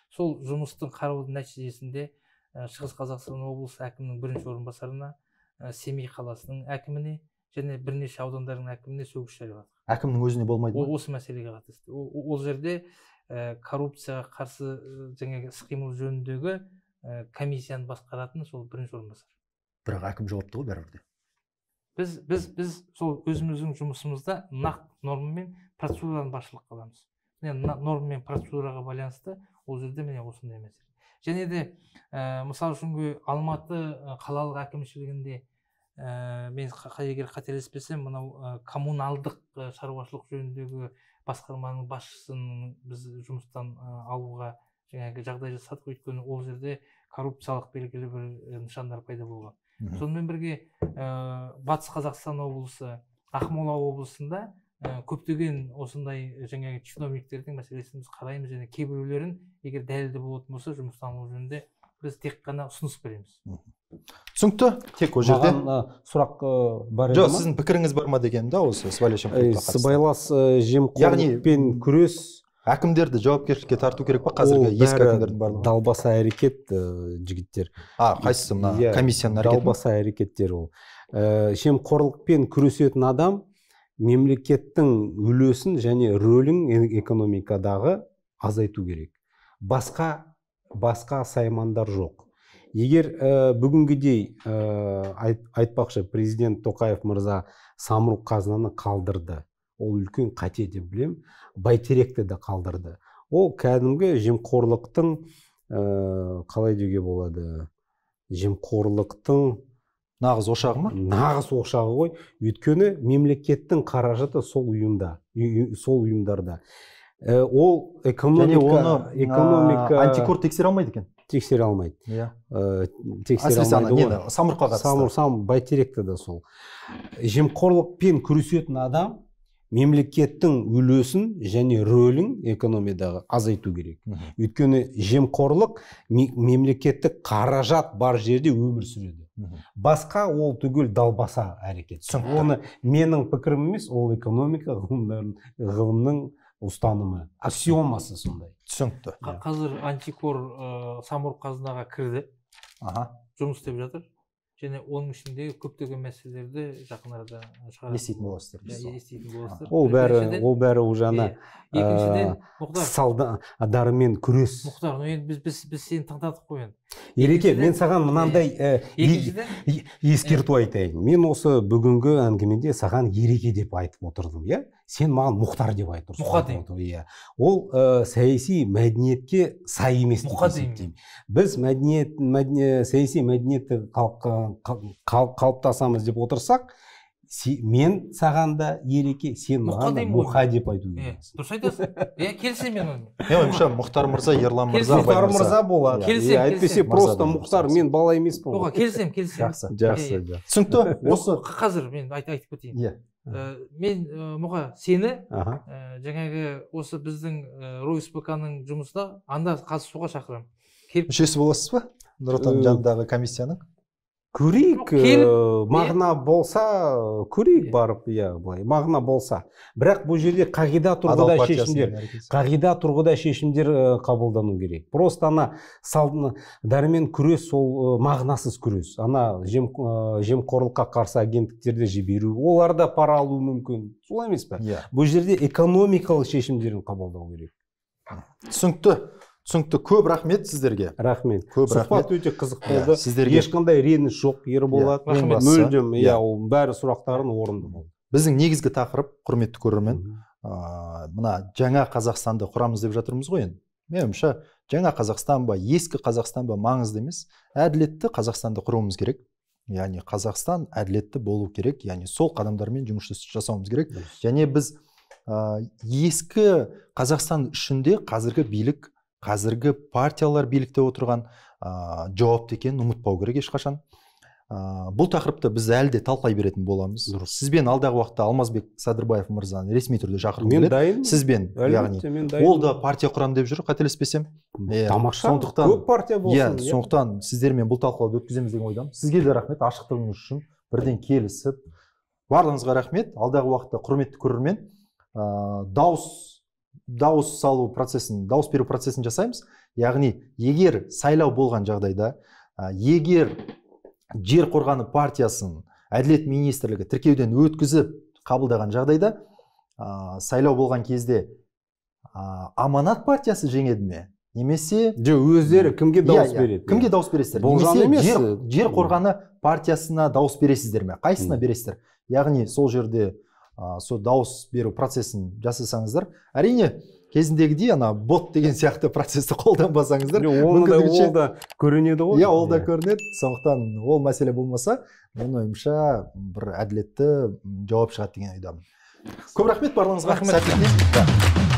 Сол жұмыстың қараудың нәтижесінде Шығыс Қазақстан облысы әкімінің бірінші орынбасарына, Семей қаласының әкіміне және бірнеше аудандардың әкіміне сөгіс жарияладық. Әкімнің өзіне болмайды ма? Осы мәселеге қатысты. Ол жерде коррупцияға қарсы жаңағы іс-қимыл жөніндегі комиссияны басқаратын сол бірінші орынбасар. Бірақ әкім жауапты ғой бәрібір де. Біз сол өзіміздің жұмысымызда нақты норма мен процедураны басшылыққа аламыз. Міне норма мен процедураға байланысты ол жерде міне осындай мәселе. Және де мысал үшін Алматы қалалық әкімшілігінде мен егер қателеспесем, мынау коммуналдық шаруашылық жөніндегі басқарманың басшысын біз жұмыстан алуға жаңағы жағдай жасадық, өйткені ол жерде коррупциялық белгілі бір нышандар пайда болған. Сонымен бірге Батыс Қазақстан облысы, Ақмола облысында көптеген осындай жаңағы чиновниктердің мәселесін біз қараймыз және кейбіреулерін егер дәлелді болатын болса жұмыстан алу жөнінде біз тек қана ұсыныс береміз. Түсінікті. Тек ол жерде маған сұрақ бар еді. Жоқ, сіздің пікіріңіз бар ма деген да осы сыбайлас жемқорлыққа қатысты. Сыбайлас жемқорлықпен күрес әкімдерді жауапкершілікке тарту керек па қазіргі ескі әкімдердің барлығы? Далбаса әрекет, жігіттер. Қайсысы мына комиссияның әрекеті? Далбаса әрекеттер ол. Жемқорлықпен күресетін адам мемлекеттің үлесін және рөлін экономикадағы азайту керек. Басқа саймандар жоқ. Егер бүгінгідей айтпақшы, президент Тоқаев мырза Самұрық қазынаны қалдырды. Ол үлкен қате деп білем. Бәйтеректі де қалдырды. Ол кәдімгі жемқорлықтың, қалай деуге болады, жемқорлықтың нағыз ошағы ма? Нағыз ошағы ғой. Өйткені мемлекеттің қаражаты сол ұйымда, сол ұйымдарда. Ол экономика, антикор тексере алмайды екен. Тексере алмайды. Иә. Тексере алмайды. Самұрыққа қатысты. Сам Бәйтеректі де сол. Жемқорлықпен күресетін адам мемлекеттің үлесін және рөлін экономикадағы азайту керек. Өйткені жемқорлық мемлекеттік қаражат бар жерде өмір сүреді. Басқа ол түгел далбаса әрекет. Оны менің пікірім емес, ол экономика ғылымның ұстанымы, аксиомасы сондай. Түсінікті. Қазір антикор Самұрық қазынаға кірді. Жұмыс істеп жатыр. Және оның ішінде көптеген мәселелерді жақын арада шығарады. Еститін боласыздар. Еститін боласыздар. Ол бәрі уже ана екіншіден, Мұхтар, салдарымен күрес. Мұхтар, енді біз сені тыңдадық қой енді. Ереке, мен саған мынандай ескерту айтайын. Мен осы бүгінгі әңгімеде саған Ереке деп айтып отырдым, иә? Сен маған Мұхтар деп айтып тұрсың. Мұха деймін. Ол саяси мәдениетке сай емес деп есептеймін. Біз саяси мәдениетті қалыптасамыз деп отырсақ, мен саған да Ереке, сен маған да Мұха деп айту керексің. Дұрыс айтасың. Иә, келісемін мен онымен. Мен ойымша Мұхтар мырза, Ерлан мырза, Мұхтар мырза болады. Келісемін. Әйтпесе просто Мұхтар, мен бала емеспін. Келісемін, келісемін. Жақсы. Жақсы. Түсінікті. Осы қазір мен айтып кетейін. Иә. Мен Мұқа сені жаңағы осы біздің РОСПК-ның жұмысына анда қатысуға шақырамын. Мүшесі боласыз ба? Нұр Отан жанындағы комиссияның? Көрейік, мағына болса, көрейік барып, иә, былай, мағына болса. Бірақ бұл жерде қағида тұрғыда шешімдер, қағида тұрғыда шешімдер қабылдану керек. Просто ана дәрімен күрес, ол мағынасыз күрес. Ана жемқорлыққа қарсы агенттіктерді жіберу, олар да пара алуы мүмкін. Солай емес пе? Бұл жерде экономикалық шешімдерін қабылдау керек. Түсінікті. Түсінікті, көп рахмет сіздерге. Рахмет. Көп рахмет. Сұхбат өте қызық болды. Сіздерге ешқандай реніш жоқ, Ерболат. Мүлдем, иә, ол бәрі сұрақтарын орынды болды. Біздің негізгі тақырып, құрметті көрермен, мына жаңа Қазақстанды құрамыз деп жатырмыз ғой енді. Меніңше, жаңа Қазақстан ба, ескі Қазақстан ба маңызды емес. Әділетті Қазақстанды құруымыз керек. Яғни Қазақстан әділетті болу керек. Яғни сол қадамдармен жұмыс жасауымыз керек. Және біз ескі Қазақстан ішінде қазіргі билік, қазіргі партиялар билікте отырған жауапты екенін ұмытпау керек ешқашан. Бұл тақырыпты біз әлі де талқылай беретін боламыз. Сізбен алдағы уақытта Алмазбек Садырбаев мырзаны ресми түрде шақырғым келеді. Сізбен, яғни ол да партия құрам деп жүр, қателеспесем. Тамаша, көп партия болсын. Сондықтан сіздермен бұл талқылауды өткіземіз деген ойдамын. Сізге де рахмет, ашықтығыңыз үшін бірден келісіп. Барлығыңызға рахмет. Алдағы уақытта құрметті көрермен, дауыс салу процесін, дауыс беру процесін жасаймыз. Яғни, егер сайлау болған жағдайда, егер Жер қорғаны партиясын Әділет министрлігі тіркеуден өткізіп қабылдаған жағдайда, сайлау болған кезде Аманат партиясы жеңеді ме? Немесе өздері кімге дауыс береді? Кімге дауыс бересіздер? Немесе Жер қорғаны партиясына дауыс бересіздер ме? Қайсысына бересіздер? Яғни, сол жерде сол дауыс беру процесін жасасаңыздар, әрине кезіндегідей ана бот деген сияқты процесті қолданбасаңыздар, ол да көрінеді ғой. Иә, ол да көрінеді. Сондықтан ол мәселе болмаса, менің ойымша бір әділетті жауап шығады деген ойдамын. Көп рахмет барлығыңызға. Сәттілік.